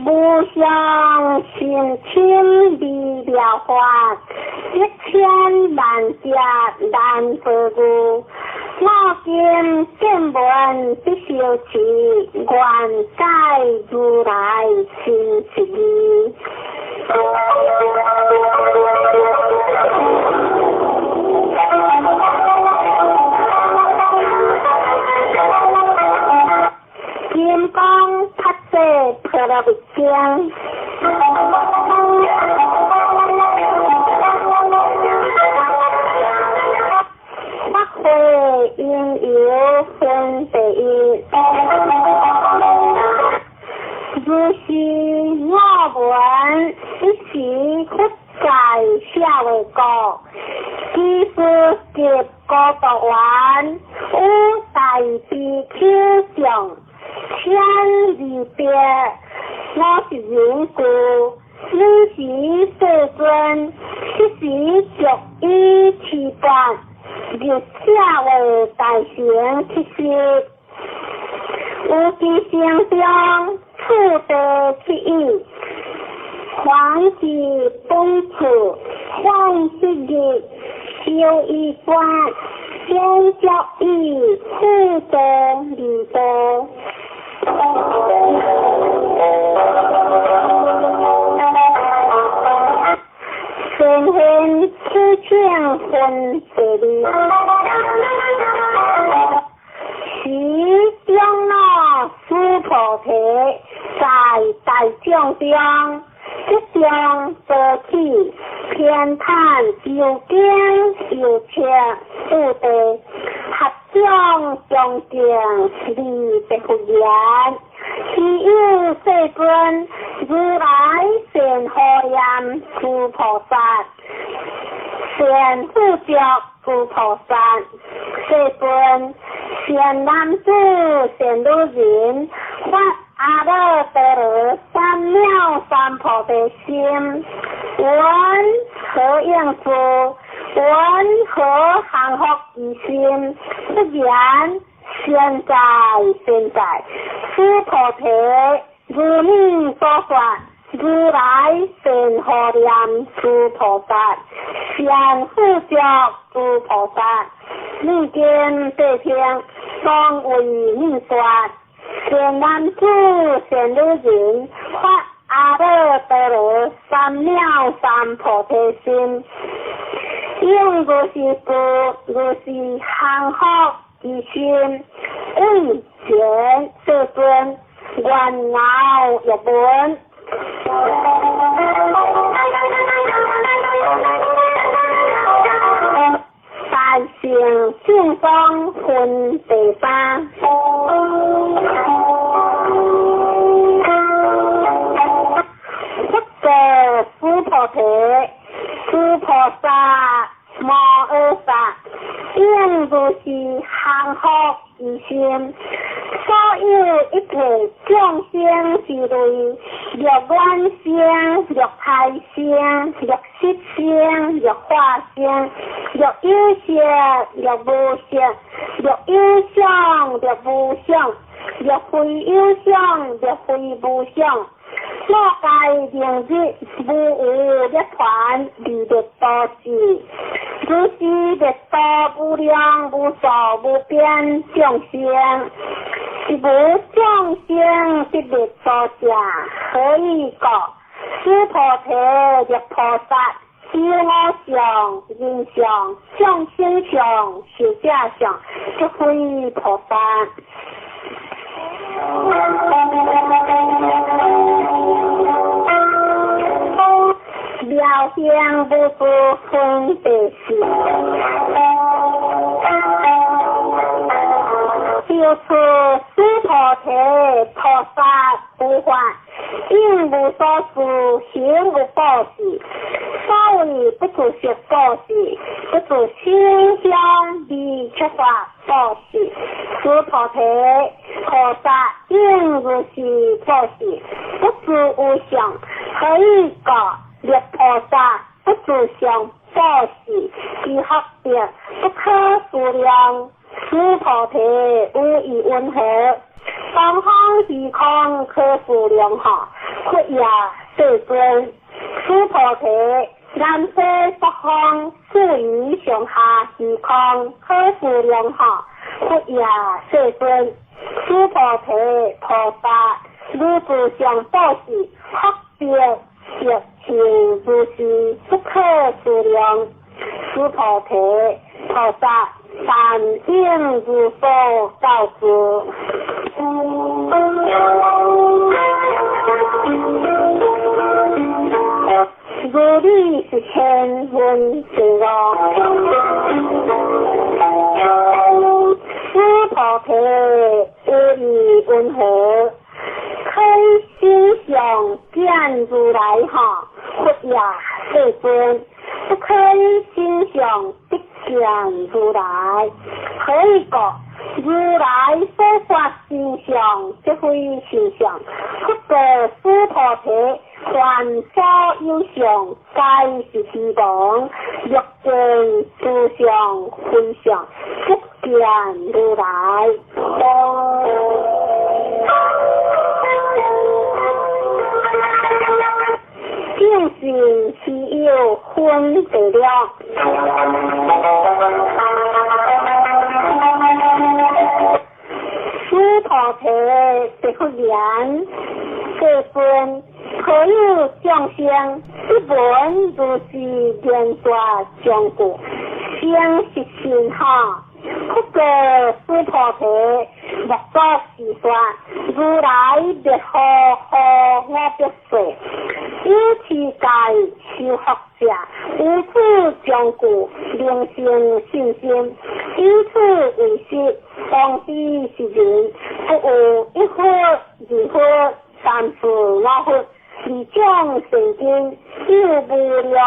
无相心清美丽，妙法，一千萬劫難遭遇。我今見聞得修持，願解如來真實義。金剛菩薩婆羅蜜經。法會因緣分第一，如是我聞，彼時佛在舍衛國，居士及孤獨園，與大比丘眾千二百五十人俱，爾時世尊，彼時著衣持缽，入舍衛大城乞食，有其城中次第乞已，還至本處，梵七日，修衣冠，便著以次第二道。前現此請分第二，時長老須菩提在大眾中，即將多起偏袒究竟有情有地，合掌恭敬禮白佛言：希有世尊，如來善護念諸菩薩，善護著諸菩薩。世尊，善男子、善女人，發阿耨多羅三藐三菩提心，聞何應事？聞何降伏其心？不然，善哉善哉，須菩提，如你所說，如來善護念諸菩薩，善護著諸菩薩。汝今諦聽，當為你說。善男子、善女人，發阿耨多羅三藐三菩提心，應如是事，如是降伏其心，為前世尊，願樂欲聞。大乘正宗分第三。佛告須菩提：諸菩薩摩訶薩，應如是降伏其心，所有一切眾生之類，若卵生，若胎生，若色生，若化生，若有色，若無色，若有想，若無想，若非有想，若非無想，我皆令入無餘涅槃而滅度時，如是滅度無量無數無邊眾生，是無眾生得滅度者，何以故？須菩提，若菩薩有我相、人相、眾生相、壽者相，則非菩薩。妙行無住分第四，就此須菩提，菩薩無法，應無所住，行無布施。所謂不住色布施，不住色香味觸法布施。須菩提，菩薩應如是布施，不住無相，何以故？若菩薩不住相布施，其福德不可思量。須菩提，有疑云何？東方虛空可思量哈？佛也，世尊。須菩提，南西北方，四夷上下虛空，可思量哈，佛也世尊，須菩提菩薩，如自相布施，福德德行如是，不可思量。須菩提菩薩，但應如所告知。如理是千分之五。須菩提有意云何？開心相見如來哈，佛也世尊，不開心相不見如來。何以故？如來所說心相，即非心相。不過須菩提，凡所有相，皆是虛妄。若見諸相非相，即見如來。正信是有分別了。須菩提白佛言：世尊，何有眾生一聞如是言說章句，生是信哈？不過須菩提，莫作是說，如來滅後何我百歲？有持戒修福者，有此章句，能生信心，以此為實，當知是人，不有一佛、二佛、三四五佛，二種善根，有無量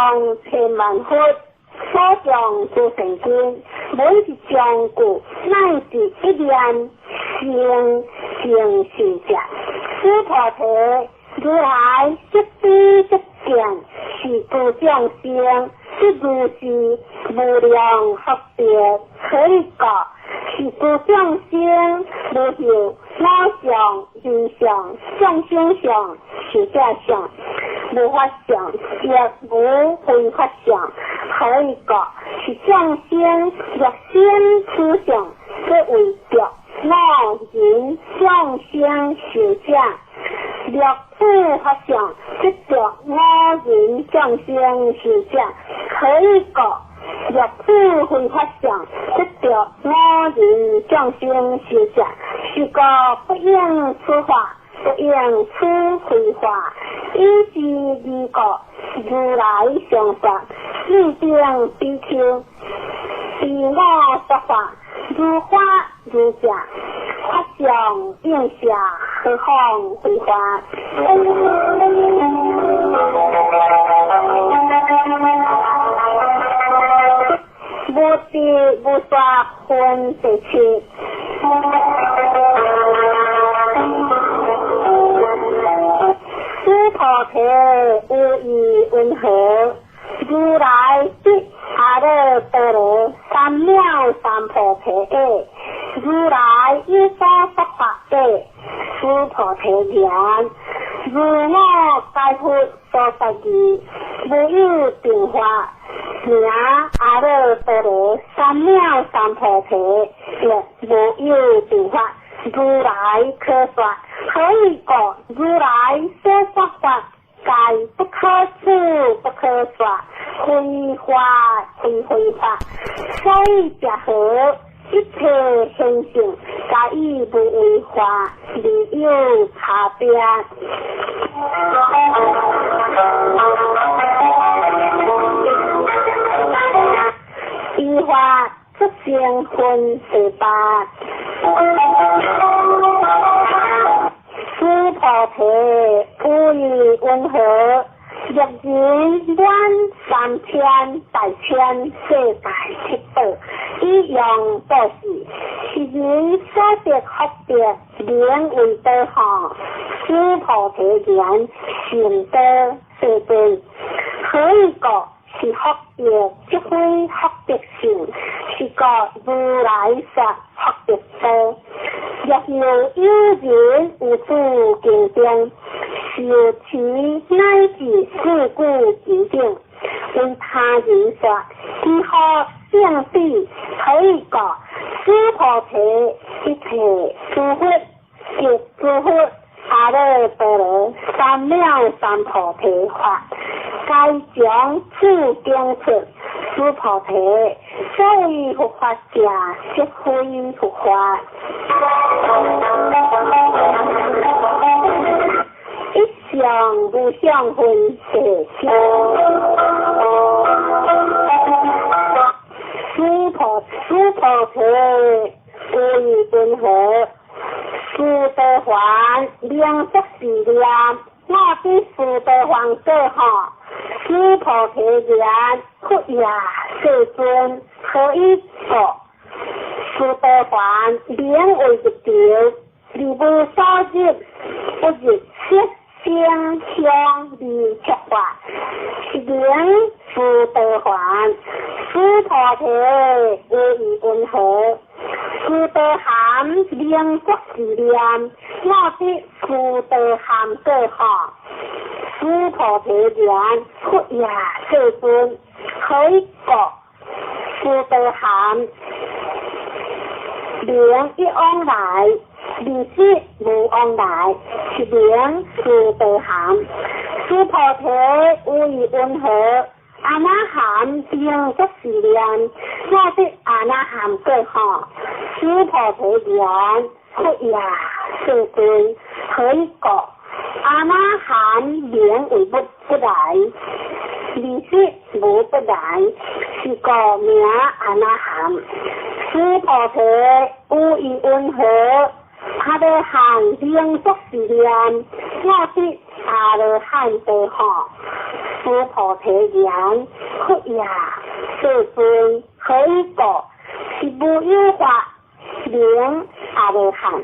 千萬佛所講諸善根，每一章句乃至一念生成信者。須菩提，如來即知即見，是諸眾生，即如是無量福德。何以故？是諸眾生無有我相、人相、眾生相、壽者相、無法相，亦無非法相。何以故？是眾生若生此相，即為著我人眾生壽者；若此法相，即著我人眾生壽者。何以故？若此非法相，即著我人眾生壽者。是故不應此法，不應此非法。以是義故，如來常說：汝等比丘，依我說法，如法如教，法相應下，何況非法？無知無說分第七。須菩提有意云何？如來得阿耨多羅三藐三菩提耶？如來有所說法者，須菩提言：如我解佛所說義，無有定法，名阿耨多羅三藐三菩提，亦無有定法，如來可說。何以故？如來所說法，皆不可取，不可說，非法非非法。所以者何？一切現象，皆以無為法而有差別。依法出生分第八。須菩提有意云何？若人滿三千大千世界七寶，以用布施，是人所得福德，名為多哈。須菩提言：善多世尊，何以故？是福德，即非福德性，是故如來說福德多。若有有人有此經中，受持乃至四句之頂，為他人說，其何聖彼？何以故？須菩提，一切諸佛及諸佛阿耨多羅三藐三菩提法，皆從此經出。須菩提，所謂佛法者，即非佛法。一相無相分第七。須菩提，有義云何？須陀洹名作是念，我得須陀洹果吼。須菩提言：佛也，世尊，何以故？須陀洹名為入道，而無所入，不入色聲香味觸法，是名須陀洹。須菩提，有義云何？須陀含名作是念，我得須陀含果吼。須菩提言：佛也，世尊，何以故？須陀含名一往來，二識無往來，是名須陀含。須菩提，有義云何？阿那含名作是念，我得阿那含果吼。須菩提言：佛也，世尊，何以故？阿那含名為不來，二識無不來，是故名阿那含。須菩提，有義云何？阿羅漢名作是念，我得阿羅漢道吼。須菩提言：佛也，世尊，何以故？是無有法名阿羅漢。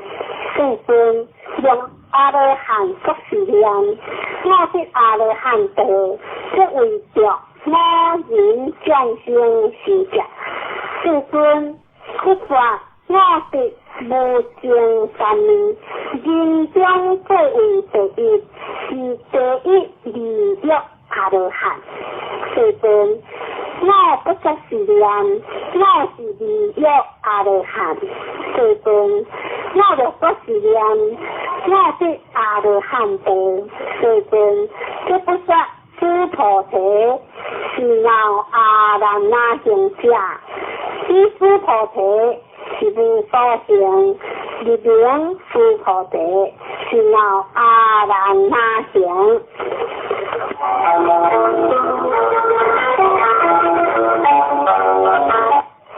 世尊，用阿羅漢作是念，我得阿羅漢道，即為著五蘊眾生修者。世尊，佛說我得無上三昧，人中最為第一，是第一二欲阿羅漢。世尊，我不作是念，我是二欲阿羅漢。世尊，我若作是念，我得阿羅漢道。世尊，這不說須菩提是鬧阿難那行者，此須菩提是無所行，入名須菩提是鬧阿難那行。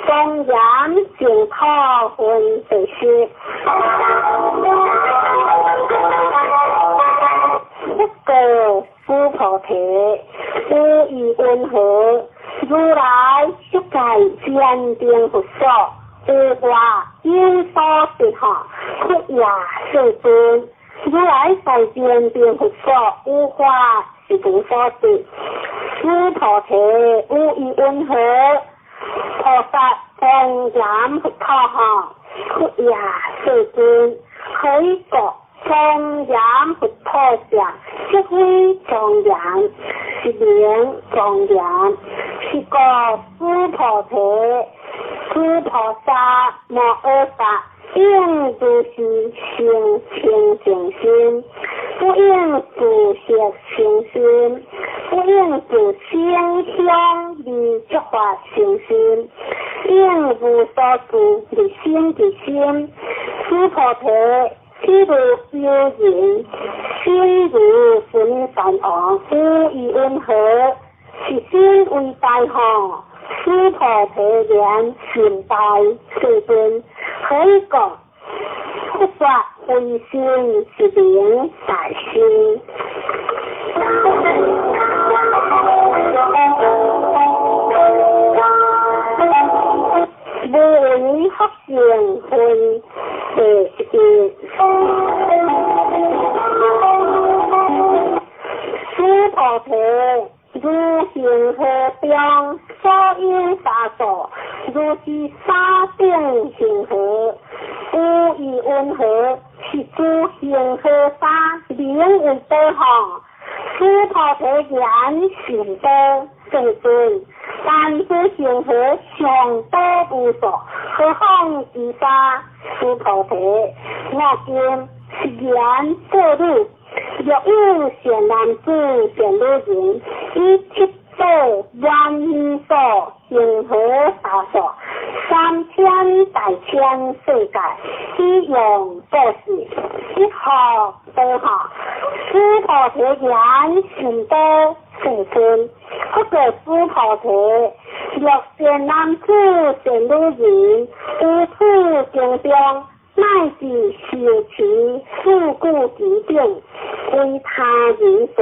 莊嚴淨土分第十。不過須菩提，有義云何？如來色界堅定佛所，有法有所得吼。佛也，世尊，如來在堅定佛所，有法是無所得。須菩提，有義云何？菩薩莊嚴佛土吼。佛也，世尊，何以故？莊嚴佛土者，即非莊嚴，是名莊嚴。是故須菩提，諸菩薩摩訶薩應如是生清淨心，不應住色生心，不應住聲香味觸法生心，應無所住而生其心。須菩提，譬如有人心如須彌山王，有義云何？是心為大吼。須菩提言：心大，世尊，何以故？佛說非心是名大心。無為福善分第十一。須菩提，如恒河中所有沙數，如是沙等恒河，有義云何？是諸恒河沙名為多吼。須菩提言：甚多。世尊，但此恒河上多無數，何況其他須菩提，我今是言這汝，若有善男子善女人，以七寶滿所恒河沙數，三千大千世界，以用布施，一福多哈，須菩提言善多世尊，佛告須菩提，若善男子善女人，於此經中，乃至受持四句偈等，為他人說，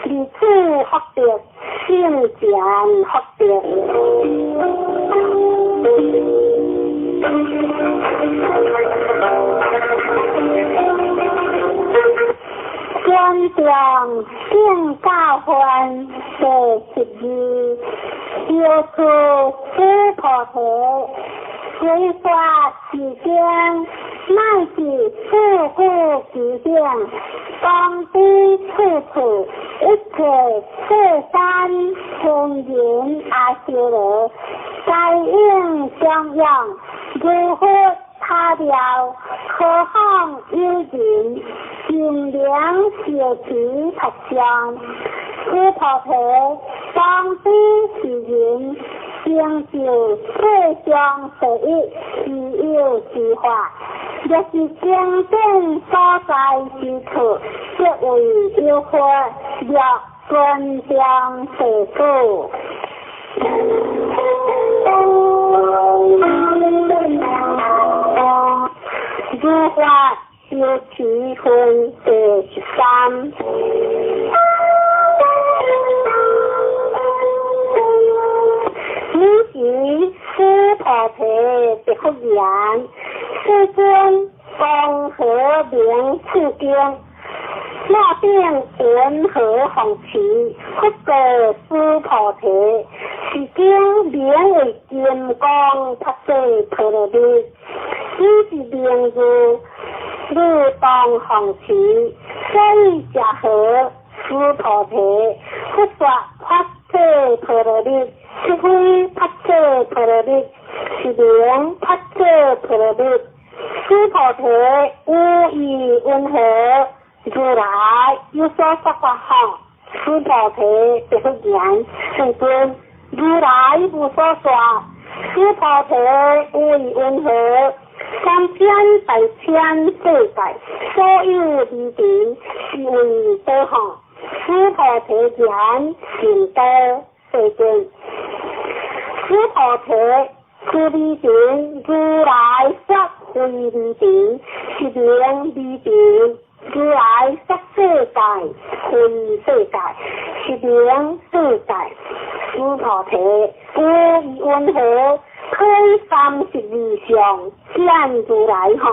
離此福德，勝前福德。尊重圣教分第12，小处须菩提，随法持经，乃至四句偈等，當知處處一切世間天人阿修羅，皆應供養，如佛他了，何況有人盡能受持佛像？須菩提，當知是人成就世上第一稀有之法，若是經典所在之處，即為有佛若尊重世主。如法修持分第13。汝時須菩提答復言：世尊，光和明此經，我等云何奉持？佛告須菩提：是經名為金剛菩薩婆羅蜜，彼是名字，汝當奉持。所以者何？須菩提，佛說菩薩婆羅蜜，是非菩薩婆羅蜜，是名菩薩婆羅蜜。須菩提，汝意云何？如來有所說法吼？須菩提答復言：世尊，如來無所說。須菩提，汝意云何？三千大千世界所有微塵，是為多吼？須菩提言：善多，世尊。須菩提，此微塵如來說非微塵，是名微塵。如來說世界非世界，是名世界。須菩提，汝意云何？可以32相見如來吼？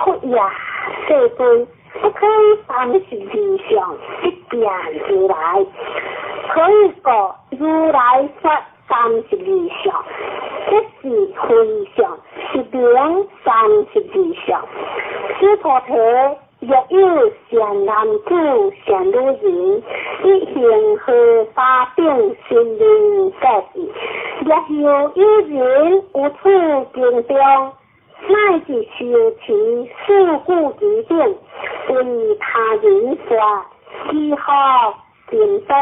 佛也，世尊，不可以32相一見如來。可以說如來說32相，這是非相，是名32相。須菩提，若有善男子善女人，以恒河沙等身命布施，若有有人於此經中，乃至受持四句偈等，為他人說，其福甚多。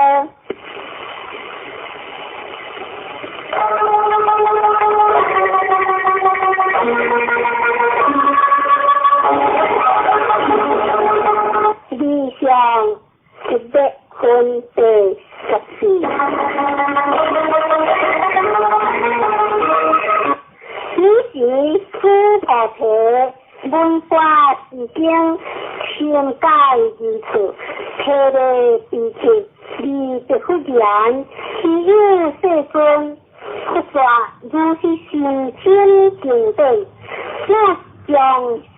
理想一百分第14。彼時須菩提聞法是經，深解義處，體會彼此，而答復言：希有世尊，佛說如是甚深經典，我將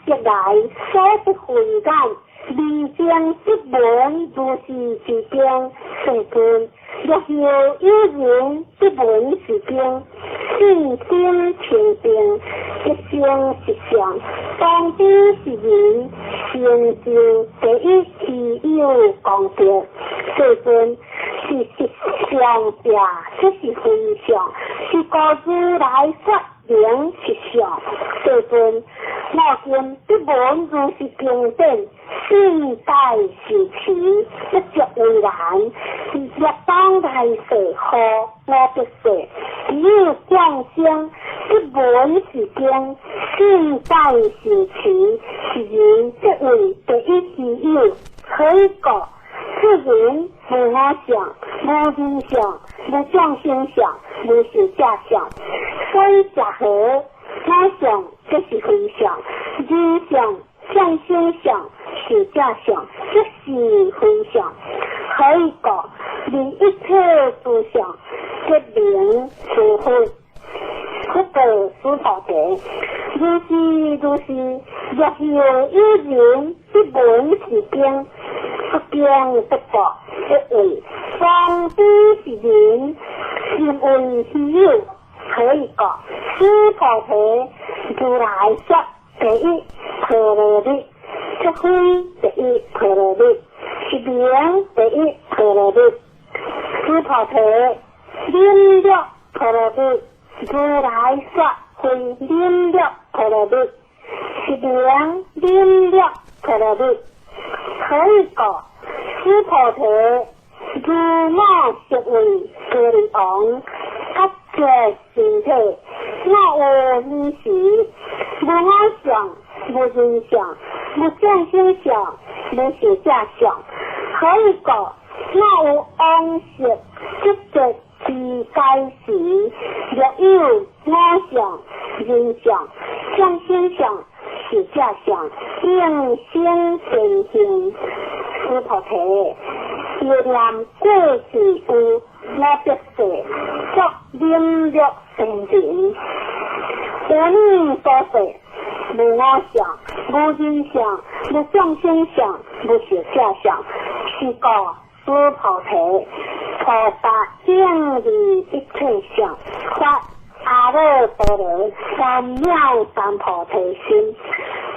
悉來所得慧眼，未曾得聞如是之經。世尊，若有有人得聞是經，信心清淨，一生一相，當知是人成就第一稀有功德。世尊，是上者，这是非相，是故如来说名是相。世尊，我今得闻如是经典，信解受持，不足为难。业当来世何无别世，只有众生得闻是经，信解受持，是人即为第一希有。何以故？此人无我相，无人相，无众生相，无寿者相。所以者何？我相即是非相，人相、众生相、寿者相，即是非相。何以故？离一切诸相，即名诸佛。佛告须菩提：如是如是，若有有人得闻是经，不惊不怖，即为方知是人，心为希有。何以故？须菩提，如来说第一波罗蜜，即非第一波罗蜜，是名第一波罗蜜。须菩提，忍辱波罗蜜，如来说非忍辱波罗蜜，是名忍辱波罗蜜。何以故？须菩提，如我昔为歌利王，觉觉身体，我有尔时，无我相，无人相，无众生相，无寿者相。何以故？我有往昔执着之解时，若有我相、人相、众生相、寿者相，应生善行。须菩提，忆念过去有五百世，作忍辱仙人。有尔所世，无我相，无人相，无众生相，无寿者相。是故须菩提，菩萨应离一切相，发阿耨多罗三藐三菩提心，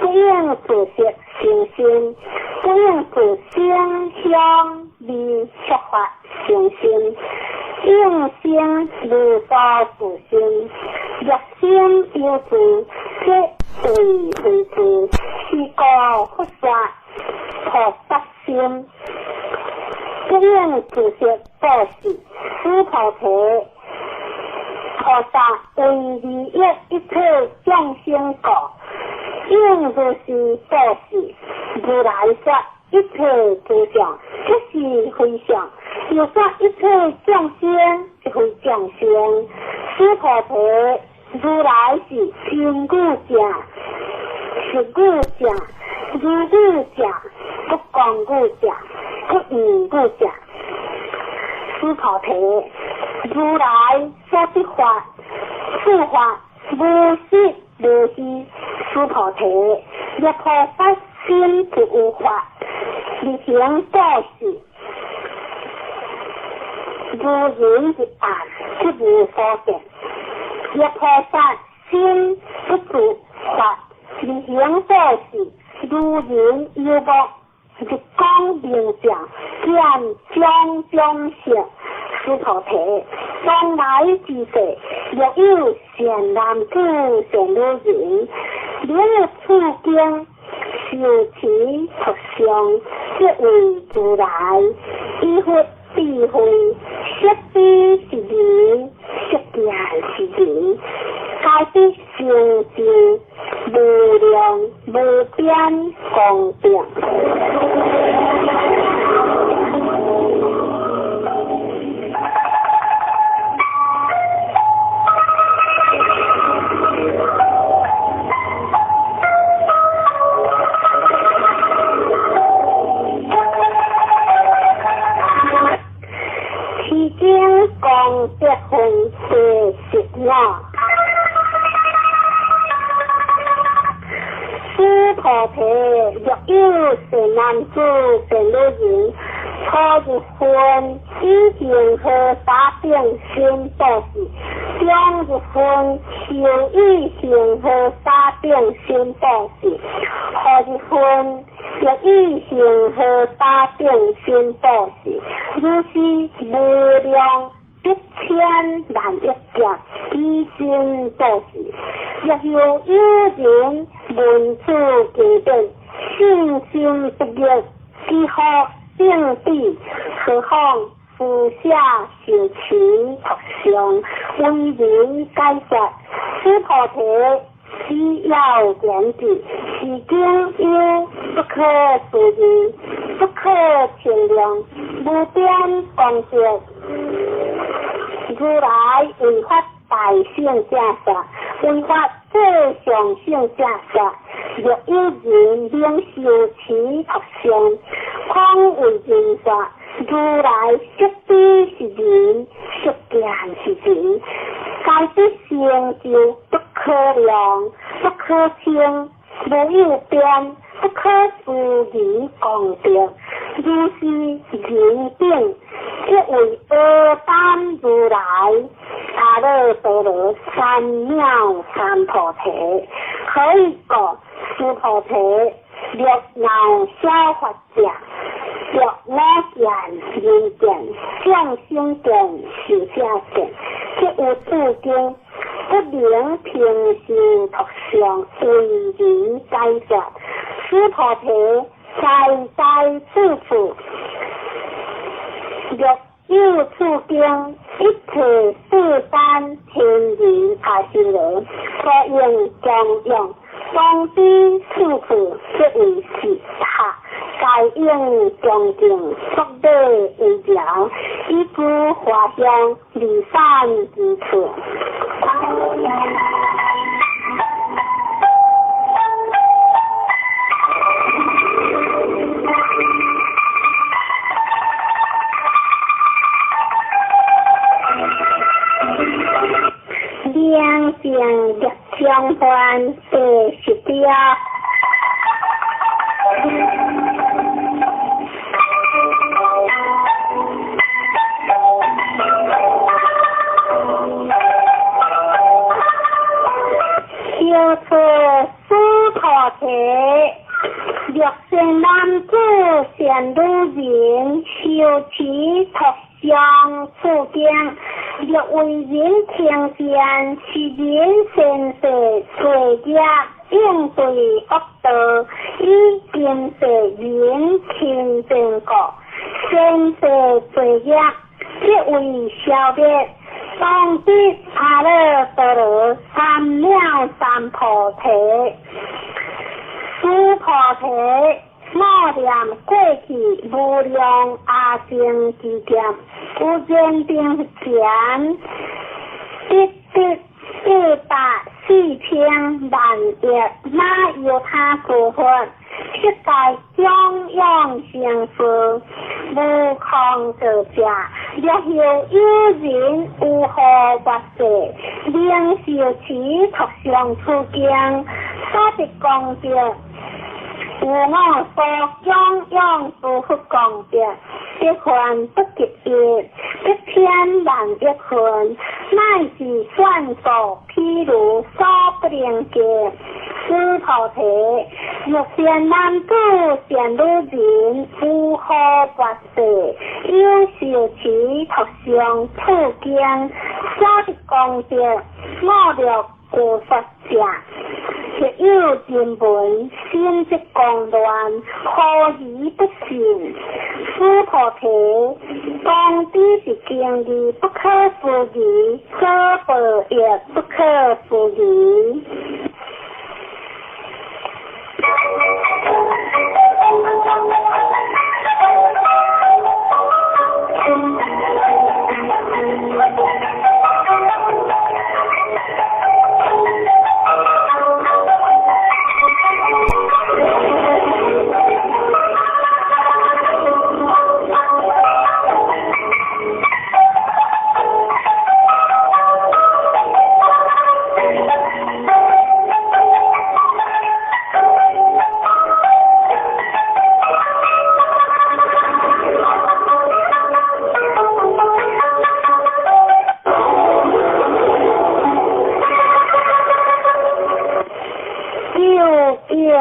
不应自色生心，不应自声香味触法生心，应生无所住心。若心有住，即为非住。是故佛说菩萨心，不应自色布施。须菩提，菩萨为利益一切众生故，应如是布施。如来说一切诸相，即是非相；又说一切众生，即非众生。须菩提，如来是真语者，实语者，如语者，不狂语者，不异语者。须菩提，如来所得法，此法无实无虚。须菩提，若菩萨心不有法，而行布施，如人入暗，即无所见。若菩萨心不住法，而行布施，如人游目，日光明镜，见种种色。须菩提，将来之世，若有善男子、善女人，明此经，受持读诵，即为如来，以佛智慧，色非是人，色见是人，皆得成就无量无边功德。功德分第15。须菩提，若有善男子、善女人，初入婚，以任何法顶身布施，中當日分受以恒河沙等身布施，何日分亦以恒河沙等身布施，如是無量百千萬億劫以身布施。若有有人聞此經典，信心不逆，幾乎正彼，何況施捨受持讀誦，為人解說。須菩提，此要言之，是經有不可思議、不可稱量、無邊功德。如來為發大乘正說，為發最上乘正說。若有人能受持讀誦，況為人說，如來悉知是人，悉見是人，皆得成就不可量、不可稱、無有邊、不可思議功德。如是人等，即為阿單如來、阿耨多羅三藐三菩提。何以故？須菩提，若鬧小法者，若我見、人見、眾生見、壽者見，即有此經，不能平受讀誦，為人解說。須菩提，在在處處，若有此經，一切世間天人阿修羅，所應供養，當知處處即為是塔，皆應恭敬作禮圍繞，以諸華香離散之處。明鏡逆相還第十條。小出須菩提，若善男子善女人，受持讀誦此經，若為人聽見，是人善世罪業，應對惡道，以今世人清淨故，善世罪業即為消滅。當得阿耨多羅三藐三菩提。須菩提，默念過去無量阿僧祇劫，有燃燈佛得得八百四千萬億那由他諸佛，悉皆供養成事，無空過者。若後有人有何跋涉，能受持讀誦此經，所得功德，有我所供養諸佛功德，百分不及一，百千萬億分，乃至算數譬如所不能及。須菩提，若善男子善女人，有何跋涉，有受持讀誦此經，所得功德，五六過佛者，若有人聞，心則狂亂，何以不信？須菩提，當知是經義不可思議，所報亦不可思議。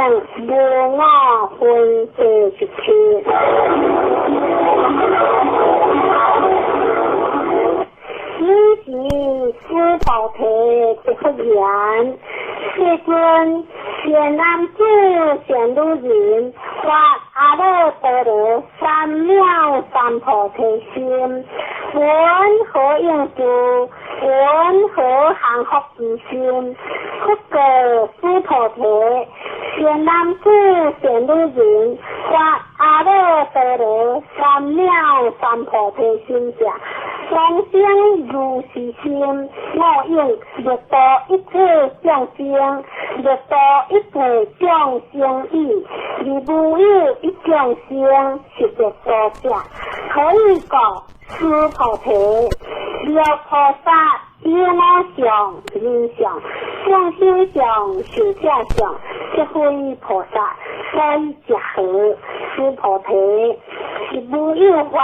無我分第十七。汝時須菩提答佛言：世尊，善男子善女人，發阿耨多羅三藐三菩提心，雲何應住？雲何降伏其心？佛告須菩提：善男子善女人，發阿耨多羅三藐三菩提心者，眾生如是心，我應欲度一切眾生，欲度一切眾生已，而無有一眾生是欲度者。何以故？須菩提，若菩薩有我相、人相、眾生相、壽者相，則非菩薩，所以者何？須菩提，是無有法。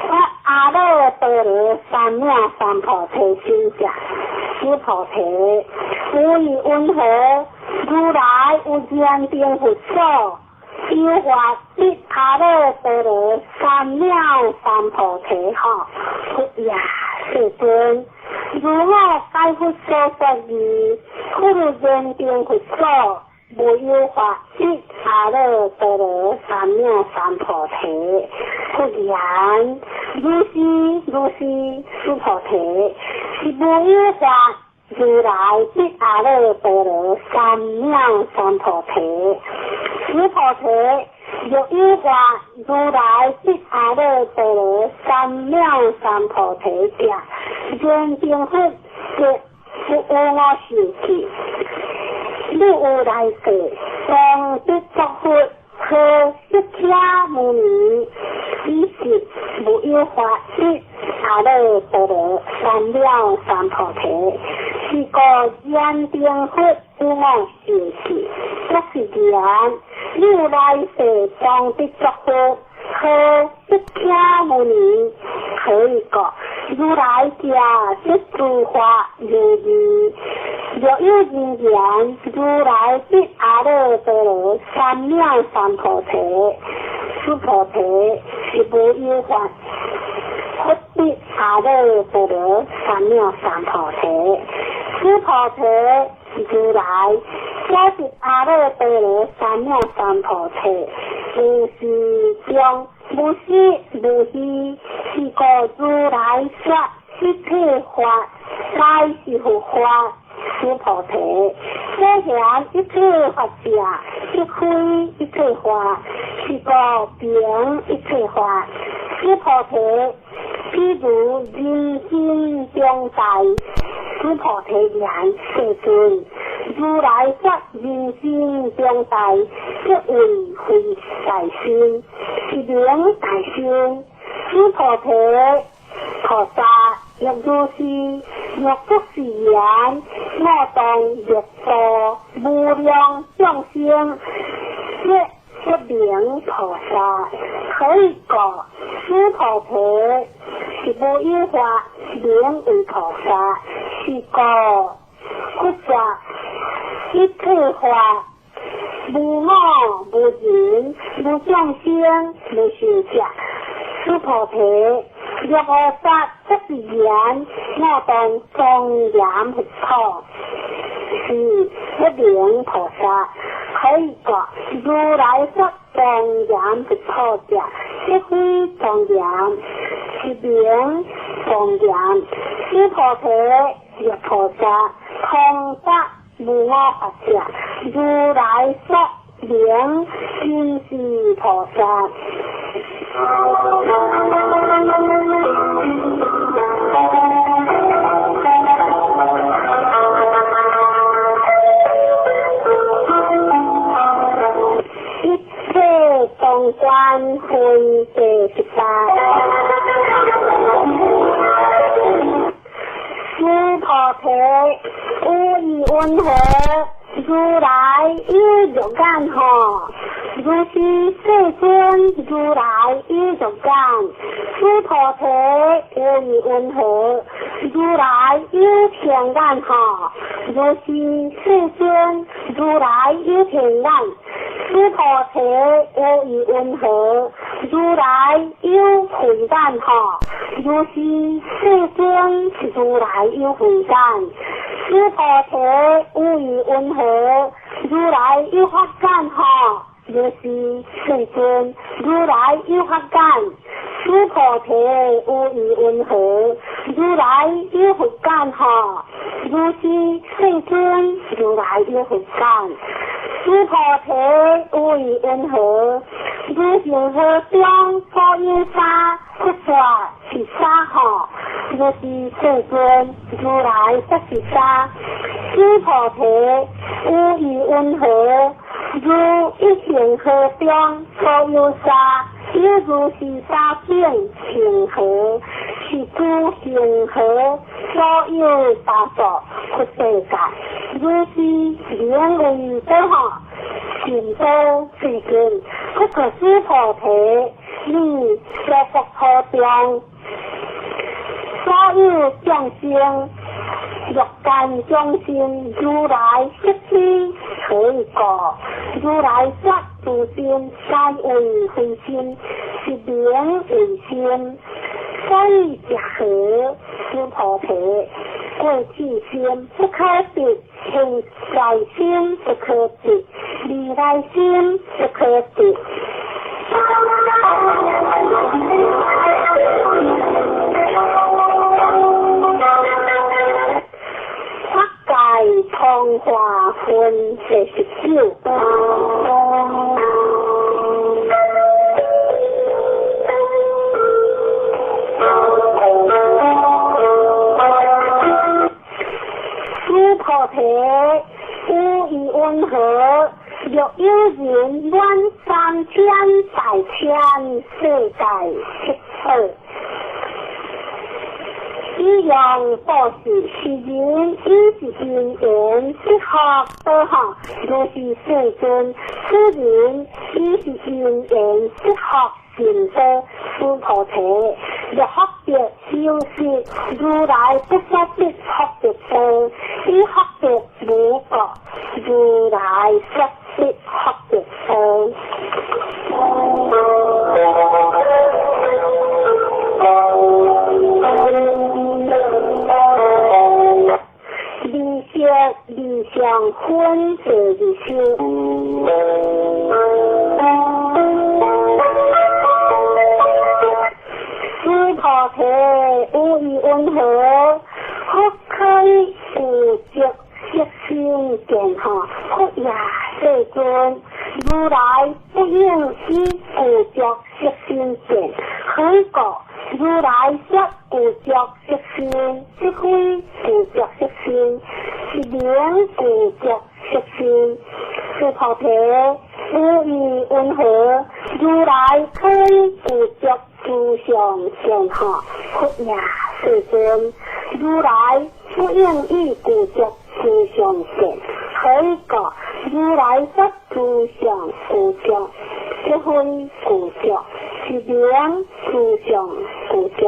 發阿耨多羅三藐三菩提心者，須菩提，無疑雲何？如來有燃燈佛所，有法得阿耨多羅三藐三菩提吼。佛也，世尊，如我解佛所說義，佛有燃燈佛所，無有法得阿耨多羅三藐三菩提。佛言：如是如是，須菩提，是無有法如來得阿耨多羅三藐三菩提。須菩提，若有法如來得阿耨多羅三藐三菩提者，燃燈佛則不有我受記。汝有來世當得作佛，號釋迦牟尼，彼時無有法得阿耨多羅三藐三菩提。是故燃燈佛有我受記，作是言：汝來世當得作佛，號釋迦牟尼。何以故？如來者，說諸法如義。若有人言如來得阿耨多羅三藐三菩提，須菩提，是無有法佛得阿耨多羅三藐三菩提。須菩提，如來所得阿耨多羅三藐三菩提，無是中，無實無虛，是故如來說一切法，皆是佛法。須菩提，所言一切法者，即非一切法，是故名一切法。須菩提，譬如人心中大。須菩提言：世尊，如來說人心中大，即為非大心，是名大心。須菩提，菩薩若如是，若作是言，我當欲度無量眾生，則不名菩薩。何以故？須菩提，是無有法名為菩薩，是故佛說一切法無我無人無眾生無壽者。須菩提，若菩薩作是言，我當莊嚴佛土，是不名菩薩。何以故？如來說莊嚴佛土者，即非莊嚴，是名莊嚴。須菩提，若菩薩通達無我法者，如來說名真是菩薩。一切中觀分第18。須菩提，有意云何？如來有肉眼吼？如是世尊，如來有肉眼。須菩提，有意云何？如來有天眼吼，如是世尊，如來有天眼。須菩提有疑云何？如來有慧眼吼，如是世尊，如來有慧眼。須菩提有疑云何？如來有法眼吼，如是世尊，如來有法眼。須菩提有疑云何？如來有佛眼吼，如是世尊，如來有佛眼。須菩提有疑云何？如恒河中所有沙，佛說是沙吼，如是世尊，如來說是沙。須菩提有疑云何？如一恒河中所有沙，有如是沙等恒河，是諸恒河所有大眾佛世界，如是名為多吼，善道世尊。不過須菩提，你娑婆訶中所有眾生，欲界眾生，如來悉知何以故？如來說諸心皆為非心，是名為心。所以者何？須菩提，過去心不可得，現在心不可得，未來心不可得。法界通化分第19。須菩提有疑云何？若有人滿三千大千世界七寶，以用布施，是人以是因緣得福德吼，如是世尊，此人以是因緣得福善德。須菩提，若福德修習，如來不說得福德多，以福德無過，如來說得福德多。離色離相分第20。須菩提有疑云何？佛可以具足色身見吼，佛也世尊，如來不應以具足色身見，何以故？如來說具足色身，即非具足色身，是名具足色身。須菩提有疑云何？如來可以具足諸相見吼，佛也世尊，如來不應以具足諸相見，何以故？如來說諸相具足，即非具足，是名諸相具足。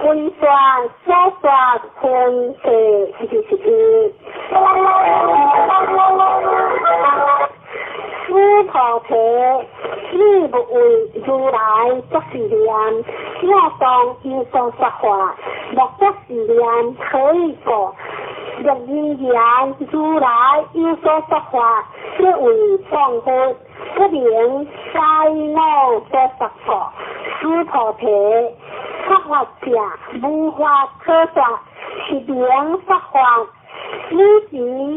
分說所說分第21。須菩提，你勿為如來作是念，我當有所說法，莫作是念，何以故？若人言如來有所說法，即為謗佛，不能該我所說故。須菩提，說法者無法可說，是名說法。汝時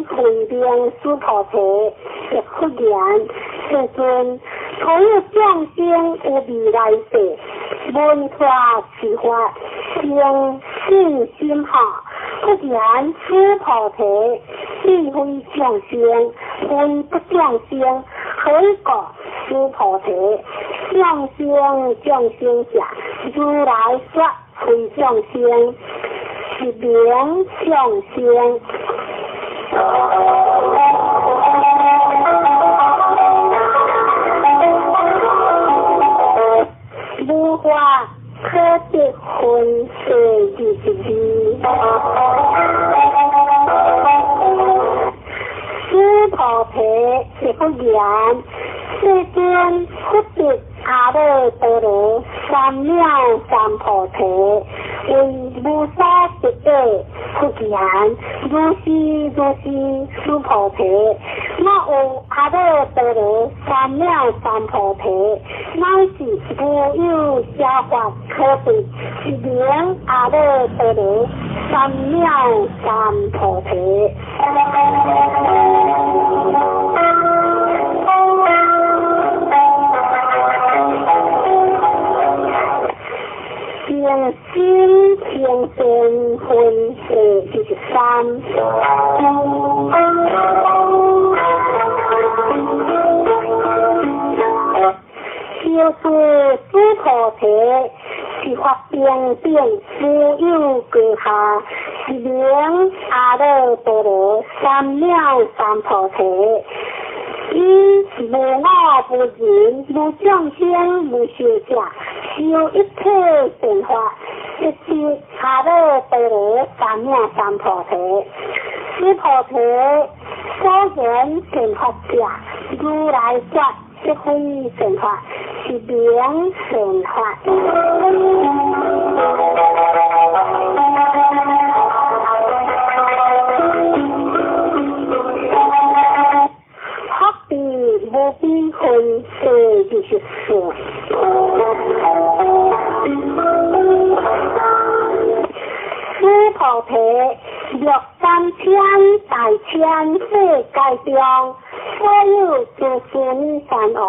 慧明須菩提，亦復言：世尊，所有眾生有未來世，聞法持法，生信心吼。復言須菩提，彼非眾生，非不眾生，何以故？須菩提，眾生眾生者，如來說非眾生，是名眾生。得分第22。须菩提，是佛言：世尊，佛得阿耨多罗三藐三菩提，为无所得者。佛言：如是如是，须菩提，若有阿耨多罗三藐三菩提，乃是无有邪法可得，是名阿耨多罗三藐三菩提。平心平善分第23。就是须菩提，是法平等，无有高下，是名阿耨多罗三藐三菩提。以无我无人无众生无寿者，修一切善法，即是阿耨多罗三藐三菩提。须菩提，所言善法者，如来说即非善法，是名善法。福地无边分第24。须菩提，若三千大千世界中，所有诸须弥山王，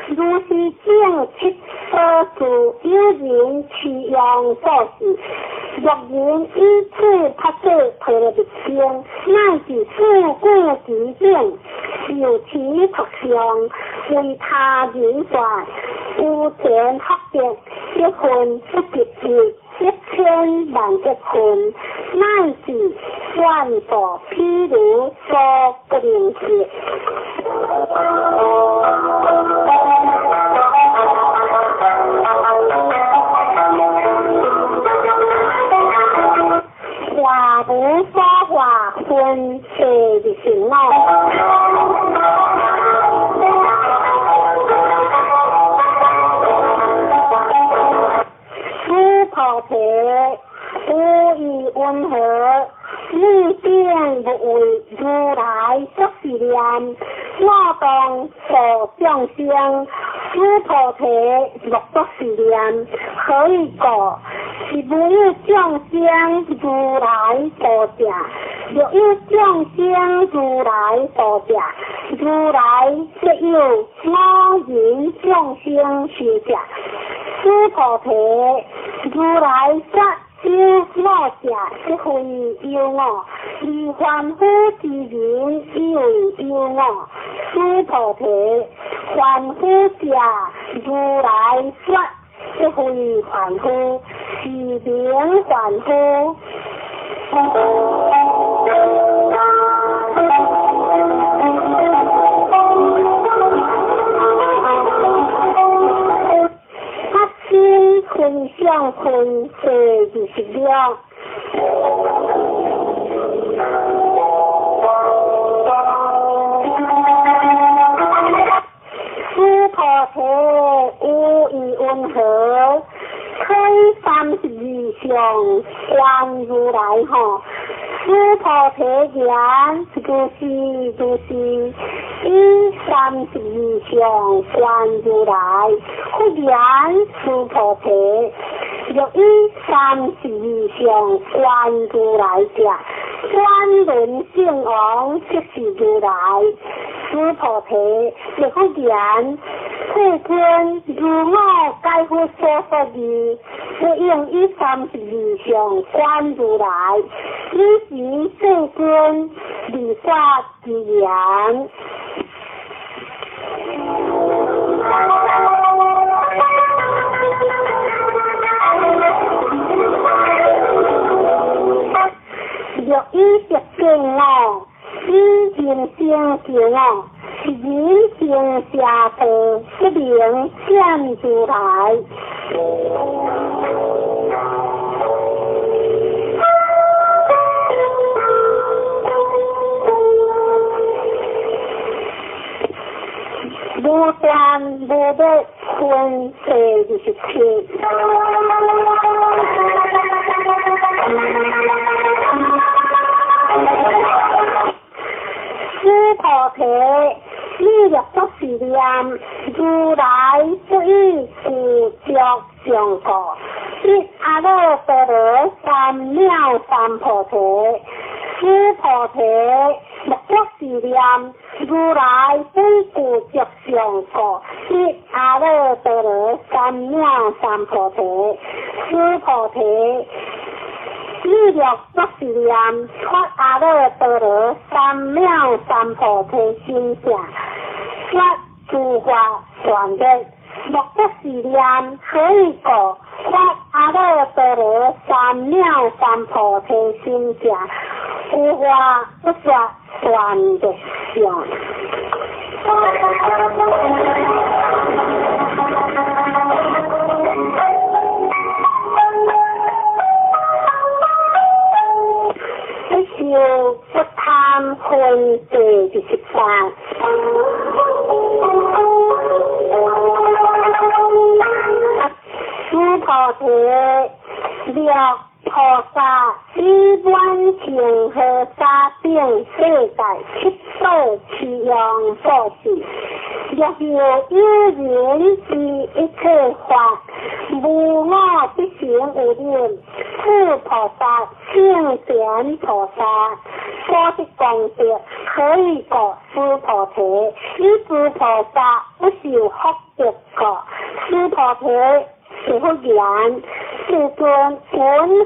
如是正七所住，有人持用做事，若人以此拍摄毗罗密经，乃至四句其顶，受持读诵，为他人说，有前福德，一分不及一千万亿分，乃至万度譬如所不能及。化无所化分第25。须菩提，无疑云何？你定不为如来作是念：我当度众生。须菩提，莫作是念。何以故？是无有众生如来度者。若有众生如来度者，如来则有我人众生寿者。须菩提，如来说有我者，即非有我；而凡夫之人，以为有我。须菩提，凡夫者，如来说即非凡夫，是名凡夫。心分相分第26。须菩提，有疑云何？开32相观如来吼。须菩提言：如是如是，以32相观如来。佛言：须菩提，若以32相观如来者，转轮圣王即是如来。须菩提，若佛言：世尊，如我解佛所说义，不应以32相观如来。彼时世尊利发之言。若以色见我，以人生见我，是人生邪道，不能见如来。無斷無滅分第27。須菩提，你若作是念，如來不以具足相故，得阿耨多羅三藐三菩提。須菩提，莫作是念，如來不以具足相故，得阿耨多羅三藐三菩提。須菩提，你若作是念，發阿耨多羅三藐三菩提心者，說諸法斷滅。莫作是念，何以故？發阿耨多羅三藐三菩提心者，有法不說斷滅相。不受不貪分第28。須菩提，若菩薩以滿恒河沙等世界七寶持用布施，若有有人知一切法，無我必成有忍，此菩薩聖賢菩薩所得功德，何以故？須菩提，以諸菩薩不受福德故。須菩提，是佛言：世尊，雲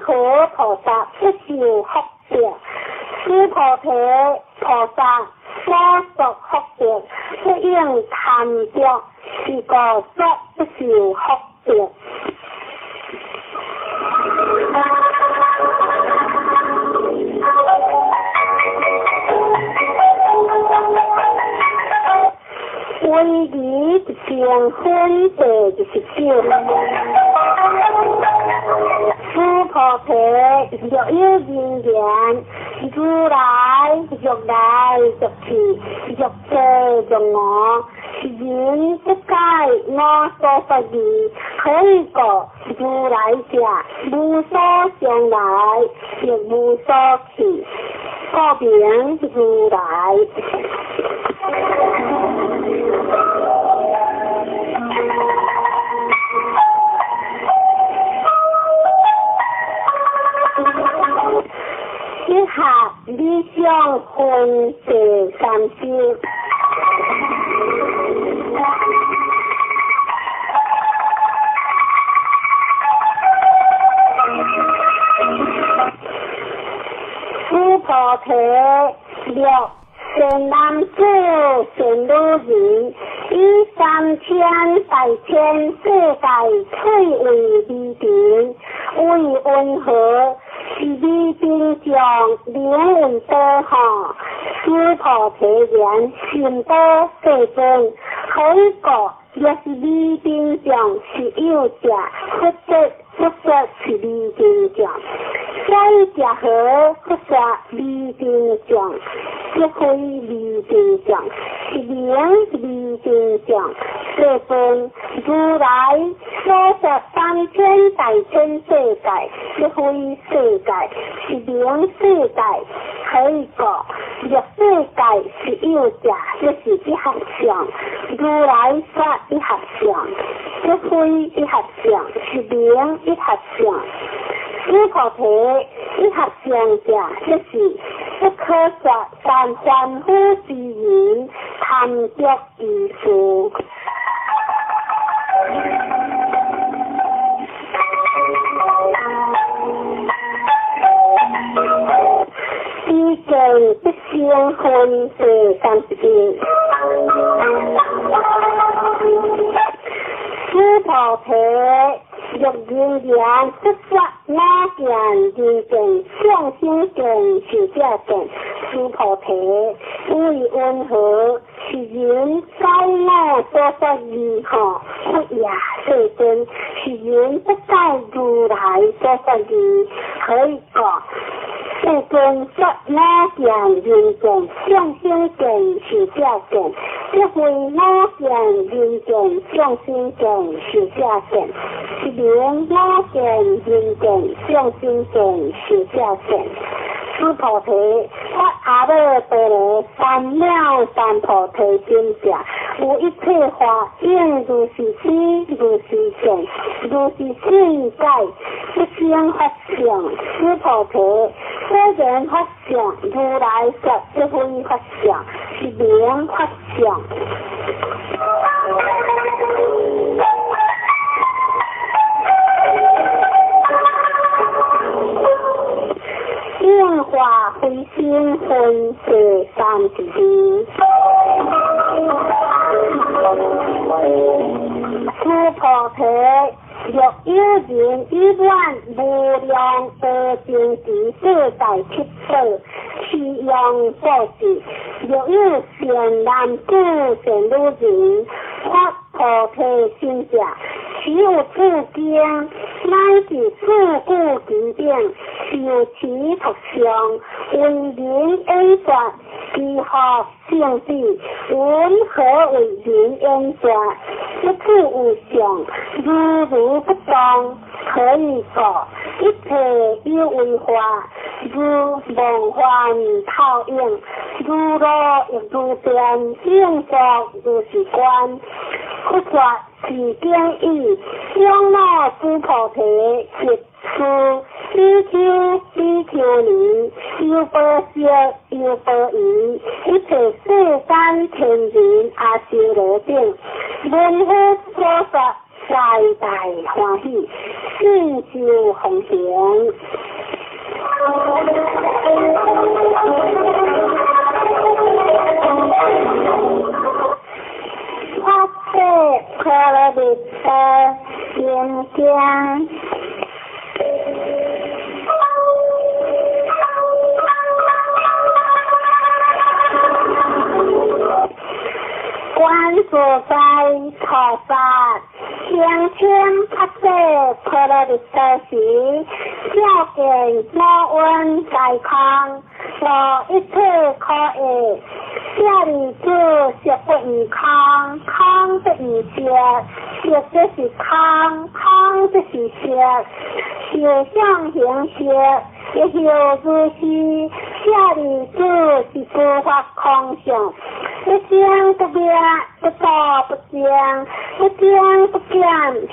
何菩薩不受福德？須菩提，菩薩所作福德，不應貪著，是故說不受福德。威儀成分第29。須菩提，若有人言，如來欲來欲去，欲坐欲卧，人不解我所說義，何以故？如來者，無所將來，亦無所去，故名如來。一合理想分第30。須菩提，若善男子、善女人，以三千大千世界翠為微塵，為雲何？是微塵眾，名為寶吼。須菩提言：善寶世尊，何以故？若是微塵眾是有者，佛說佛說是微塵眾，所以者何？佛說微塵眾，即非微塵眾，是名微塵眾。世尊，如來所說三千大千世界，即非世界，是名世界。何以故？若世界是有者，即是一合相。如來說一合相，即非一合相，是名一合相。須菩提，一合相者，即是不可說但凡夫之人貪著之事。知見必生分第31。須菩提，若人言不說我見、人見、眾生見、壽者見，須菩提，為云何？是人解我所說義吼？佛也，世尊，是人不解如來所說義，何以故？世尊說我見、人見、眾生見、壽者見，即非我見、人見、眾生見、壽者見，是名我見、人見、眾生見、壽者見。須菩提，發阿耨多羅三藐三菩提心者，有一切法應如是知，如是見，如是信解，不生法相。須菩提，所言法相，如來說即非法相，是名法相。應化非心分第32。須菩提，若有人以滿無量阿僧祇世大七寶，持用布施；若有善男子、善女人，發菩提心者，持有此經，乃至四句偈頂，受持讀誦，為人演說，其福勝彼。云何為人演說？一處有相，如如不動，何以故？一切有為法，如夢幻泡影，如露亦如電，應作如是觀。佛說是經已，長老須菩提及此比丘、比丘尼、優婆塞、優婆夷，一切世間天人阿修羅等，聞佛所說，大大歡喜，信受奉行。發誓婆羅蜜多心經。觀自在菩薩聲稱發誓婆羅蜜多時，照見五蘊皆空，無一切可愛。舍利子，色不異空，空不異色，色即是空，空即是色，受想行識，亦復如是。舍利子，是諸法空相，不生不滅，不垢不淨，不增不減，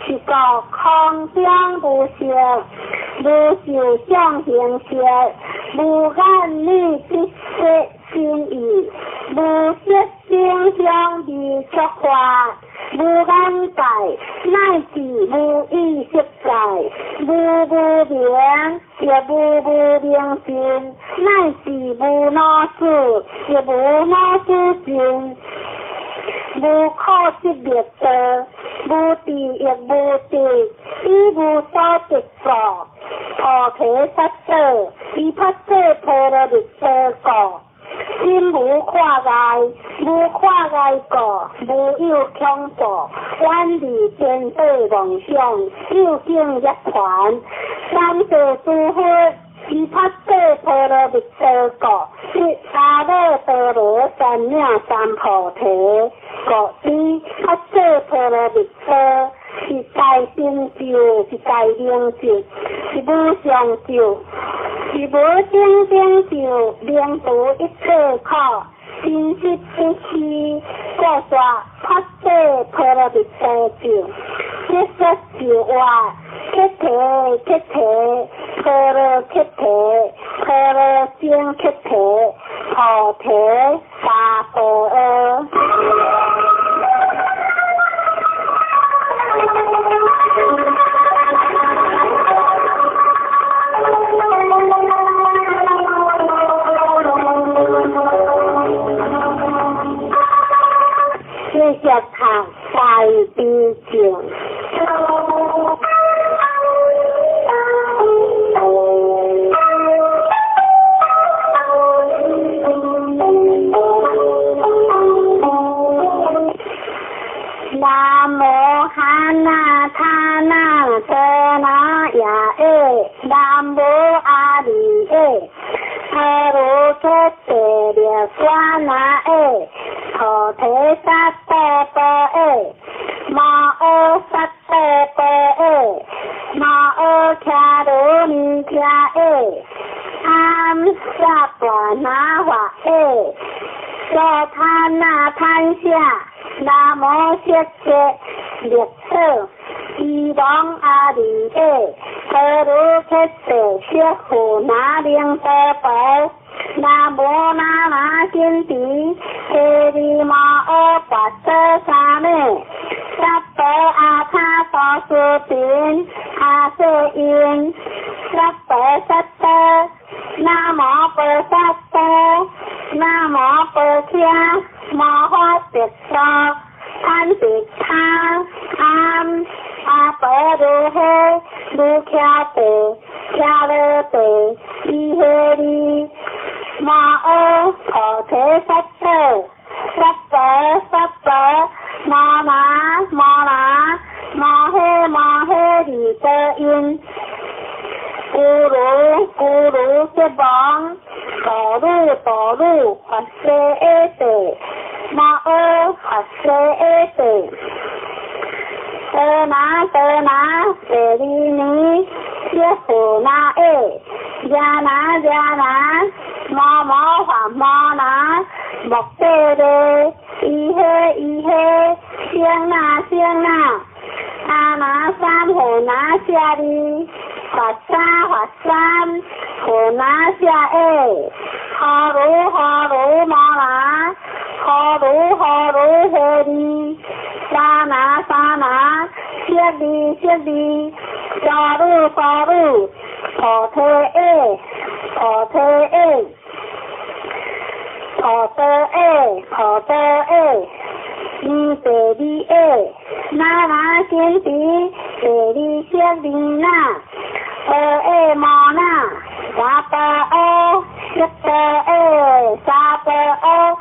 是故空中無色，無受想行識，無眼耳鼻舌身意，無色聲香味觸法，無眼界，乃至無意識界，無無明，亦無無明盡，乃至無老死，亦無老死盡，無苦集滅道，無智亦無得，以無所得故，菩提薩埵，以發誓婆羅蜜多故。心無掛礙，無掛礙故，無有恐怖，遠離顛倒妄想，究竟涅槃。三世諸佛，以發誓婆羅蜜多故，得阿耨多羅三藐三菩提。故知發誓婆羅蜜多是大成就，是大明咒，是無上咒。是無頂頂咒，明除一切苦，真實不虛，故說發誓婆羅蜜多咒。結說咒話，羯提羯提，婆羅羯提，婆羅僧羯提，菩提薩婆訶。繼續讀大悲咒。南無哈那他那陀那耶耶，南無阿彌耶，阿羅诃帝力瓜那耶，菩菩提萨埵波耶，摩诃萨埵波耶，摩诃伽罗尼伽耶，安萨婆那华耶，娑檀那檀舍，南无色界力所，伊王阿弥耶，陀罗克地色富那灵多婆，南无那那金持，提利摩诃跋娑三昧，萨婆阿他多斯频，阿瑟因，萨婆萨多，南无波萨多，南无波伽摩诃毗娑，堪毗他阿阿婆如诃如伽地伽罗地伊诃利摩诃菩提萨埵萨婆萨婆摩那摩那摩诃摩诃利多因，咕噜咕噜吉王，哆噜哆噜法师阿地，摩诃法师阿地，哆那哆那舍利尼，耶佛那耶，耶那耶那，摩摩法摩那，莫底勒，伊诃伊诃，声那声那，阿那三佛那舍利，法沙法三佛那舍耶，哈鲁哈鲁摩那，哈鲁哈鲁诃利，沙那沙那，舍利舍利，沙鲁沙鲁，菩提耶，菩提耶，菩提耶，菩提耶，尼地利耶，那那金持，地利舍利那，阿耶摩那，沙婆阿，色多耶，沙婆阿，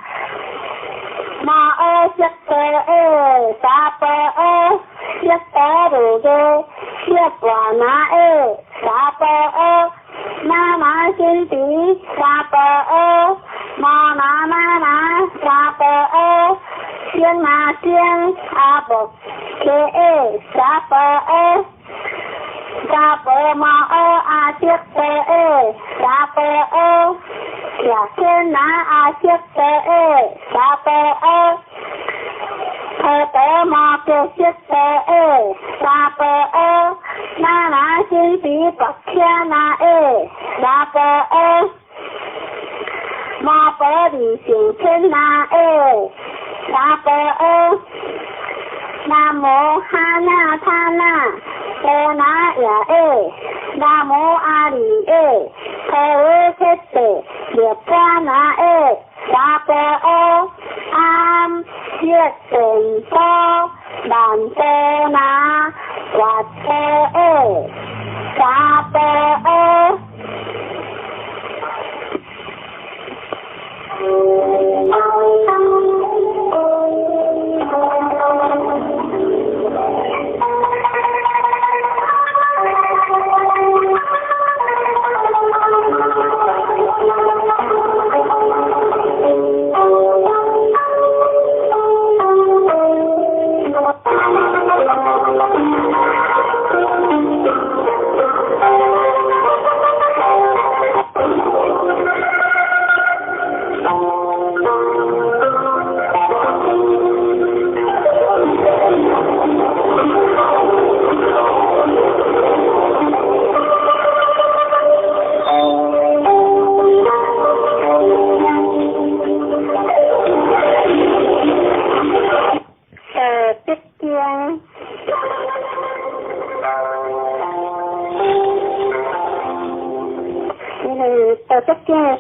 摩阿色多耶，沙婆阿，色多如耶，色婆那耶，沙婆阿，那那金持，沙婆阿，摩那那那，沙婆阿，声那声，阿婆伽耶，沙婆阿，沙婆摩阿阿悉多耶，沙婆阿，迦天那阿悉多耶，沙婆阿，阿德摩伽悉多耶，沙婆阿，那那金持跋伽那耶，沙婆阿，摩婆利胜天那耶，沙婆阿，南无哈那他那多那耶耶，南无阿弥耶，陀罗克地涅槃那耶，沙婆阿，阿悉殿多曼多那跋陀耶，沙婆阿。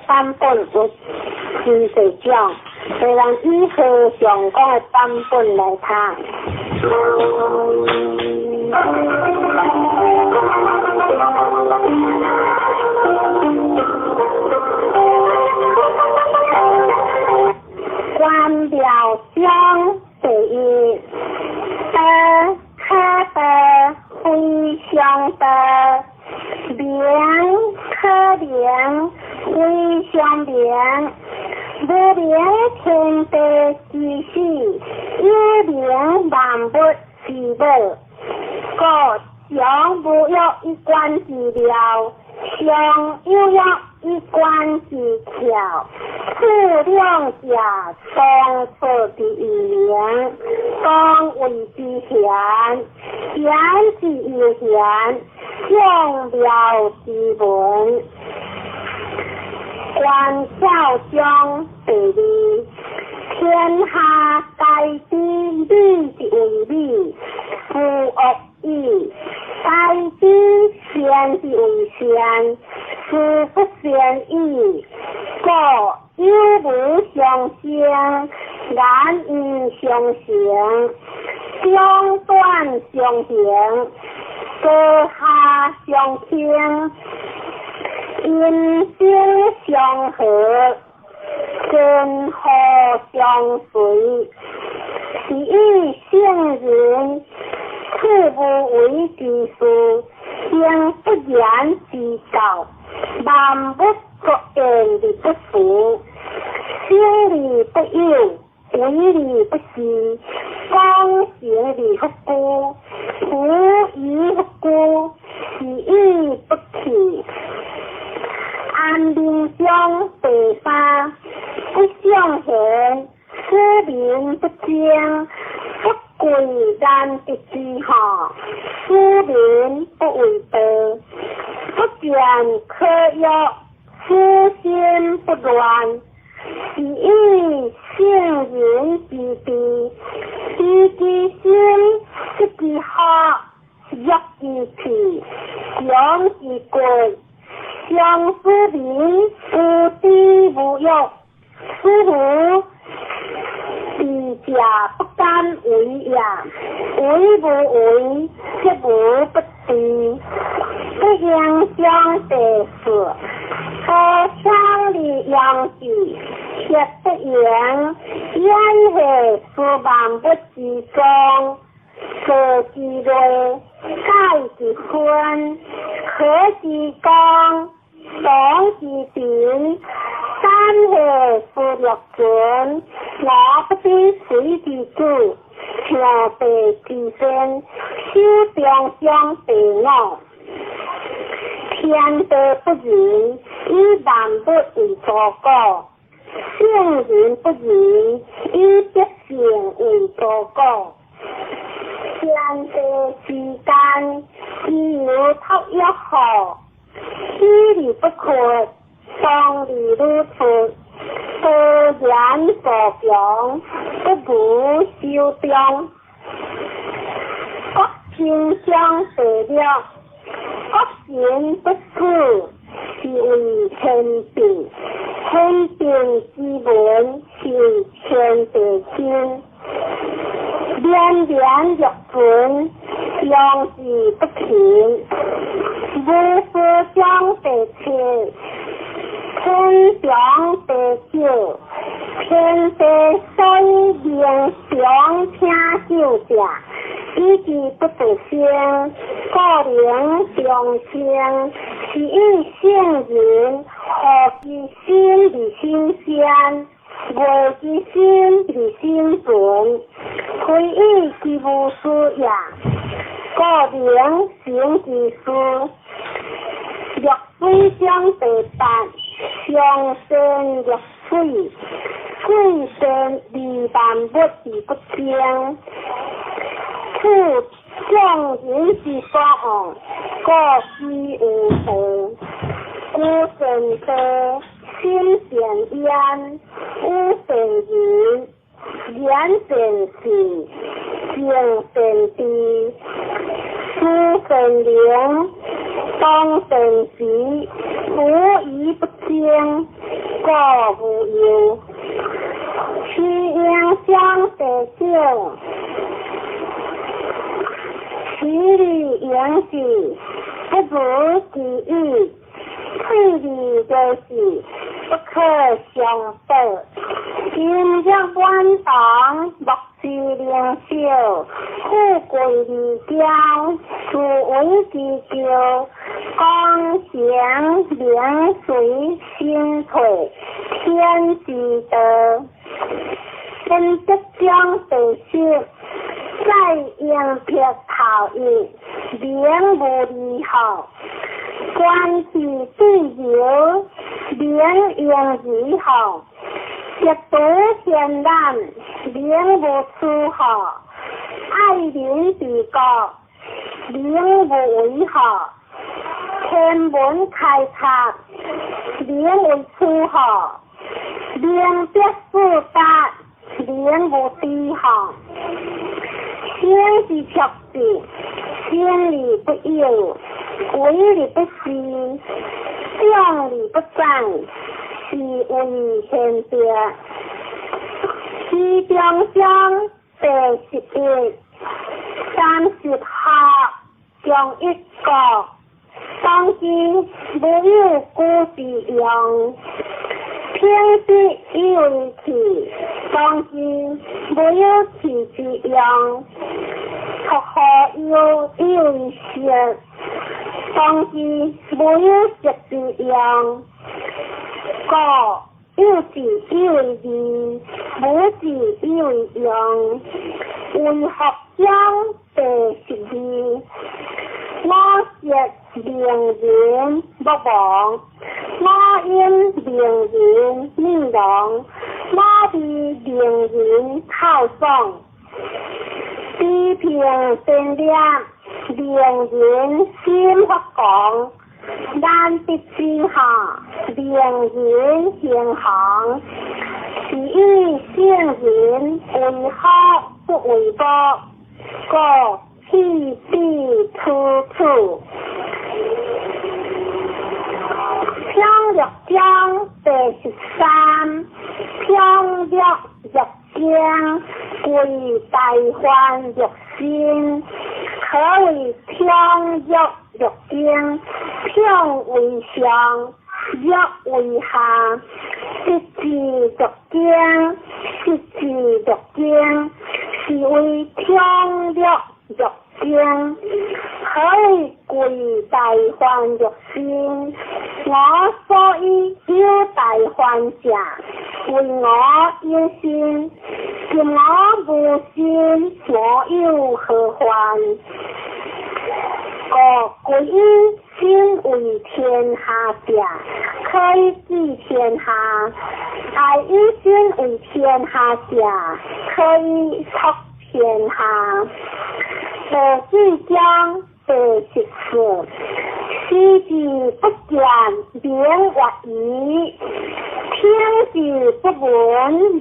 版本有真济种，所以咱以和尚讲的版本来读。观妙章第一，道可道，非常道；名可名，非常名。無明天地之始，有明萬物之母。故常無欲以觀之妙，常有欲以觀之巧。此兩者同出之異名，同謂之玄。玄之又玄，眾妙之門。觀竅中第二，天下皆知美之為美，斯惡已；皆知善之為善，斯不善已。故有無相生，難因相成，長短相形，高下相傾，音聲相和，前後相隨，是以聖人處無為之事，行不言之教，萬物作焉而不辭，生而不有，為而不恃，功成而弗居，浮而弗居，是以不去。安眠中第三，不尚賢，使民不爭，不貴難得之好，使民不畏道，不見可欲，使心不亂，是以聖人之治，知其心，得其福，弱其氣，強其骨。常使民無知無欲，使無知者不敢為也。為無為，則無不治。不應將第四，高強而養之，卻不言，焉會思萬物之宗？坐之類，改之分，和之光，動之情，三會思六存，我不知水之主，象地之先，守中將第五。天地不仁，以萬物為刍狗；聖人不仁，以百姓為刍狗。天地之間，自有托育好，喜而不屈，喪而屢出，多言助強，不如守中。國親相第六，國神不死，是謂天地；天地之文，是謂天地親。連連若存，養之不勤。無事將第七，天長地久，天地所以能長聽久者，以其不得生，故能長生。是以聖人和其心而心善，樂其心而心存，非以其無事也，故能成其事。若水將第八，上善若水，水善利萬物而不爭。此眾人之所往，故居有道。居善道，心善焉，語善仁，言善信，行善知，思善靈，動善時，無疑不爭，故無憂。其應將第九，其利用之，不如其已；退而求是，不可相報。今日滿堂，莫之能少；富貴而驕，斯為之驕。功成名遂身退，天天之道。本德章第十，在应辟头一，名无离合；关系对流，名应离合；极度天然，名无出合；爱民治国，名无为合；天文开拓，名为出合；明别四达，名无低合。生之卓志，生而不有，为而不恃，长而不宰，是谓贤德。其中章第11，30学中一国，当知无有古之用。品质以为器，当知无有器之用。托何有以为色，当知无有色之用。故有志以为义，无志以为用。为学章第12，我色名人莫忘，我音名人面容，我味名人口爽。批评先念，令人心发狂；难得之下，令人心寒。是以圣人为好不为过，故弃彼处处。平乐章第13，平乐乐经，归大梵乐心。何为平乐乐经？平为上，乐为下。一字乐经，十字乐经，是为平乐乐经。何为归大梵乐心？我所以有大梵者，为我有心。今我无心，我有何患？故归以心为天下者，可以治天下；爱以心为天下者，可以托天下。第四章第14，视之不见，名曰夷；听之不闻，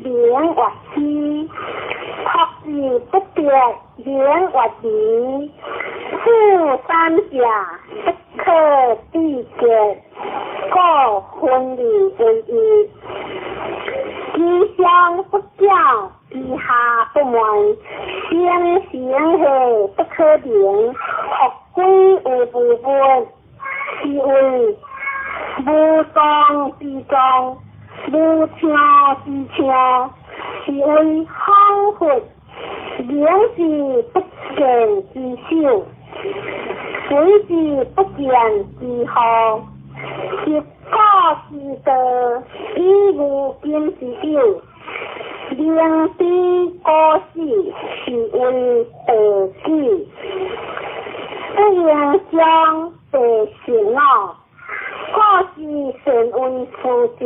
名曰虚；托之不别，名曰离。此三者，不可比较，故分而为一。其上不矫，其下不昧，声声下不可名，复归为无物，是谓无状之状，无听之听，是谓恍惚。明之不见之首，随之不见之后，习古之道，以无今之有。明知古死，是谓道举。不应将第15，古之善为师者，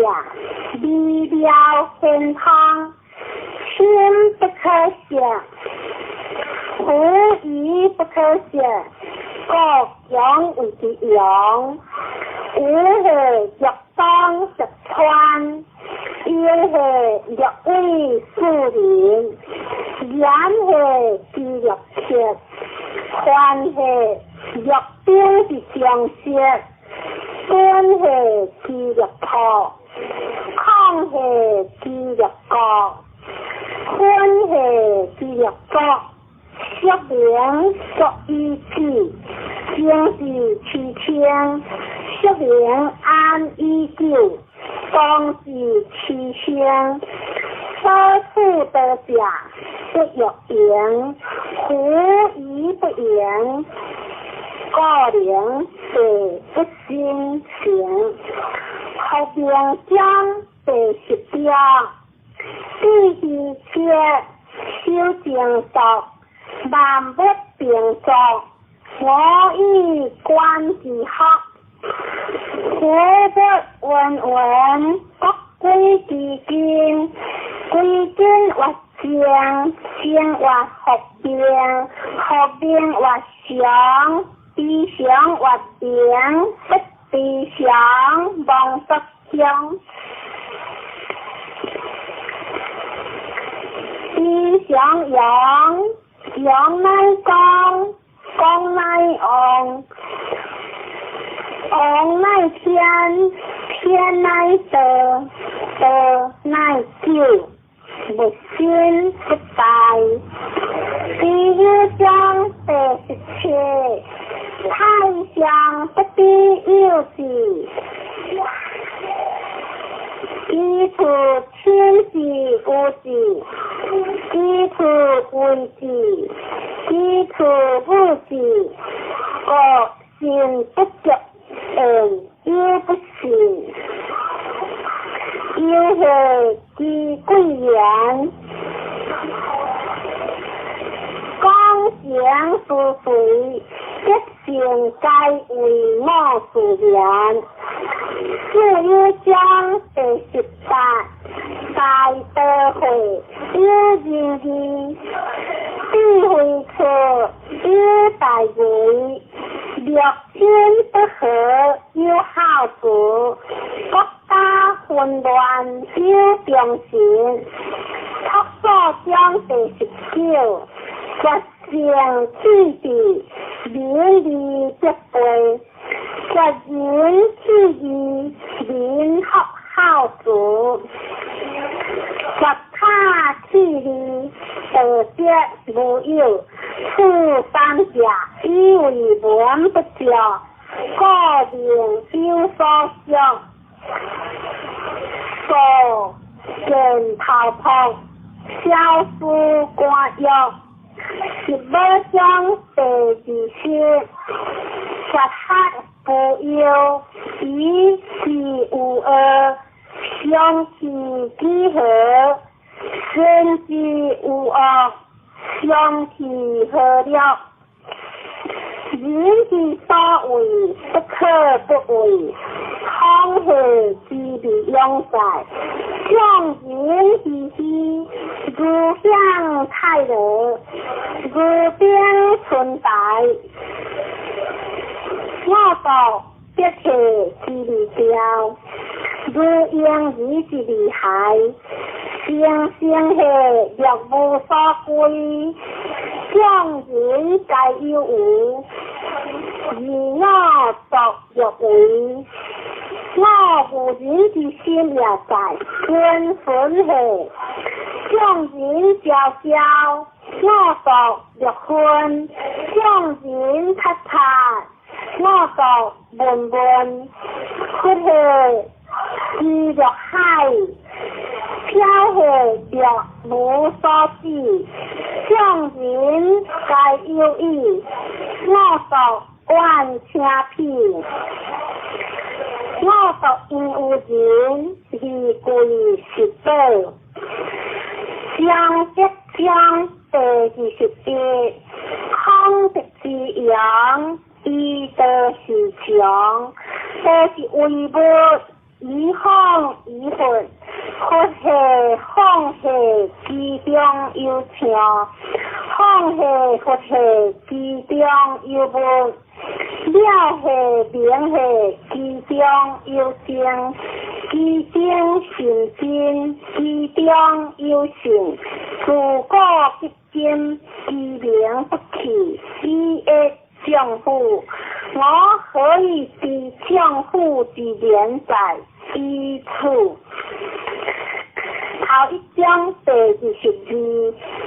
微妙玄通，深不可测，狐疑不可测，故强为之用。有下欲当十川，应下欲为庶人，言下之欲切，凡下欲兵之将色，敦下之欲破，抗下之欲国，分下之欲作，说明作以止，经之其清，说明安以久，当之其声。所处得者，不欲盈，狐疑不盈，故能地不生成。学明章第第十六，智希切修正作，萬物並作，我以觀之學，苦不溫溫，國歸其根，歸根活正，正活復明，復明活常，非常活明，不非常忘作鄉。非常陽，陽乃光，光乃旺，旺乃天，天乃道，道乃久，物生不敗。第一章第十七，太上不必有事，其處親之無之，其處為之，其處無之，故信不足言，猶不信。猶何之貴言？講情思隨，德性皆為我自然。四有章第十八，大道會有仁義，智慧處有大為，六親不和有孝慈，國家混亂有忠臣。禿所章第十九，決勝氣智，民利德備；決仁氣義，民福孝慈；決他氣利，道德無有。此三者，以為文不足，故名有所想。數見頭璞，小思官欲。十五章第二十，絕學不憂，以事無惡，相去幾何？善之無惡，相去何了？人之所為，不可不為。空何之未永在？眾人嘻嘻，如享太樂，如冰春白。我道必體之未雕，如嬰兒之未孩。生生係若無所歸，眾人皆有無，而我獨若為。我無人之心也在，君分係眾人昭昭，我獨若昏；眾人察察，我獨悶悶。佛係知若海，飄係若無所止。眾人皆有意，我獨願聽彼。我獨因有人，而貴是寶。章德章第二十一，孔德之揚，以道是強，道是為物，以風以佛，佛係放係其中有唱，放係佛係其中有物，了係明係其中有正，其中信真，其中有信，自古至今，其名不去，以益丈夫。我何以知丈夫之言哉？以此。頭一章第二十二，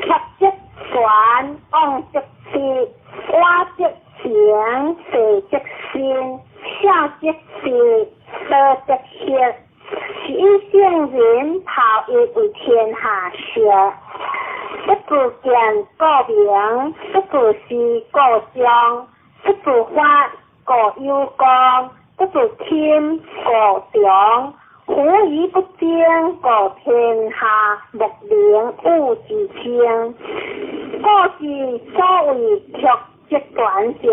曲則全，往則直，我則行，地則生，孝則直，道則行。是以聖人頭一為天下師。不自見故明，不自思故彰，不自發故有功，不自謙故長。狐疑不精，故天下莫能与之争。故是所谓曲则全者，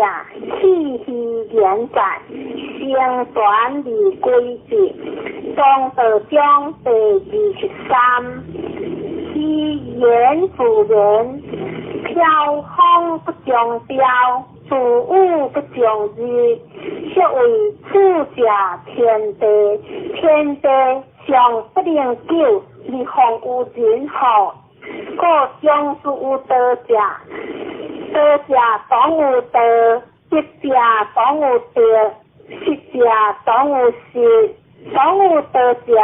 气虚言在，成全而归之。庄道章第23，其言自然，飘风不终朝，自雨不终日，是谓处者天地，天地尚不能久，而况有人乎？故将事有道者，道者当有道，德者当有德，失者当有失。当有道者，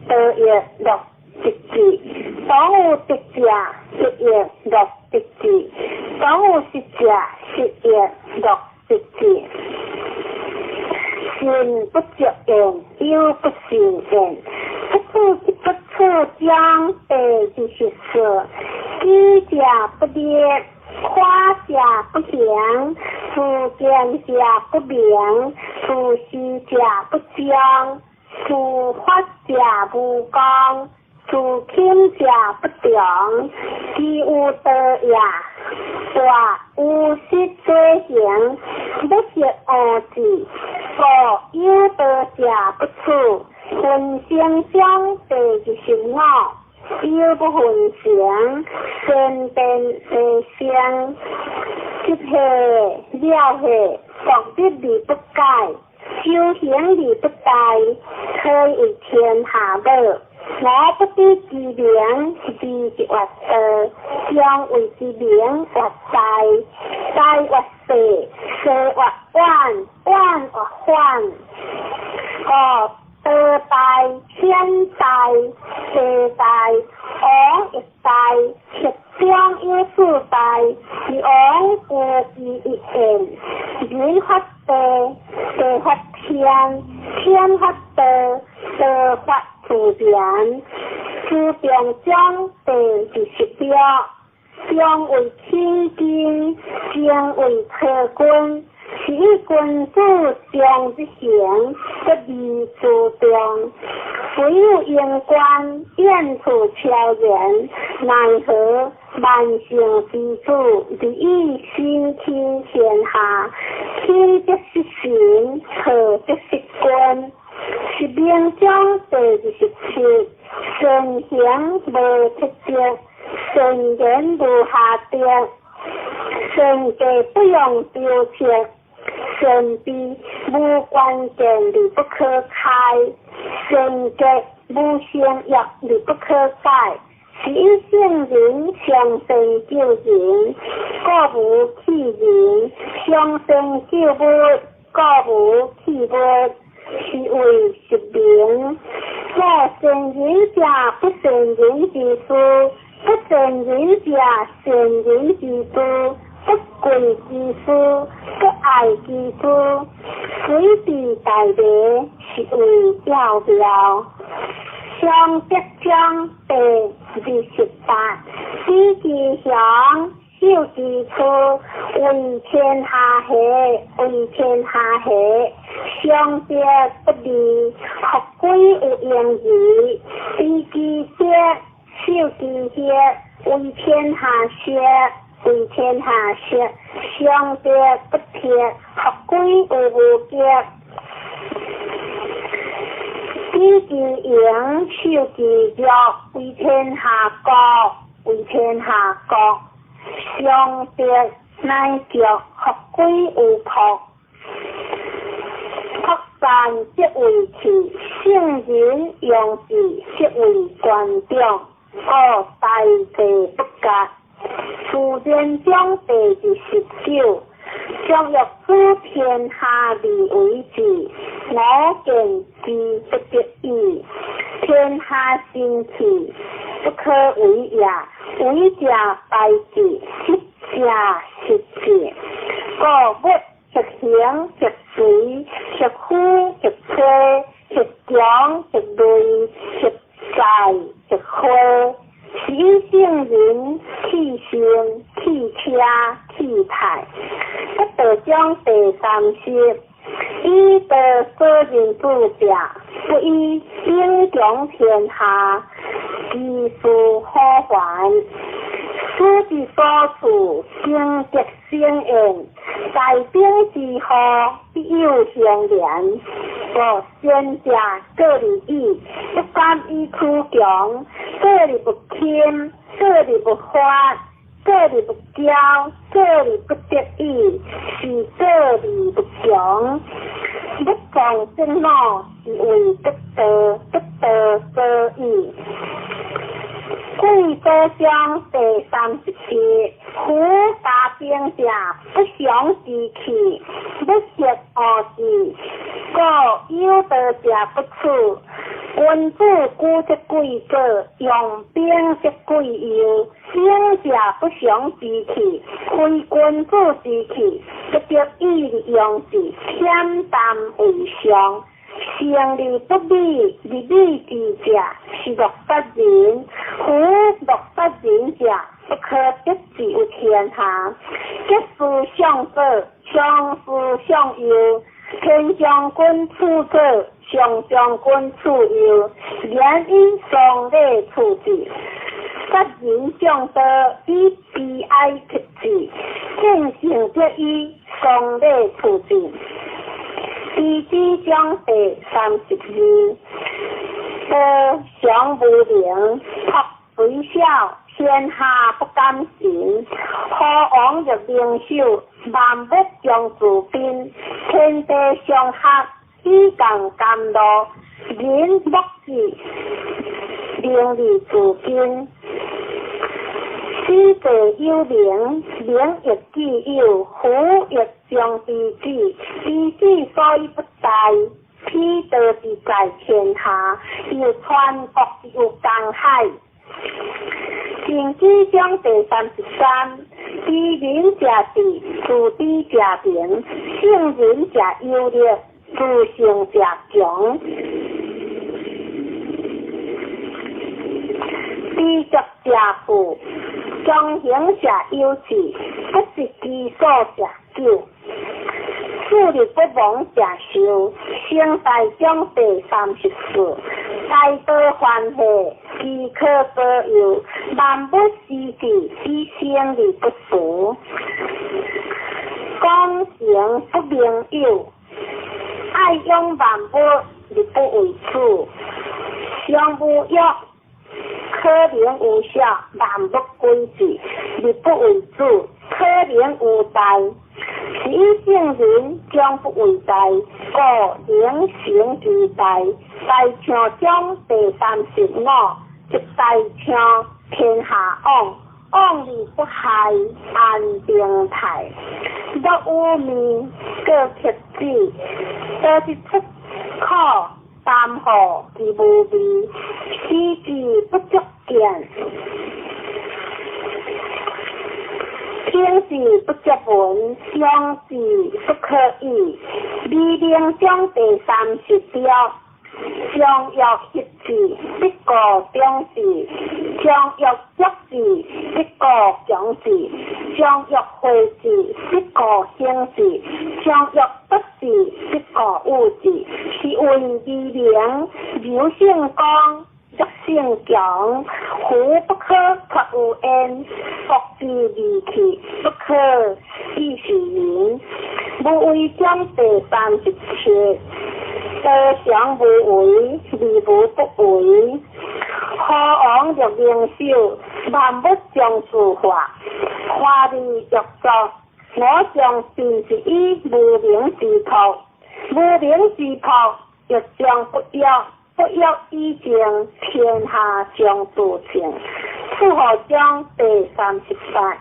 道亦乐得之；当有德者，德亦乐得之；当有失者，失亦乐得之。信不足言，犹不信言。不处不处章第24，居者不列，夸者不行，自见者不明，自是者不彰，自发者无功，自轻者不强。其有道也，大有失所行，不识恶字，故有道者不处。分成章第25，有不分成，先变地生，执下了下，独立而不改，修行而不怠，可为天下母。我不知其名，字即曰道，将谓之名曰大，大曰细，细曰远，远曰反。故道大、天大、地大，王亦大，其中有四大，是王有其一言。人发地，地发天，天发道，道发自然。自然章第26，将为起根，将为体君。是以君子常日行，不离自重。唯有荣观，远处超然，奈何万圣之主，而以身轻天下，轻则失神，错则失君。是明章第27，善行无铁质，善言无下德，善计不用雕刻，善悲无关键而不可开，善结无成业而不可改。是以圣人上善救人，故无弃人；上善救物，故无弃物。是谓实名。若善人者，不善人之师；不善人者，善人之助；不贵之师，不爱之师。随地大礼，是为要妙。上德章第28，知其雄，守其处，为天下下，为天下下。上德不离，复归有盈余。知其德，守其血，为天下学，为天下学。上德不铁，复归有无极。知其盈，守其弱，为天下国，为天下国。上德乃足，复归有朴。朴善则为器，圣人用之则为官长。故大地不割。自然章第29，将欲主天下而为之，我见之不得已。天下兴起，不可为也。为者败之，失者失之。故物欲行欲随，欲呼欲吹，欲强欲锐，欲在欲挥。是以圣人弃身、弃车、弃泰。不道章第30，以道所认主者，不以兵強天下，其事可還。此之所處，經德生焉，大兵之禍，必有相連。故先者過而已，不敢以處強，過而不輕，過而不發，過而不驕，過而不得已，是過而不強。欲壯則惱，是謂得道，得道所以。貴祖章第37，夫家兵者，不祥之器，欲食惡事，故有道者不處。君子居則貴左，用兵則貴右。兵者不祥之器，非君子之器，不得已而用之，恬淡為上。勝而不美，而美之者，是樂殺人。夫樂殺人者，不可得志於天下。得失相左，相思相右。天將軍處左，上將軍處右。言以喪禮處之。殺人將刀，以悲哀克之。見性則以喪禮處之。地支章第32，道常無名，朴雖小，天下不敢信。何王欲明首，萬物將自賓。天地相合，以共甘露。人莫智，名而自矜。此地有名，名亦既有，夫亦將知子，知子所以不大，彼道之在天下，又傳國之有江海。經濟章第33，知人者智，自知者明，勝人者有力，自勝者強。知足者富，強行者有志，不擇其所者久。樹立不亡者壽。成大章第34，大道繁赫，其可保佑，萬物施之，以生而不俗。講成不明有，愛養萬物而不為主。上無欲，可能有小，萬物歸之，而不為主；可能有大，是以聖人將不為大，故能成其大。大象章第35，即大象天下往，往而不害，安定泰。若有面，過克子，道之出可，擔負其無味，使之不足見。聽之不足聞，想之不可已。美名章第36，將欲克之，必固長之；將欲足之，必固強之；將欲廢之，必固興之；將欲不之，必固有之。是謂美名，柔勝剛，弱勝強。夫不可脫有焉，國之利器，不可以示人。無為章第37，道常無為，而無不為。何王欲明首，萬物將自化，化而欲作。我將盡是以無名之朴，無名之朴，欲將不欲，不欲以靜，天下將自清。楚河章第38，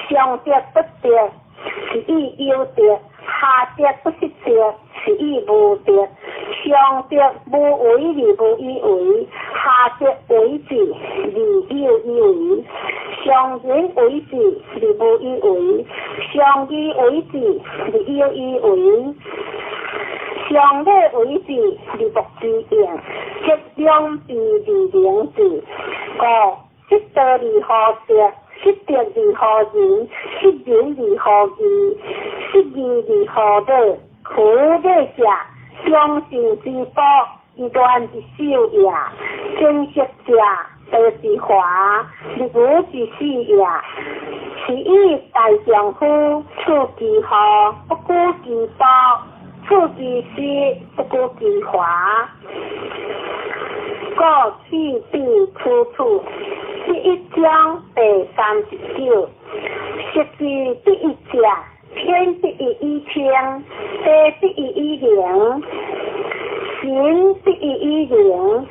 上德不德，是以有德；下德不失德，是以無德。上德無為而無以為，下德為之而有以為。上仁為之而無以為，上義為之而有以為。上禮為之而莫之用，則兩弊而明之。故失道而後德，失德而後仁，失仁而後義，失義而後禮。夫禮者，忠信之薄，亂之秀也；貞色者，道之華，日無之始也。是以大丈夫處其厚，不顧其薄；處其實，不顧其華。故去彼處處，第一章第39。食之第一者，天第一以清，地第一以靈，神第一以靈，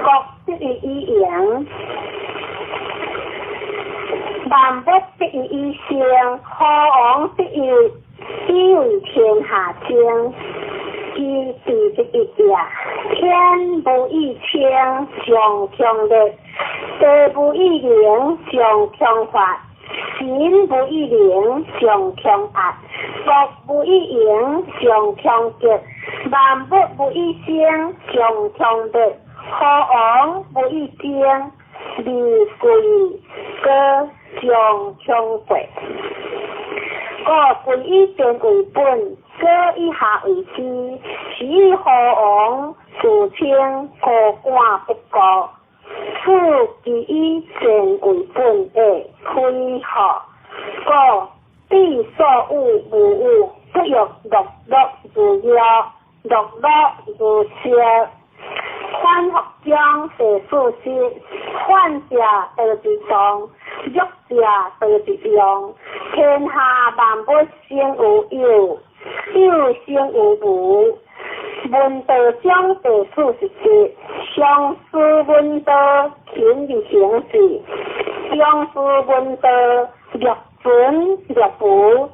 國第一以榮。萬物第一以生，何王第一以為天下精。其地第一也，天無以清，上強烈；地無以靈，上強發；神無以靈，上強壓；國無以榮，上強極；萬物無以生，上強烈；何王無以精，而貴高上強貴。故貴以賤為本，高以下為師。是以何王自稱高官不高，此其以賤為本的非何？故彼所有無有，不欲樂樂如藥，樂樂如燒。反復章第40，反者道之動，弱者道之用。天下萬物生有有，有生有無。聞道章第47，常思聞道，勤而行之；常思聞道，略存略無。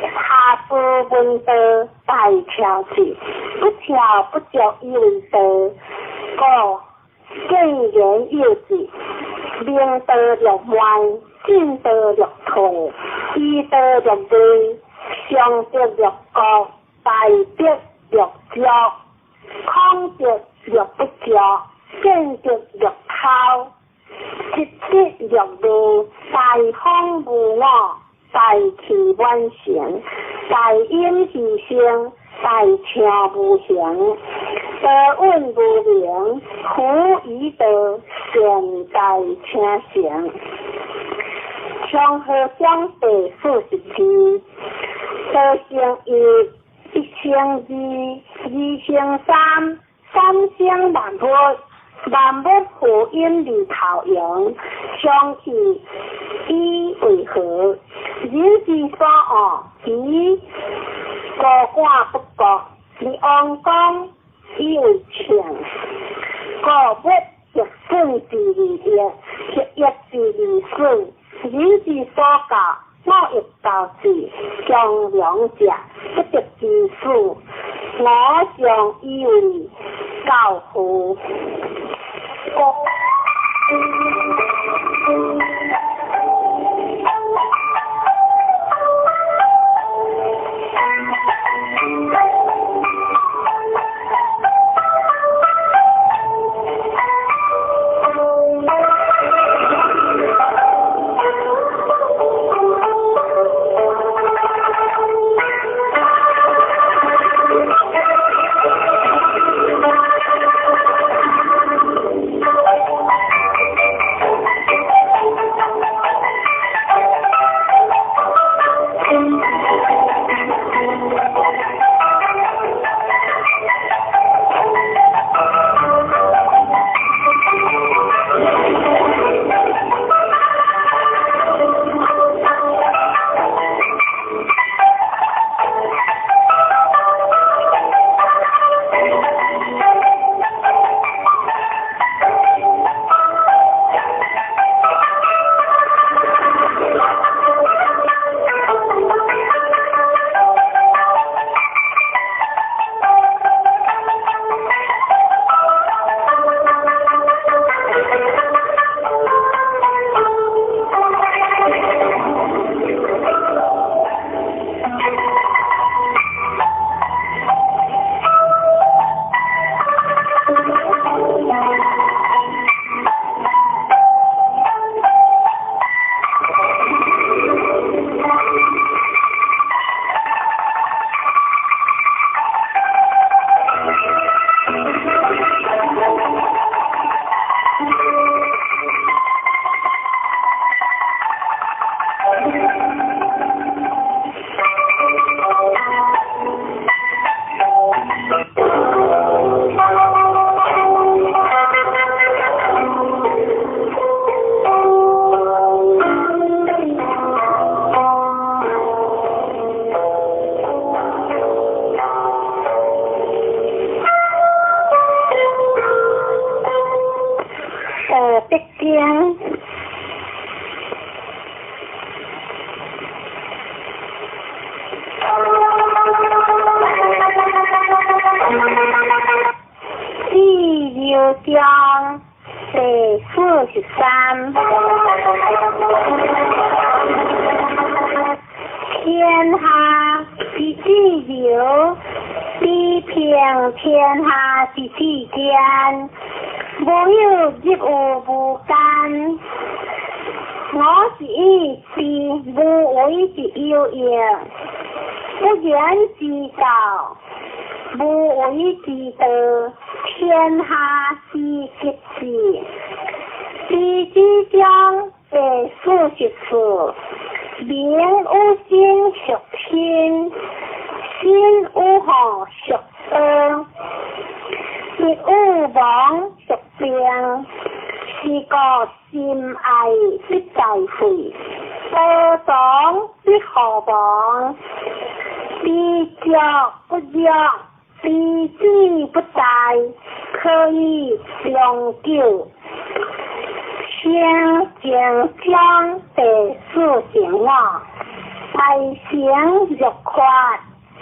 下思聞道，大巧之，不巧不足以為道。故見言有志，明道略慢，進道略退，醫道略微，上德略高，大德略足，孔德略不足，見德略偷，積德略微，大方無我，大器晚成，大隱其身，大暢無形，道隱無名，夫以道善大請成。長河章第42，道成一，一成二，二成三，三成萬物，萬物負陰而頭陽，相去以為和。人之所惡，其高官不高，而王公以為稱。故物極損之而益，極益之而損。人之所教，我欲教之，忠良者不得其死。我尚以為教父。九章第43。天下之至柔，比平天下之至坚，無有入於無間。我是以知無為之有用，不言之道，無為之道，天下之極致。知之章第44，民有心屬心，心有何屬道，必有亡屬病，是故心愛必在會，道長必何亡，知足不辱，知止不殆，可以長久。聖經章第45，大成若缺，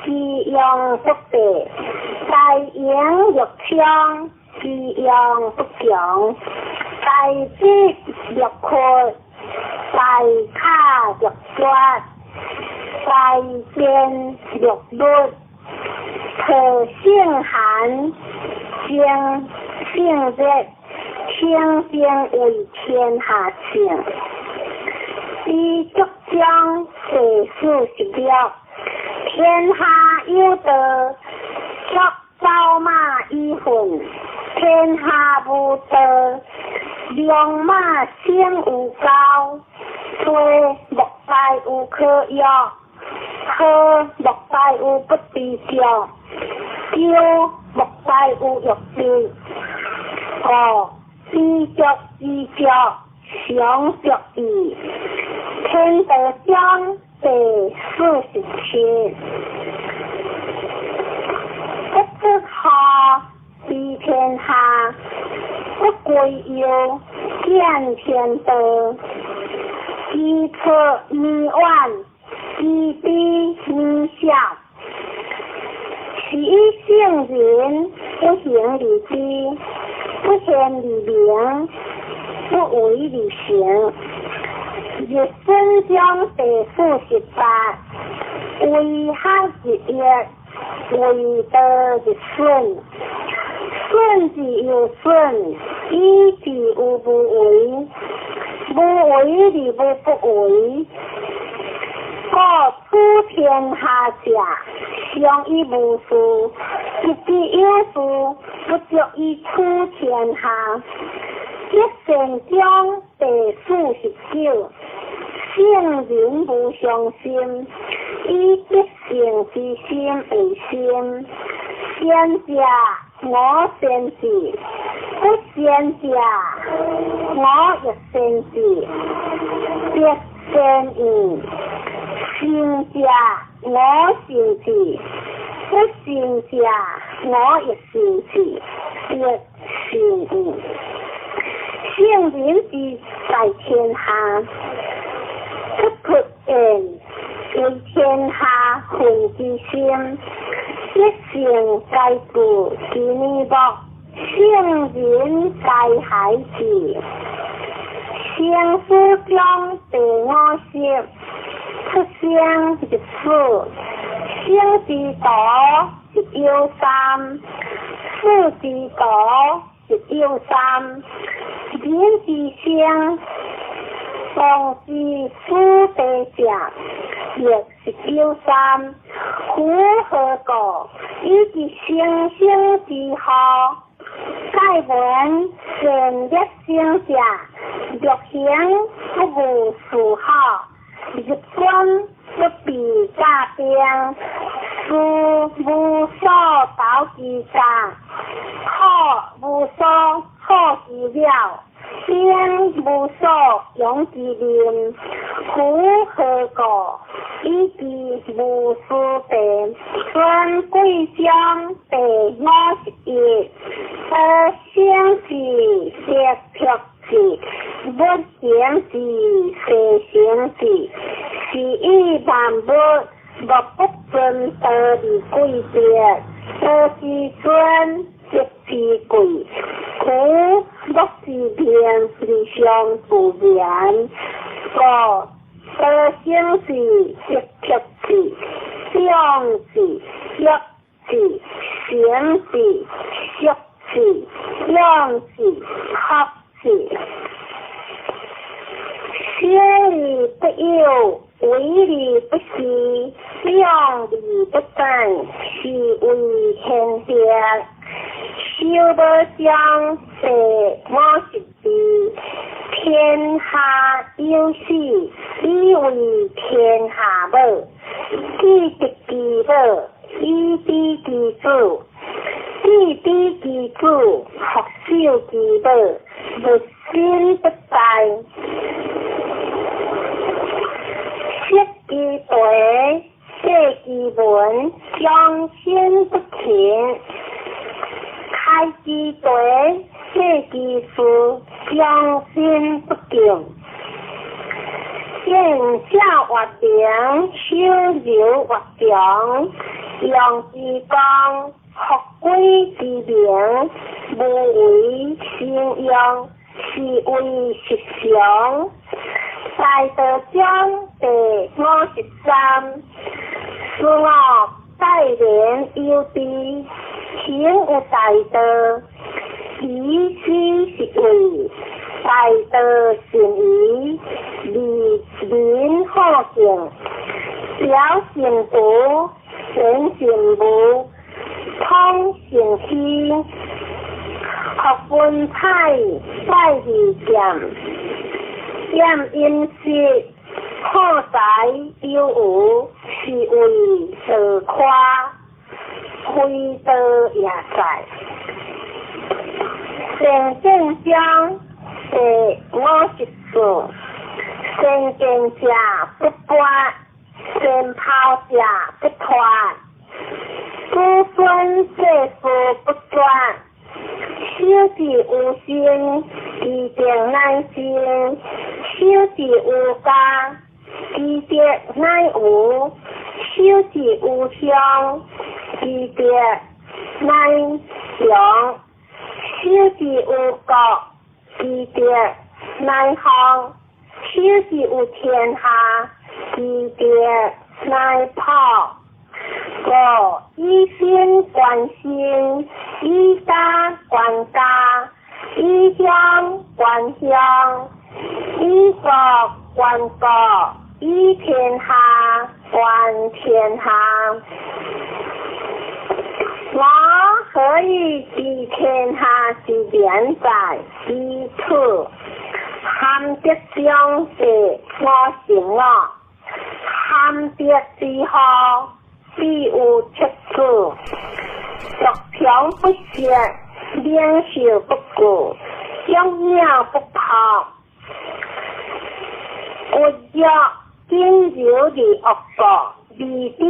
其用不廢；大盈若昌，其用不強；大節若闊，大卡若絕，大變若律，特性寒，精性熱，清淨為天下聖。知足章第46，天下有道，足走馬以奮；天下無道，良馬生有狗。吹莫大有可欲，呵莫大有不知足，丟莫大有欲得。五知足知足，常足矣。天道章第47，不出河，治天下；不歸右，見天道。知出彌遠，知彼彌小。是以聖人不行而知，不言而明，不為而成。日損章第48，為學日益，為道日損。損之又損，以至於無為。無為而無不為。故處天下者，常以無事；得之有事，不足以處天下。德善章第49，聖人無上心，以德性之心為心。善者我善之，不善者我亦善之。德善矣。善者我善之，不善者我亦善之。德善矣。聖人之在天下，不出言，為天下分之心。一性皆具其面目，聖人皆孩子。生死章第50，出生入死，生之徒一有三，死之徒一有三。人之生，當知死地者，亦是有三。夫何故？以及生生之禍，蓋聞善惡生者，欲行不務事好，日君不避詐兵，事無所投其詐，苦無所措其了，兵無所用其民。夫何故？以其無事地。尊貴章第51，德生之，德朴之，物形之，世成之，是以萬物莫不尊道而貴德，道之尊，德之貴，貴夫樂之名而相自然。五道生智、得得智、長智、益智、成智、熟智、養智、學智。小而不有，為而不恃，兩而不等，是謂玄德。修無章第52，天下有死，以為天下母。既得其母，以知其子。既知其子，復守其母，勿身不殆。失其地，廢其文，終身不勤。開其地，廢其事，終身不敬。見者越明，守柔越強。用之光，復歸之明，無為生用，是謂實常。大道章第53，事我待人有知，行有大道，以此是謂大道善移，利民好敬，表善德，顯善無，通善虛，學文采，拜二劍，厭陰濕，好財有餘，是謂道誇，非道也在。善見章第54，善見者不拔，善拋者不脫，子孫世事不絕，守之有心，其定乃生；守之有家，其德乃無；守之有鄉，其德乃強；守之有國，其德乃方；守之有天下，其德乃普。五以身觀身，以家觀家，以鄉觀鄉，以國觀國，以天下觀天下。我何以知天下之變哉？以此含德章第55，含德之後，必有七子。獨強不息，領袖不顧，將鳥不拋，骨弱僅柔而惡國，未知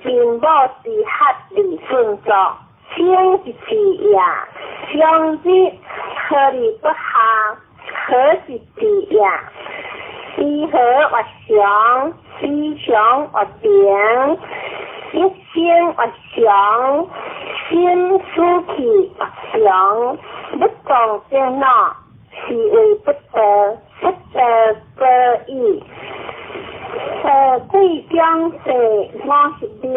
民母之合而順作，生之治也。終日何而不下，何是治也？知和曰常，知常曰平，一生曰常，心思氣曰常，不動則惱，是謂不道，不道果矣。道貴章第56，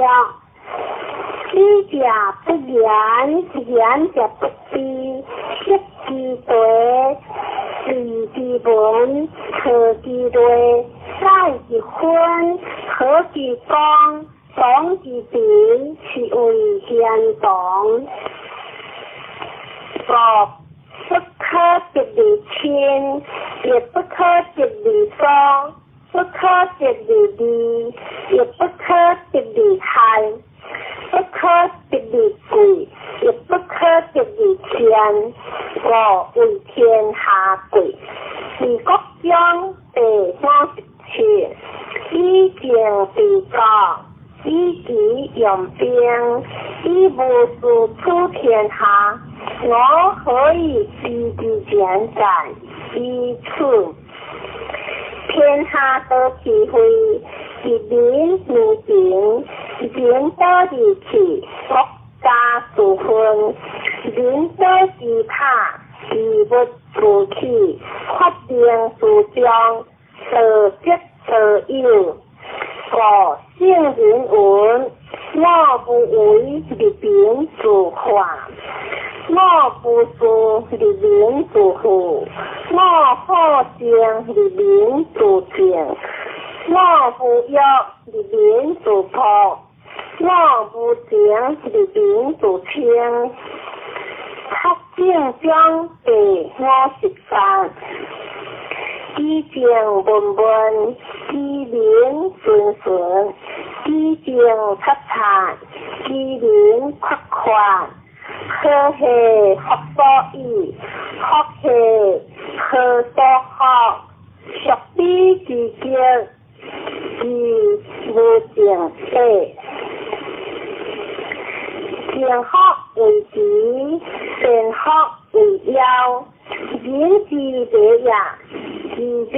知者不言，言者不知，失其地，廢其文，錯其類，改其分，合其功，黨之平，是謂賢黨。五不可得而親，亦不可得而疏，不可得而利，亦不可得而害，不可得而貴，亦不可得而賤，故謂天下貴。治國章第57，以政治國，以己用兵，以無事處天下，我何以知之變哉？以此天下得其會，一民如平，人得而去，國家自分；人得其塔，其其物自起，法令自彰，道則道有。五聖人云：我無為而民自化，我無事而民自富，我好靜而民自靜，我無欲而民自樸，我無情而民自清。讀經章第58，其靜文文，其言純純，其靜察察，其言闊闊。何係福所倚，福係何所福？屬彼之極，其無盡底。正福為慈，善福為夭。人之禮也，其日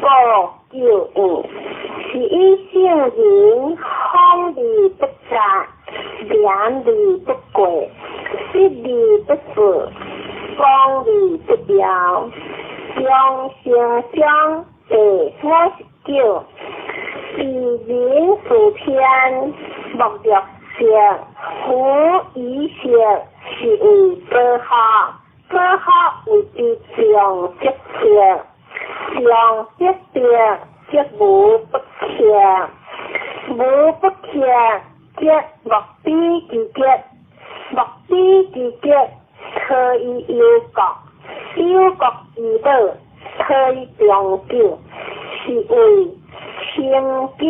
故久遠。是以聖人方而不雜，廉而不過，實而不虛，廣而不妖。長生章第59，治人事天，莫若色，夫以色是為寶福，寶福謂之常則色，常則色則無不克，無不克則莫比之極，莫比之極，可以憂國，憂國之寶，可以長久，是謂清謹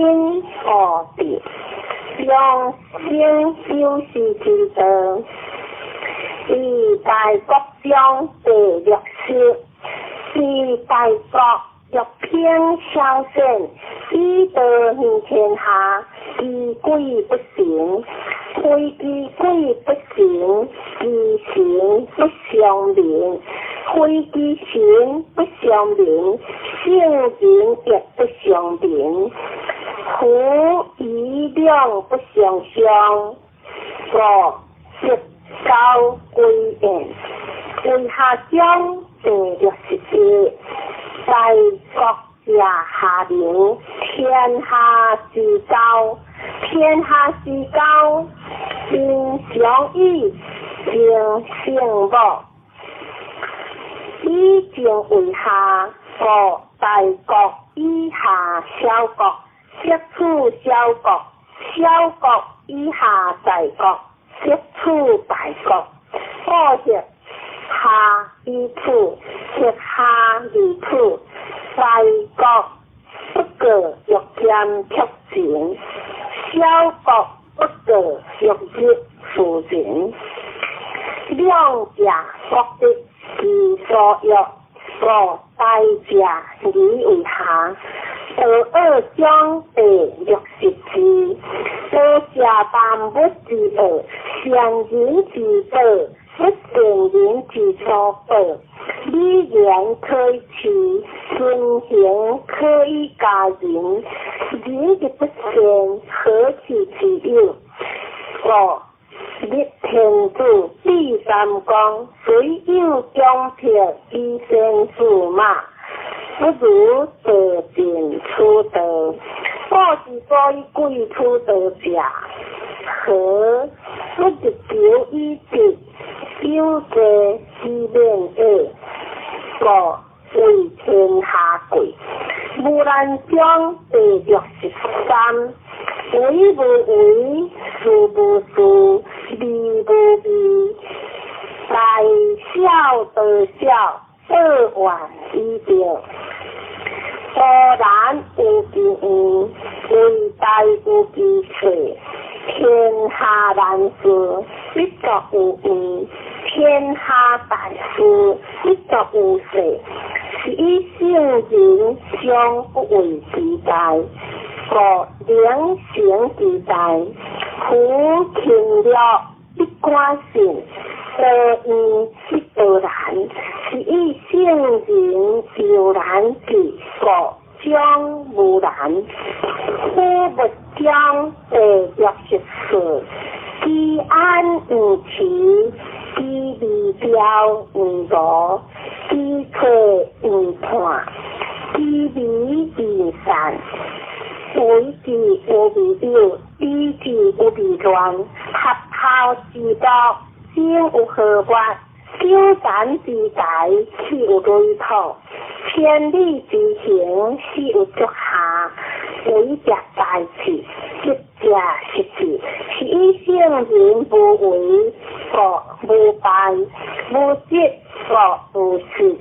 惡治，長生久視之道。於大國章第60，治大國若烹小鮮，以道行天下，其軌不成。非其軌不成，其神不相明。非其神不相明，聖人亦不相明。夫疑兩不相傷，故則交歸焉。為下章第61，大國者下流，天下之交，天下之交，民相以情聖母。以情為下，故大國以下小國，則處小國；小國以下大國，則處大國。故曰下以處，則下而處。大國不過欲兼卻情，小國不過欲入庶人。兩者各得其所欲，故大者宜為下。道惡章第64，道者萬物之惡，善人之寶，不善人之所寶。禮言可以齊，尊行可以加人。人之不善，何其之有？故立天子，立三公，雖有強迫以先駟馬，不如道盡此道。古之所以貴此道者，何不日求以德，有罪之免也？故為天下貴。無難章第63，為無為，事無事，味無味，大小道小，報怨以德。多難有其遠，為大有其細。天下難事，必作有遠；天下大事，必作有細。是以聖人常不為其大，故能成其大。夫勤樂必寡信，多怨必多難。是以聖人猶難至，故將無難。虎物章第64，居安毋辭，知味標為無，知錯為判，知微為散，為之有未有，比之有未亂，合孝之國，生有何物？糾纏之財，去有累土？千里之行，始有足下。為者大智，得者失智。是以聖人無為，故無敗；無積，故無失。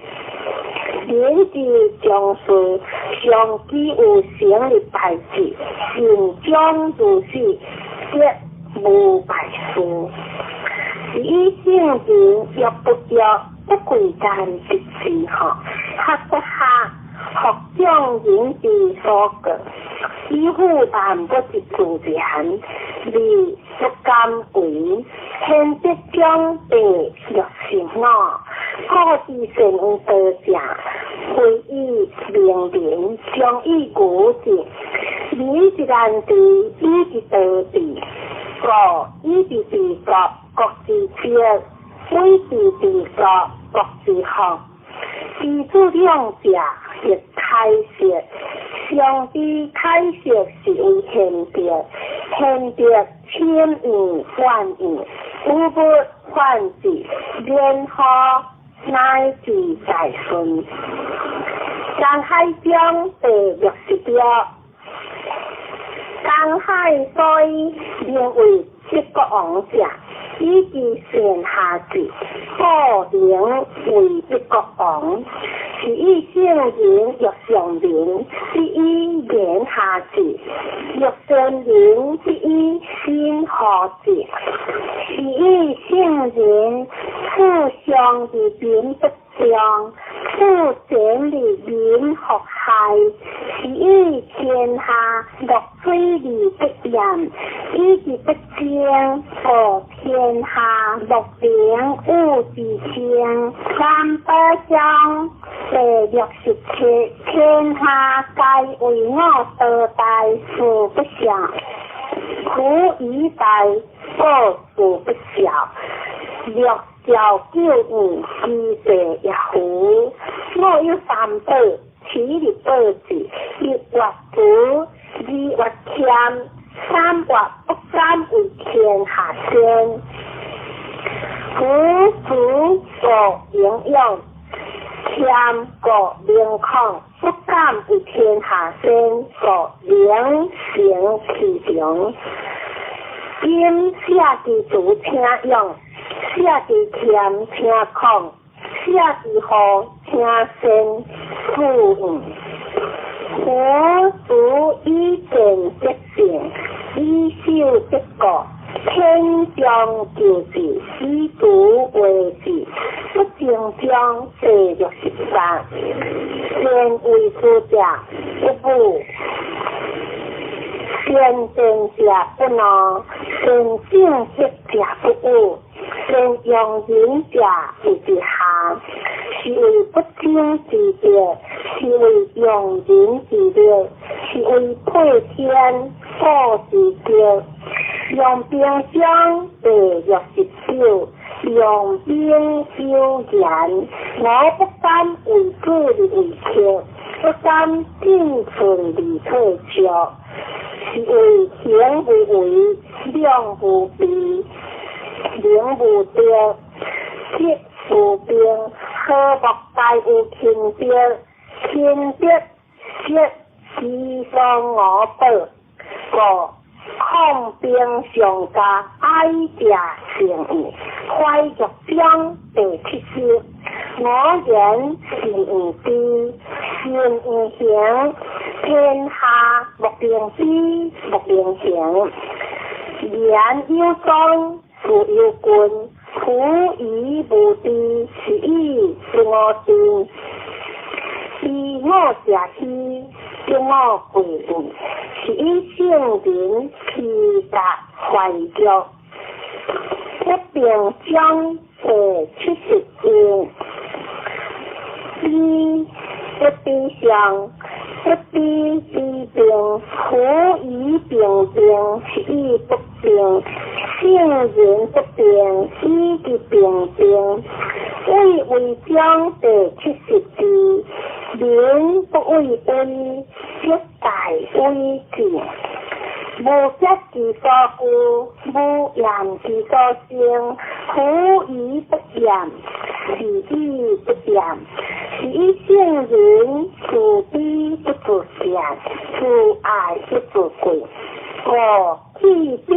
人之將事，常期有成的代誌，善終如始，則無敗事。是以聖人欲不欲，不貴賤得志吼，學不學，復眾人之所過，以輔萬物之自然，而不敢為。賢德長第65，古之善有道者，非以明民，將以愚之。民之難治，以之多治。故以之治國，國之福；以之治國，國之福。知足兩者，亦開釋。上之開釋是為賢德，賢德深遠遠遠，有物反之，然後乃至大順。江海中第66，江海所以名為北國王者，以其善下治，故名為北國王。是以聖人欲上民，必以言下治；欲善人，必以心和治。是以聖人處上而民不爭，處賤而民復害。是以天下樂水而不淹，以其不爭，故天下樂能與之爭。三寶章第67，天下皆為我道大，事不肖；苦以大，故事不肖。六兆九五，其地也符。我有三寶，七日寶智，一月慈，二月謙，三月不敢為天下先。夫慈故能勇，謙故能孔，不敢為天下先，故能成其長。今舍之慈，請勇；舍之謙，請孔；舍之和，請先。夫夫子以善得勝，以守得國。天將救治，以慈為治，不爭章第68。善為士者不武，善戰者不怒，善正直者不怙，善用人者為之下。是謂不爭之德，是謂用人之力，是謂配天古之德。用兵章第69，用兵有言，我不敢為主而為客，不敢進寸而退卻，是謂行無為，量無備，能無德，則無兵，何莫大有勤德？勤德則其所我寶，故抗兵上加，愛者成義。懷玉章第70，我言信毋知，信毋行，天下莫能知，莫能行。言有宗，事有根，夫疑無知，是以不我知。知我者希，得我貴矣。是以聖人披甲懷玉。不平章第71，比不比上，不比比平，夫以平平，是以不平。聖人不病，以其病病。畏威中第七十二，民不畏威，則大威至。無極之所懼，無厭之所生。狐疑不厭，是以不厭。是以聖人自卑不自賤，自愛不自貴。五去彼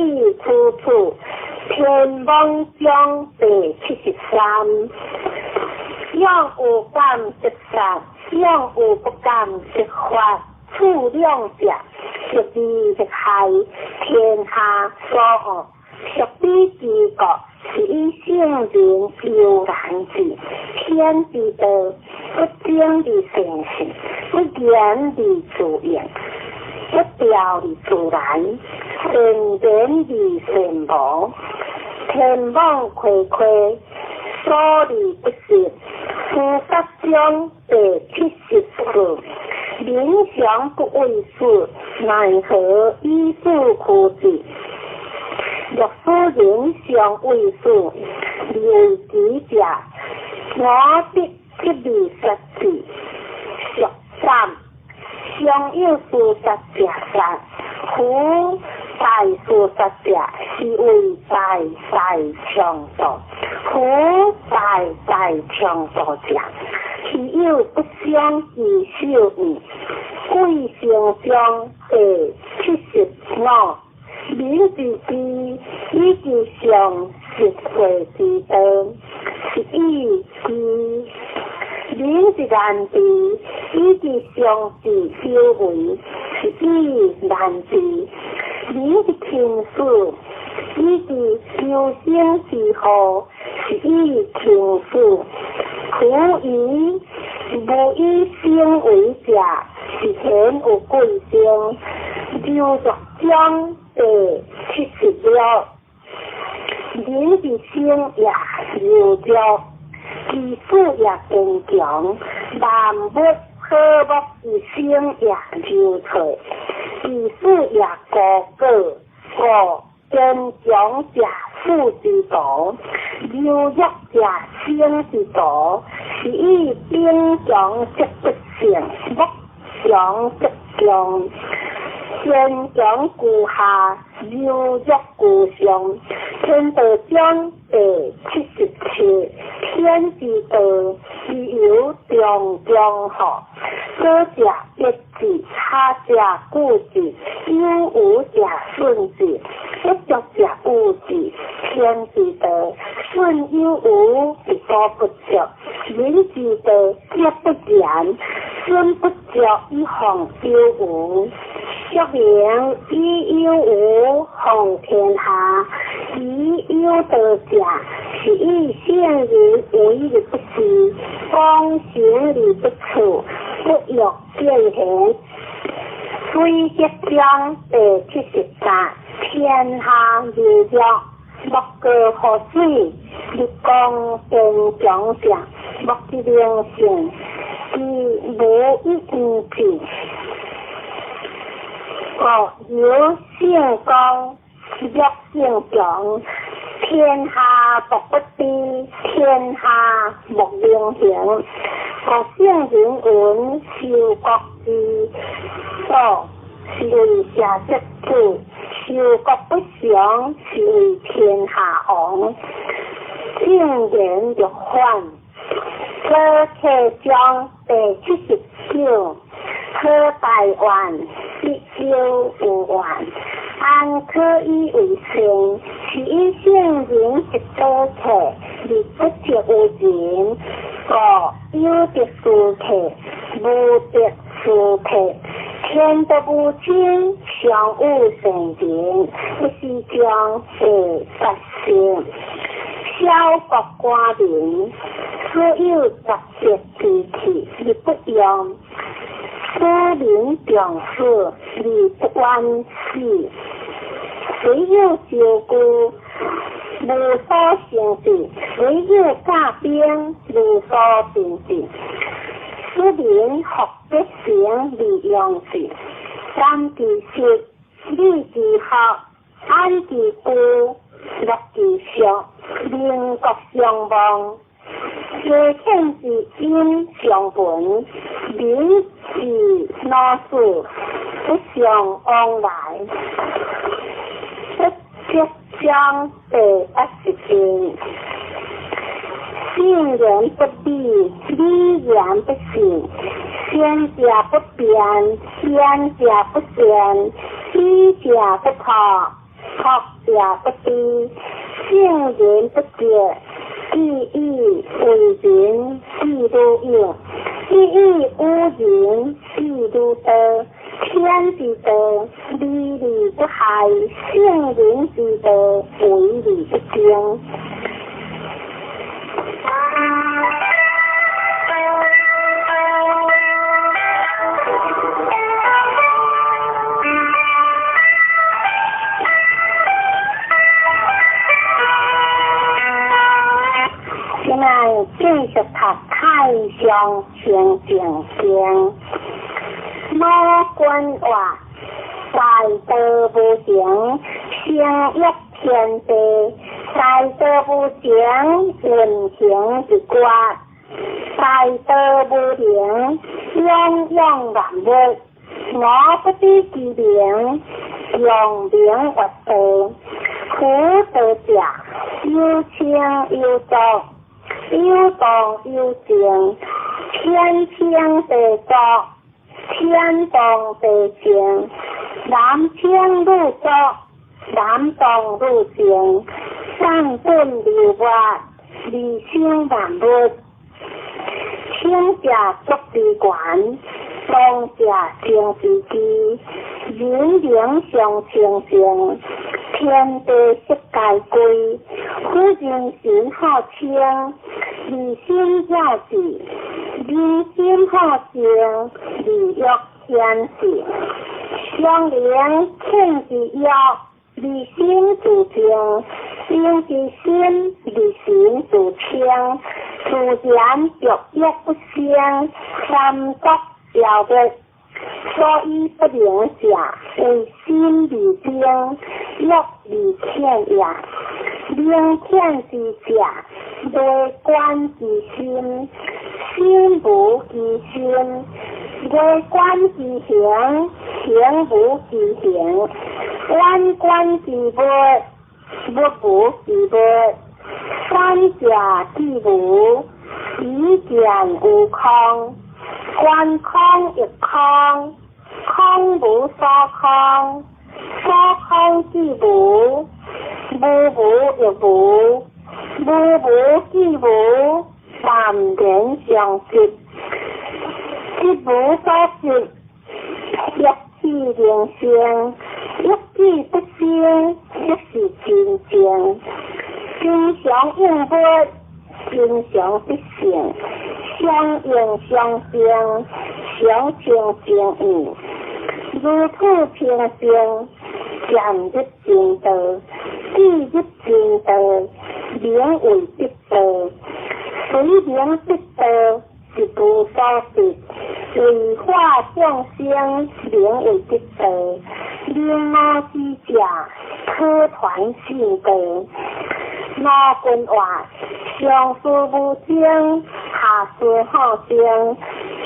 處處，天網章第七十三。勇有感則殺，勇有不感則罰。處兩者，欲利欲害，天下所惡。屬彼之國，是以聖人悠然治。天之道，不爭而善勝，不言而自應，不調而自然，善言而善無。天網恢恢，疏而不失。司法章第七十四。民常不畏死，奈何以死驅之？若使人常畏死，而為己者，我必極力殺之。俗三，常有司殺者殺，夫大司殺者，是謂大大強盜。夫大大強盜者，其有不傷其手矣。貴成章第七十五，民之知，以其常實會之道，是以知；民之難治，以其常治有為，是以難治；民之輕死，以其求生之禍，是以輕死。夫以無以生為者，是顯有貴生。柔弱章第七十六，人之生也柔弱，其死也堅強。萬物和睦之生也柔脆，其死也高高。故堅強者死之徒，柔弱者生之徒。是以兵強則不勝，木強則強。堅強居下，柔弱居上。天道章第七十七，天之道，其猶中中乎？左者抑之，下者固之，有無者損之，不足者惡之。天之道，損有餘而補不足；人之道，則不然。損不足以奉有餘。說明以有餘奉天下，以有道者，是以聖人為而不恃，躬行而不處，不欲見賢。水德章第七十八，天下柔弱，莫過乎水；日光堅強者，莫之能勝，其無以御之。故柔勝剛，弱勝強。天下莫不知，天下莫能行。故聖人云：修國之道，是為社稷主；修國不常，是為天下王。正言若反，左契章第七十九，好大願，必有有怨。安可以為善？是以聖人一刀切，而不擇有人。故有德斯體，無德斯體。天道無親，常有善人，不是將第八十。小國寡民，所有雜色之器而不用；使民重死而不遠死。雖有招具，無所成治；雖有甲兵，無所定治。使民福必成而用之。感其實，理其學，安其居，樂其俗，民國相望。家遣之音相聞，民之惱事不相往來。不吉章第80篇。信言不立，立言不信。先者不變，變者不先，知者不託，託者不知。聖人不潔，既以為人，譬如影；既以與人，譬如道。天之道，離而不害；聖人之道，為而不爭。現在繼續讀《太上清淨經》。老君話：大道無形，成一天地；大道無形，運行一決；大道無形，養養萬物。我不知其名，用名曰道。夫道者，有清有濁，有動有靜，天清地濁，天動地靜，男清女濁，男動女靜，上本流活，二生萬物。清者足之源，動者生之基，人靈相清淨，天地色皆歸。夫人心好清，二心了智；人心好靜，二欲顯示。相靈遣之欲，二心自靜；静之心，二心自清。自然欲欲不生，三毒消滅。所以不能者，為心而定，欲而遣也。明遣之者，內觀其心，心無其心；外觀其形，形無其形；遠觀其物，物無其物。三者既無，彼見有空。觀空亦空，空無所空，所空既無，無無亦無，無無既無，淡然相即，即無所執，欲起靈性，欲起不生，即是真正。真常應物，真常必性，相應相生，常清淨意，如土清淨，漸入真道，既入真道，名為得道。隨名得道，是無所得。為化眾生，名為得道。明我之者，可傳信道。老君話：上事無爭，下事好爭；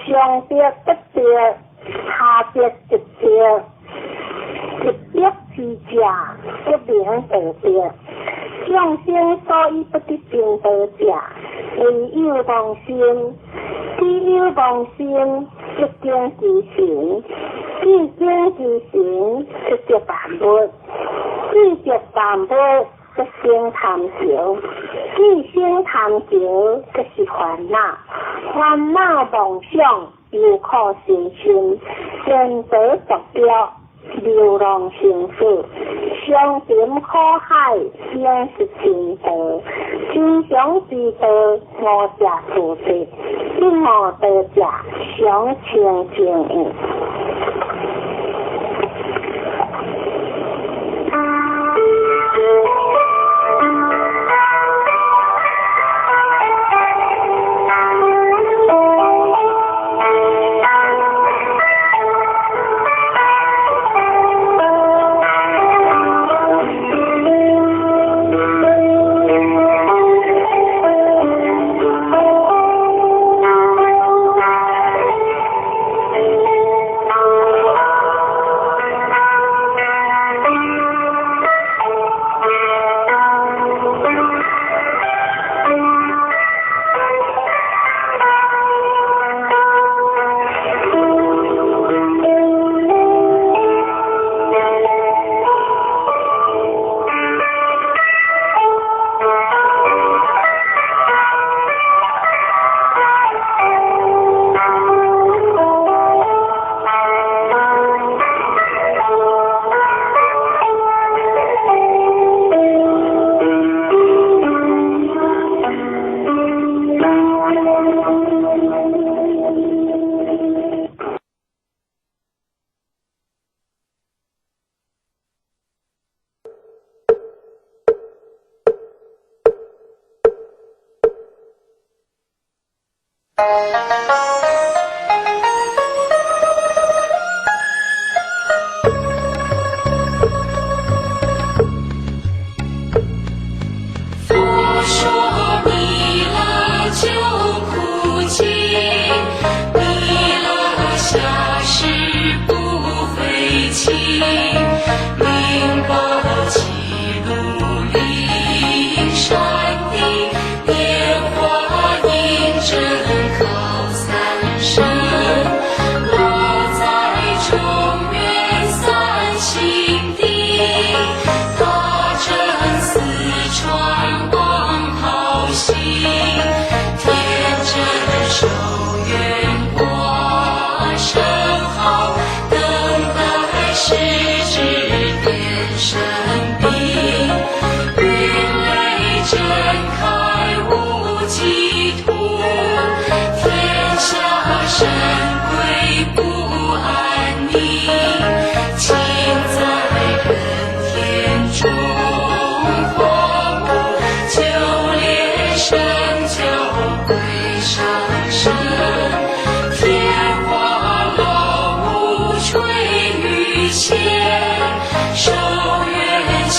上得不得，下得即得。一得之者，不名道得。眾生所以不得正道者，為有妄心。只有妄心，即經其神；既經其神，即得萬物；既得萬物，即生貪著；既生貪著，即是煩惱。煩惱妄想，憂苦身心，颠倒濁濁，流浪生死，相沉苦海，應是真道。真常之道，五者自得；不悟道者，常清淨意。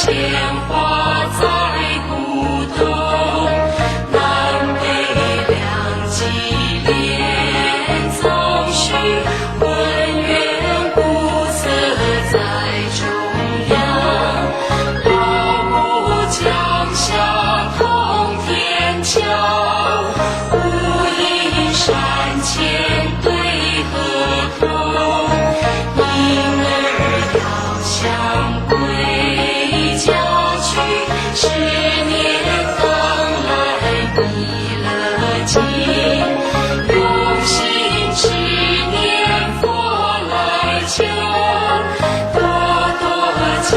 鮮花在古洞，南北兩極連總須，渾圓古色在中央。老母江下通天橋，烏隱山前對河童。嬰兒遙想歸家去，十年當來彌勒經。用心持念佛來求，多多淨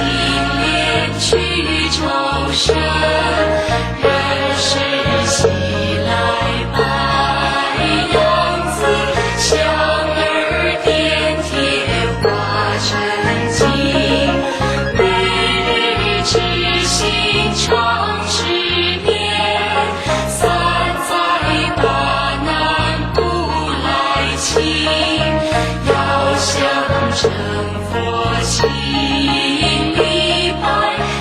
蓮去朝聖。人世西來白楊子，香兒點鐵化成金。每日至心常持念，三災八難不來侵。遙想成佛心禮拜，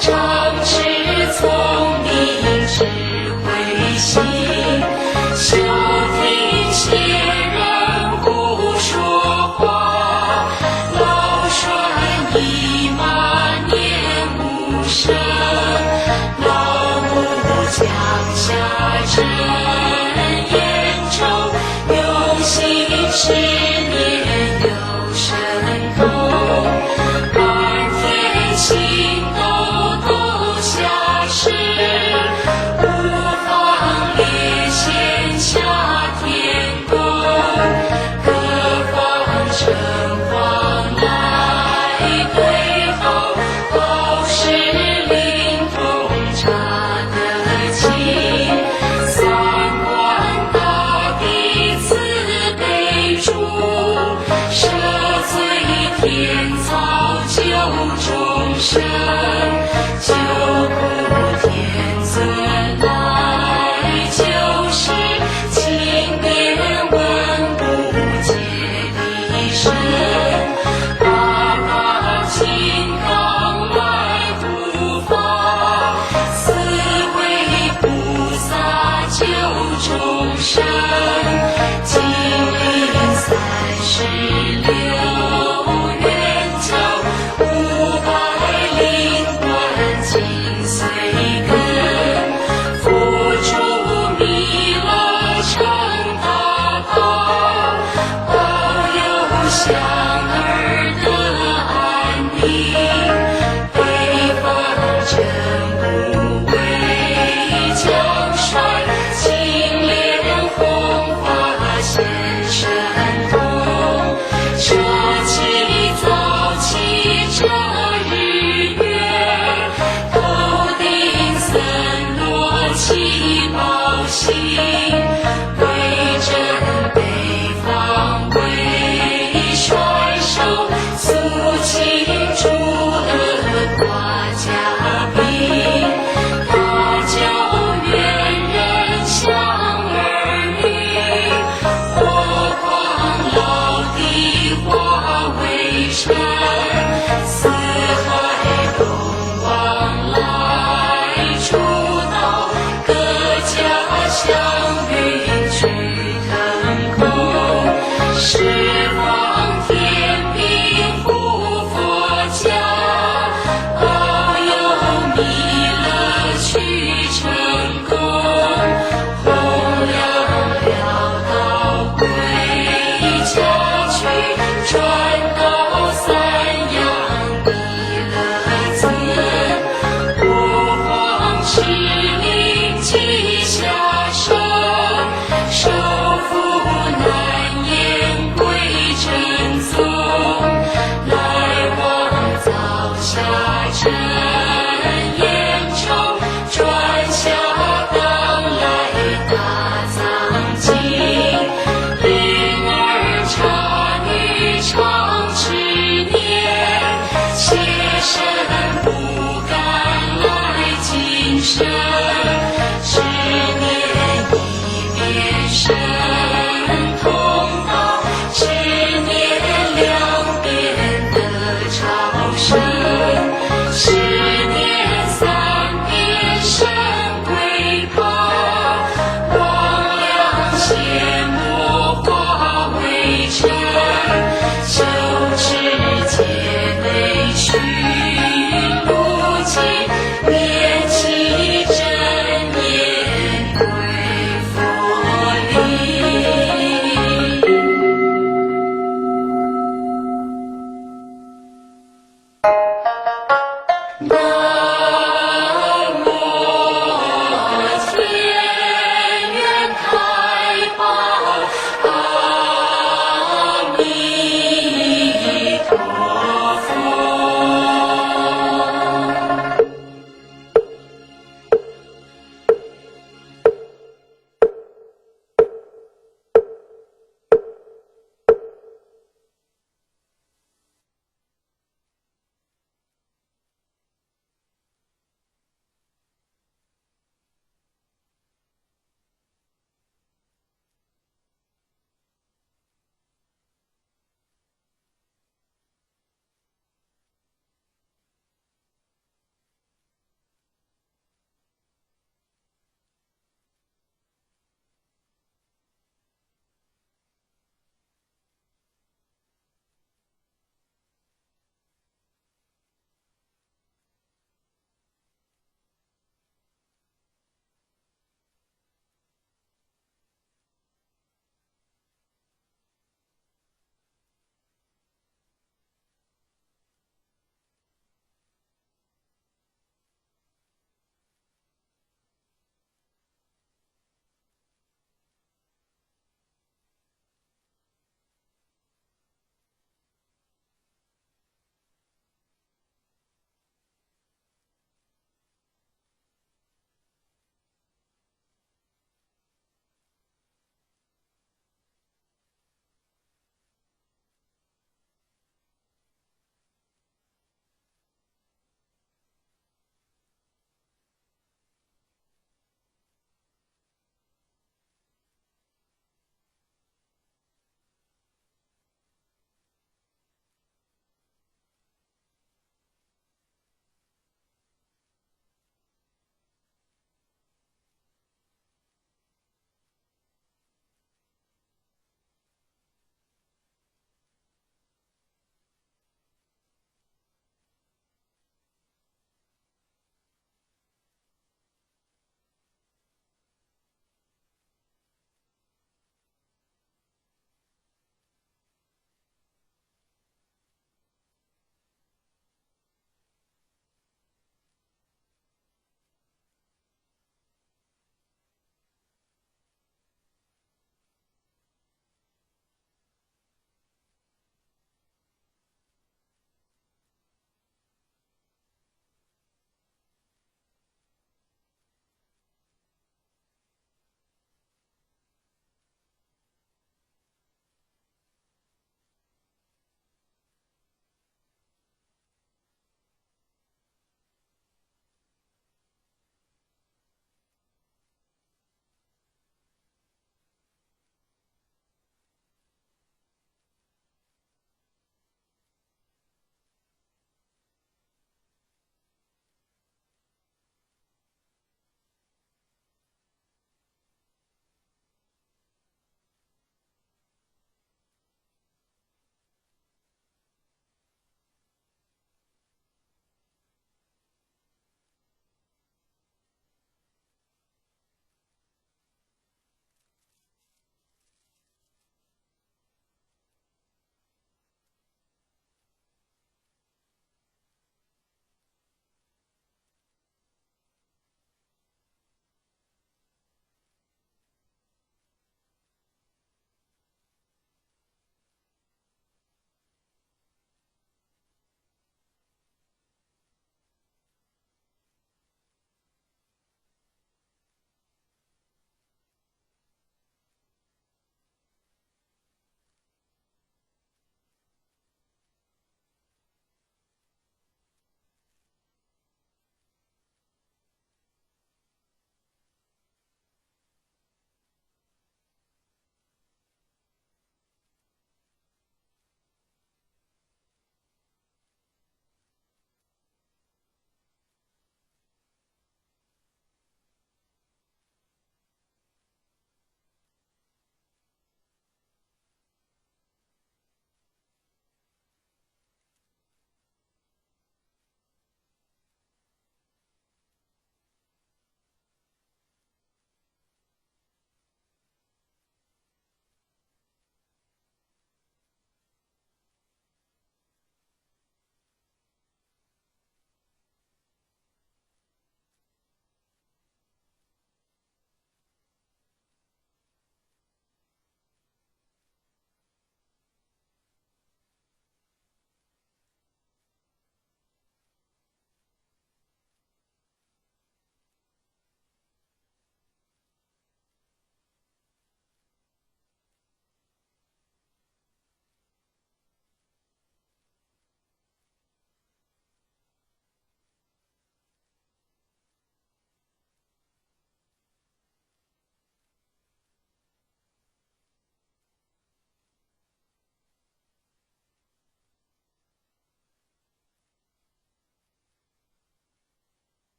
常持聰明智慧心。休聽邪人胡說話，老栓姨媽念無聲。老母江下真言咒，用心持念有神通。滿天星斗都下世，五方列仙下天宮。各方城隍來對號，報時靈通查得清。三官大帝慈悲主，赦罪天曹救眾生。救苦天尊來救世，清辯聞無界的身。八大金剛來護南。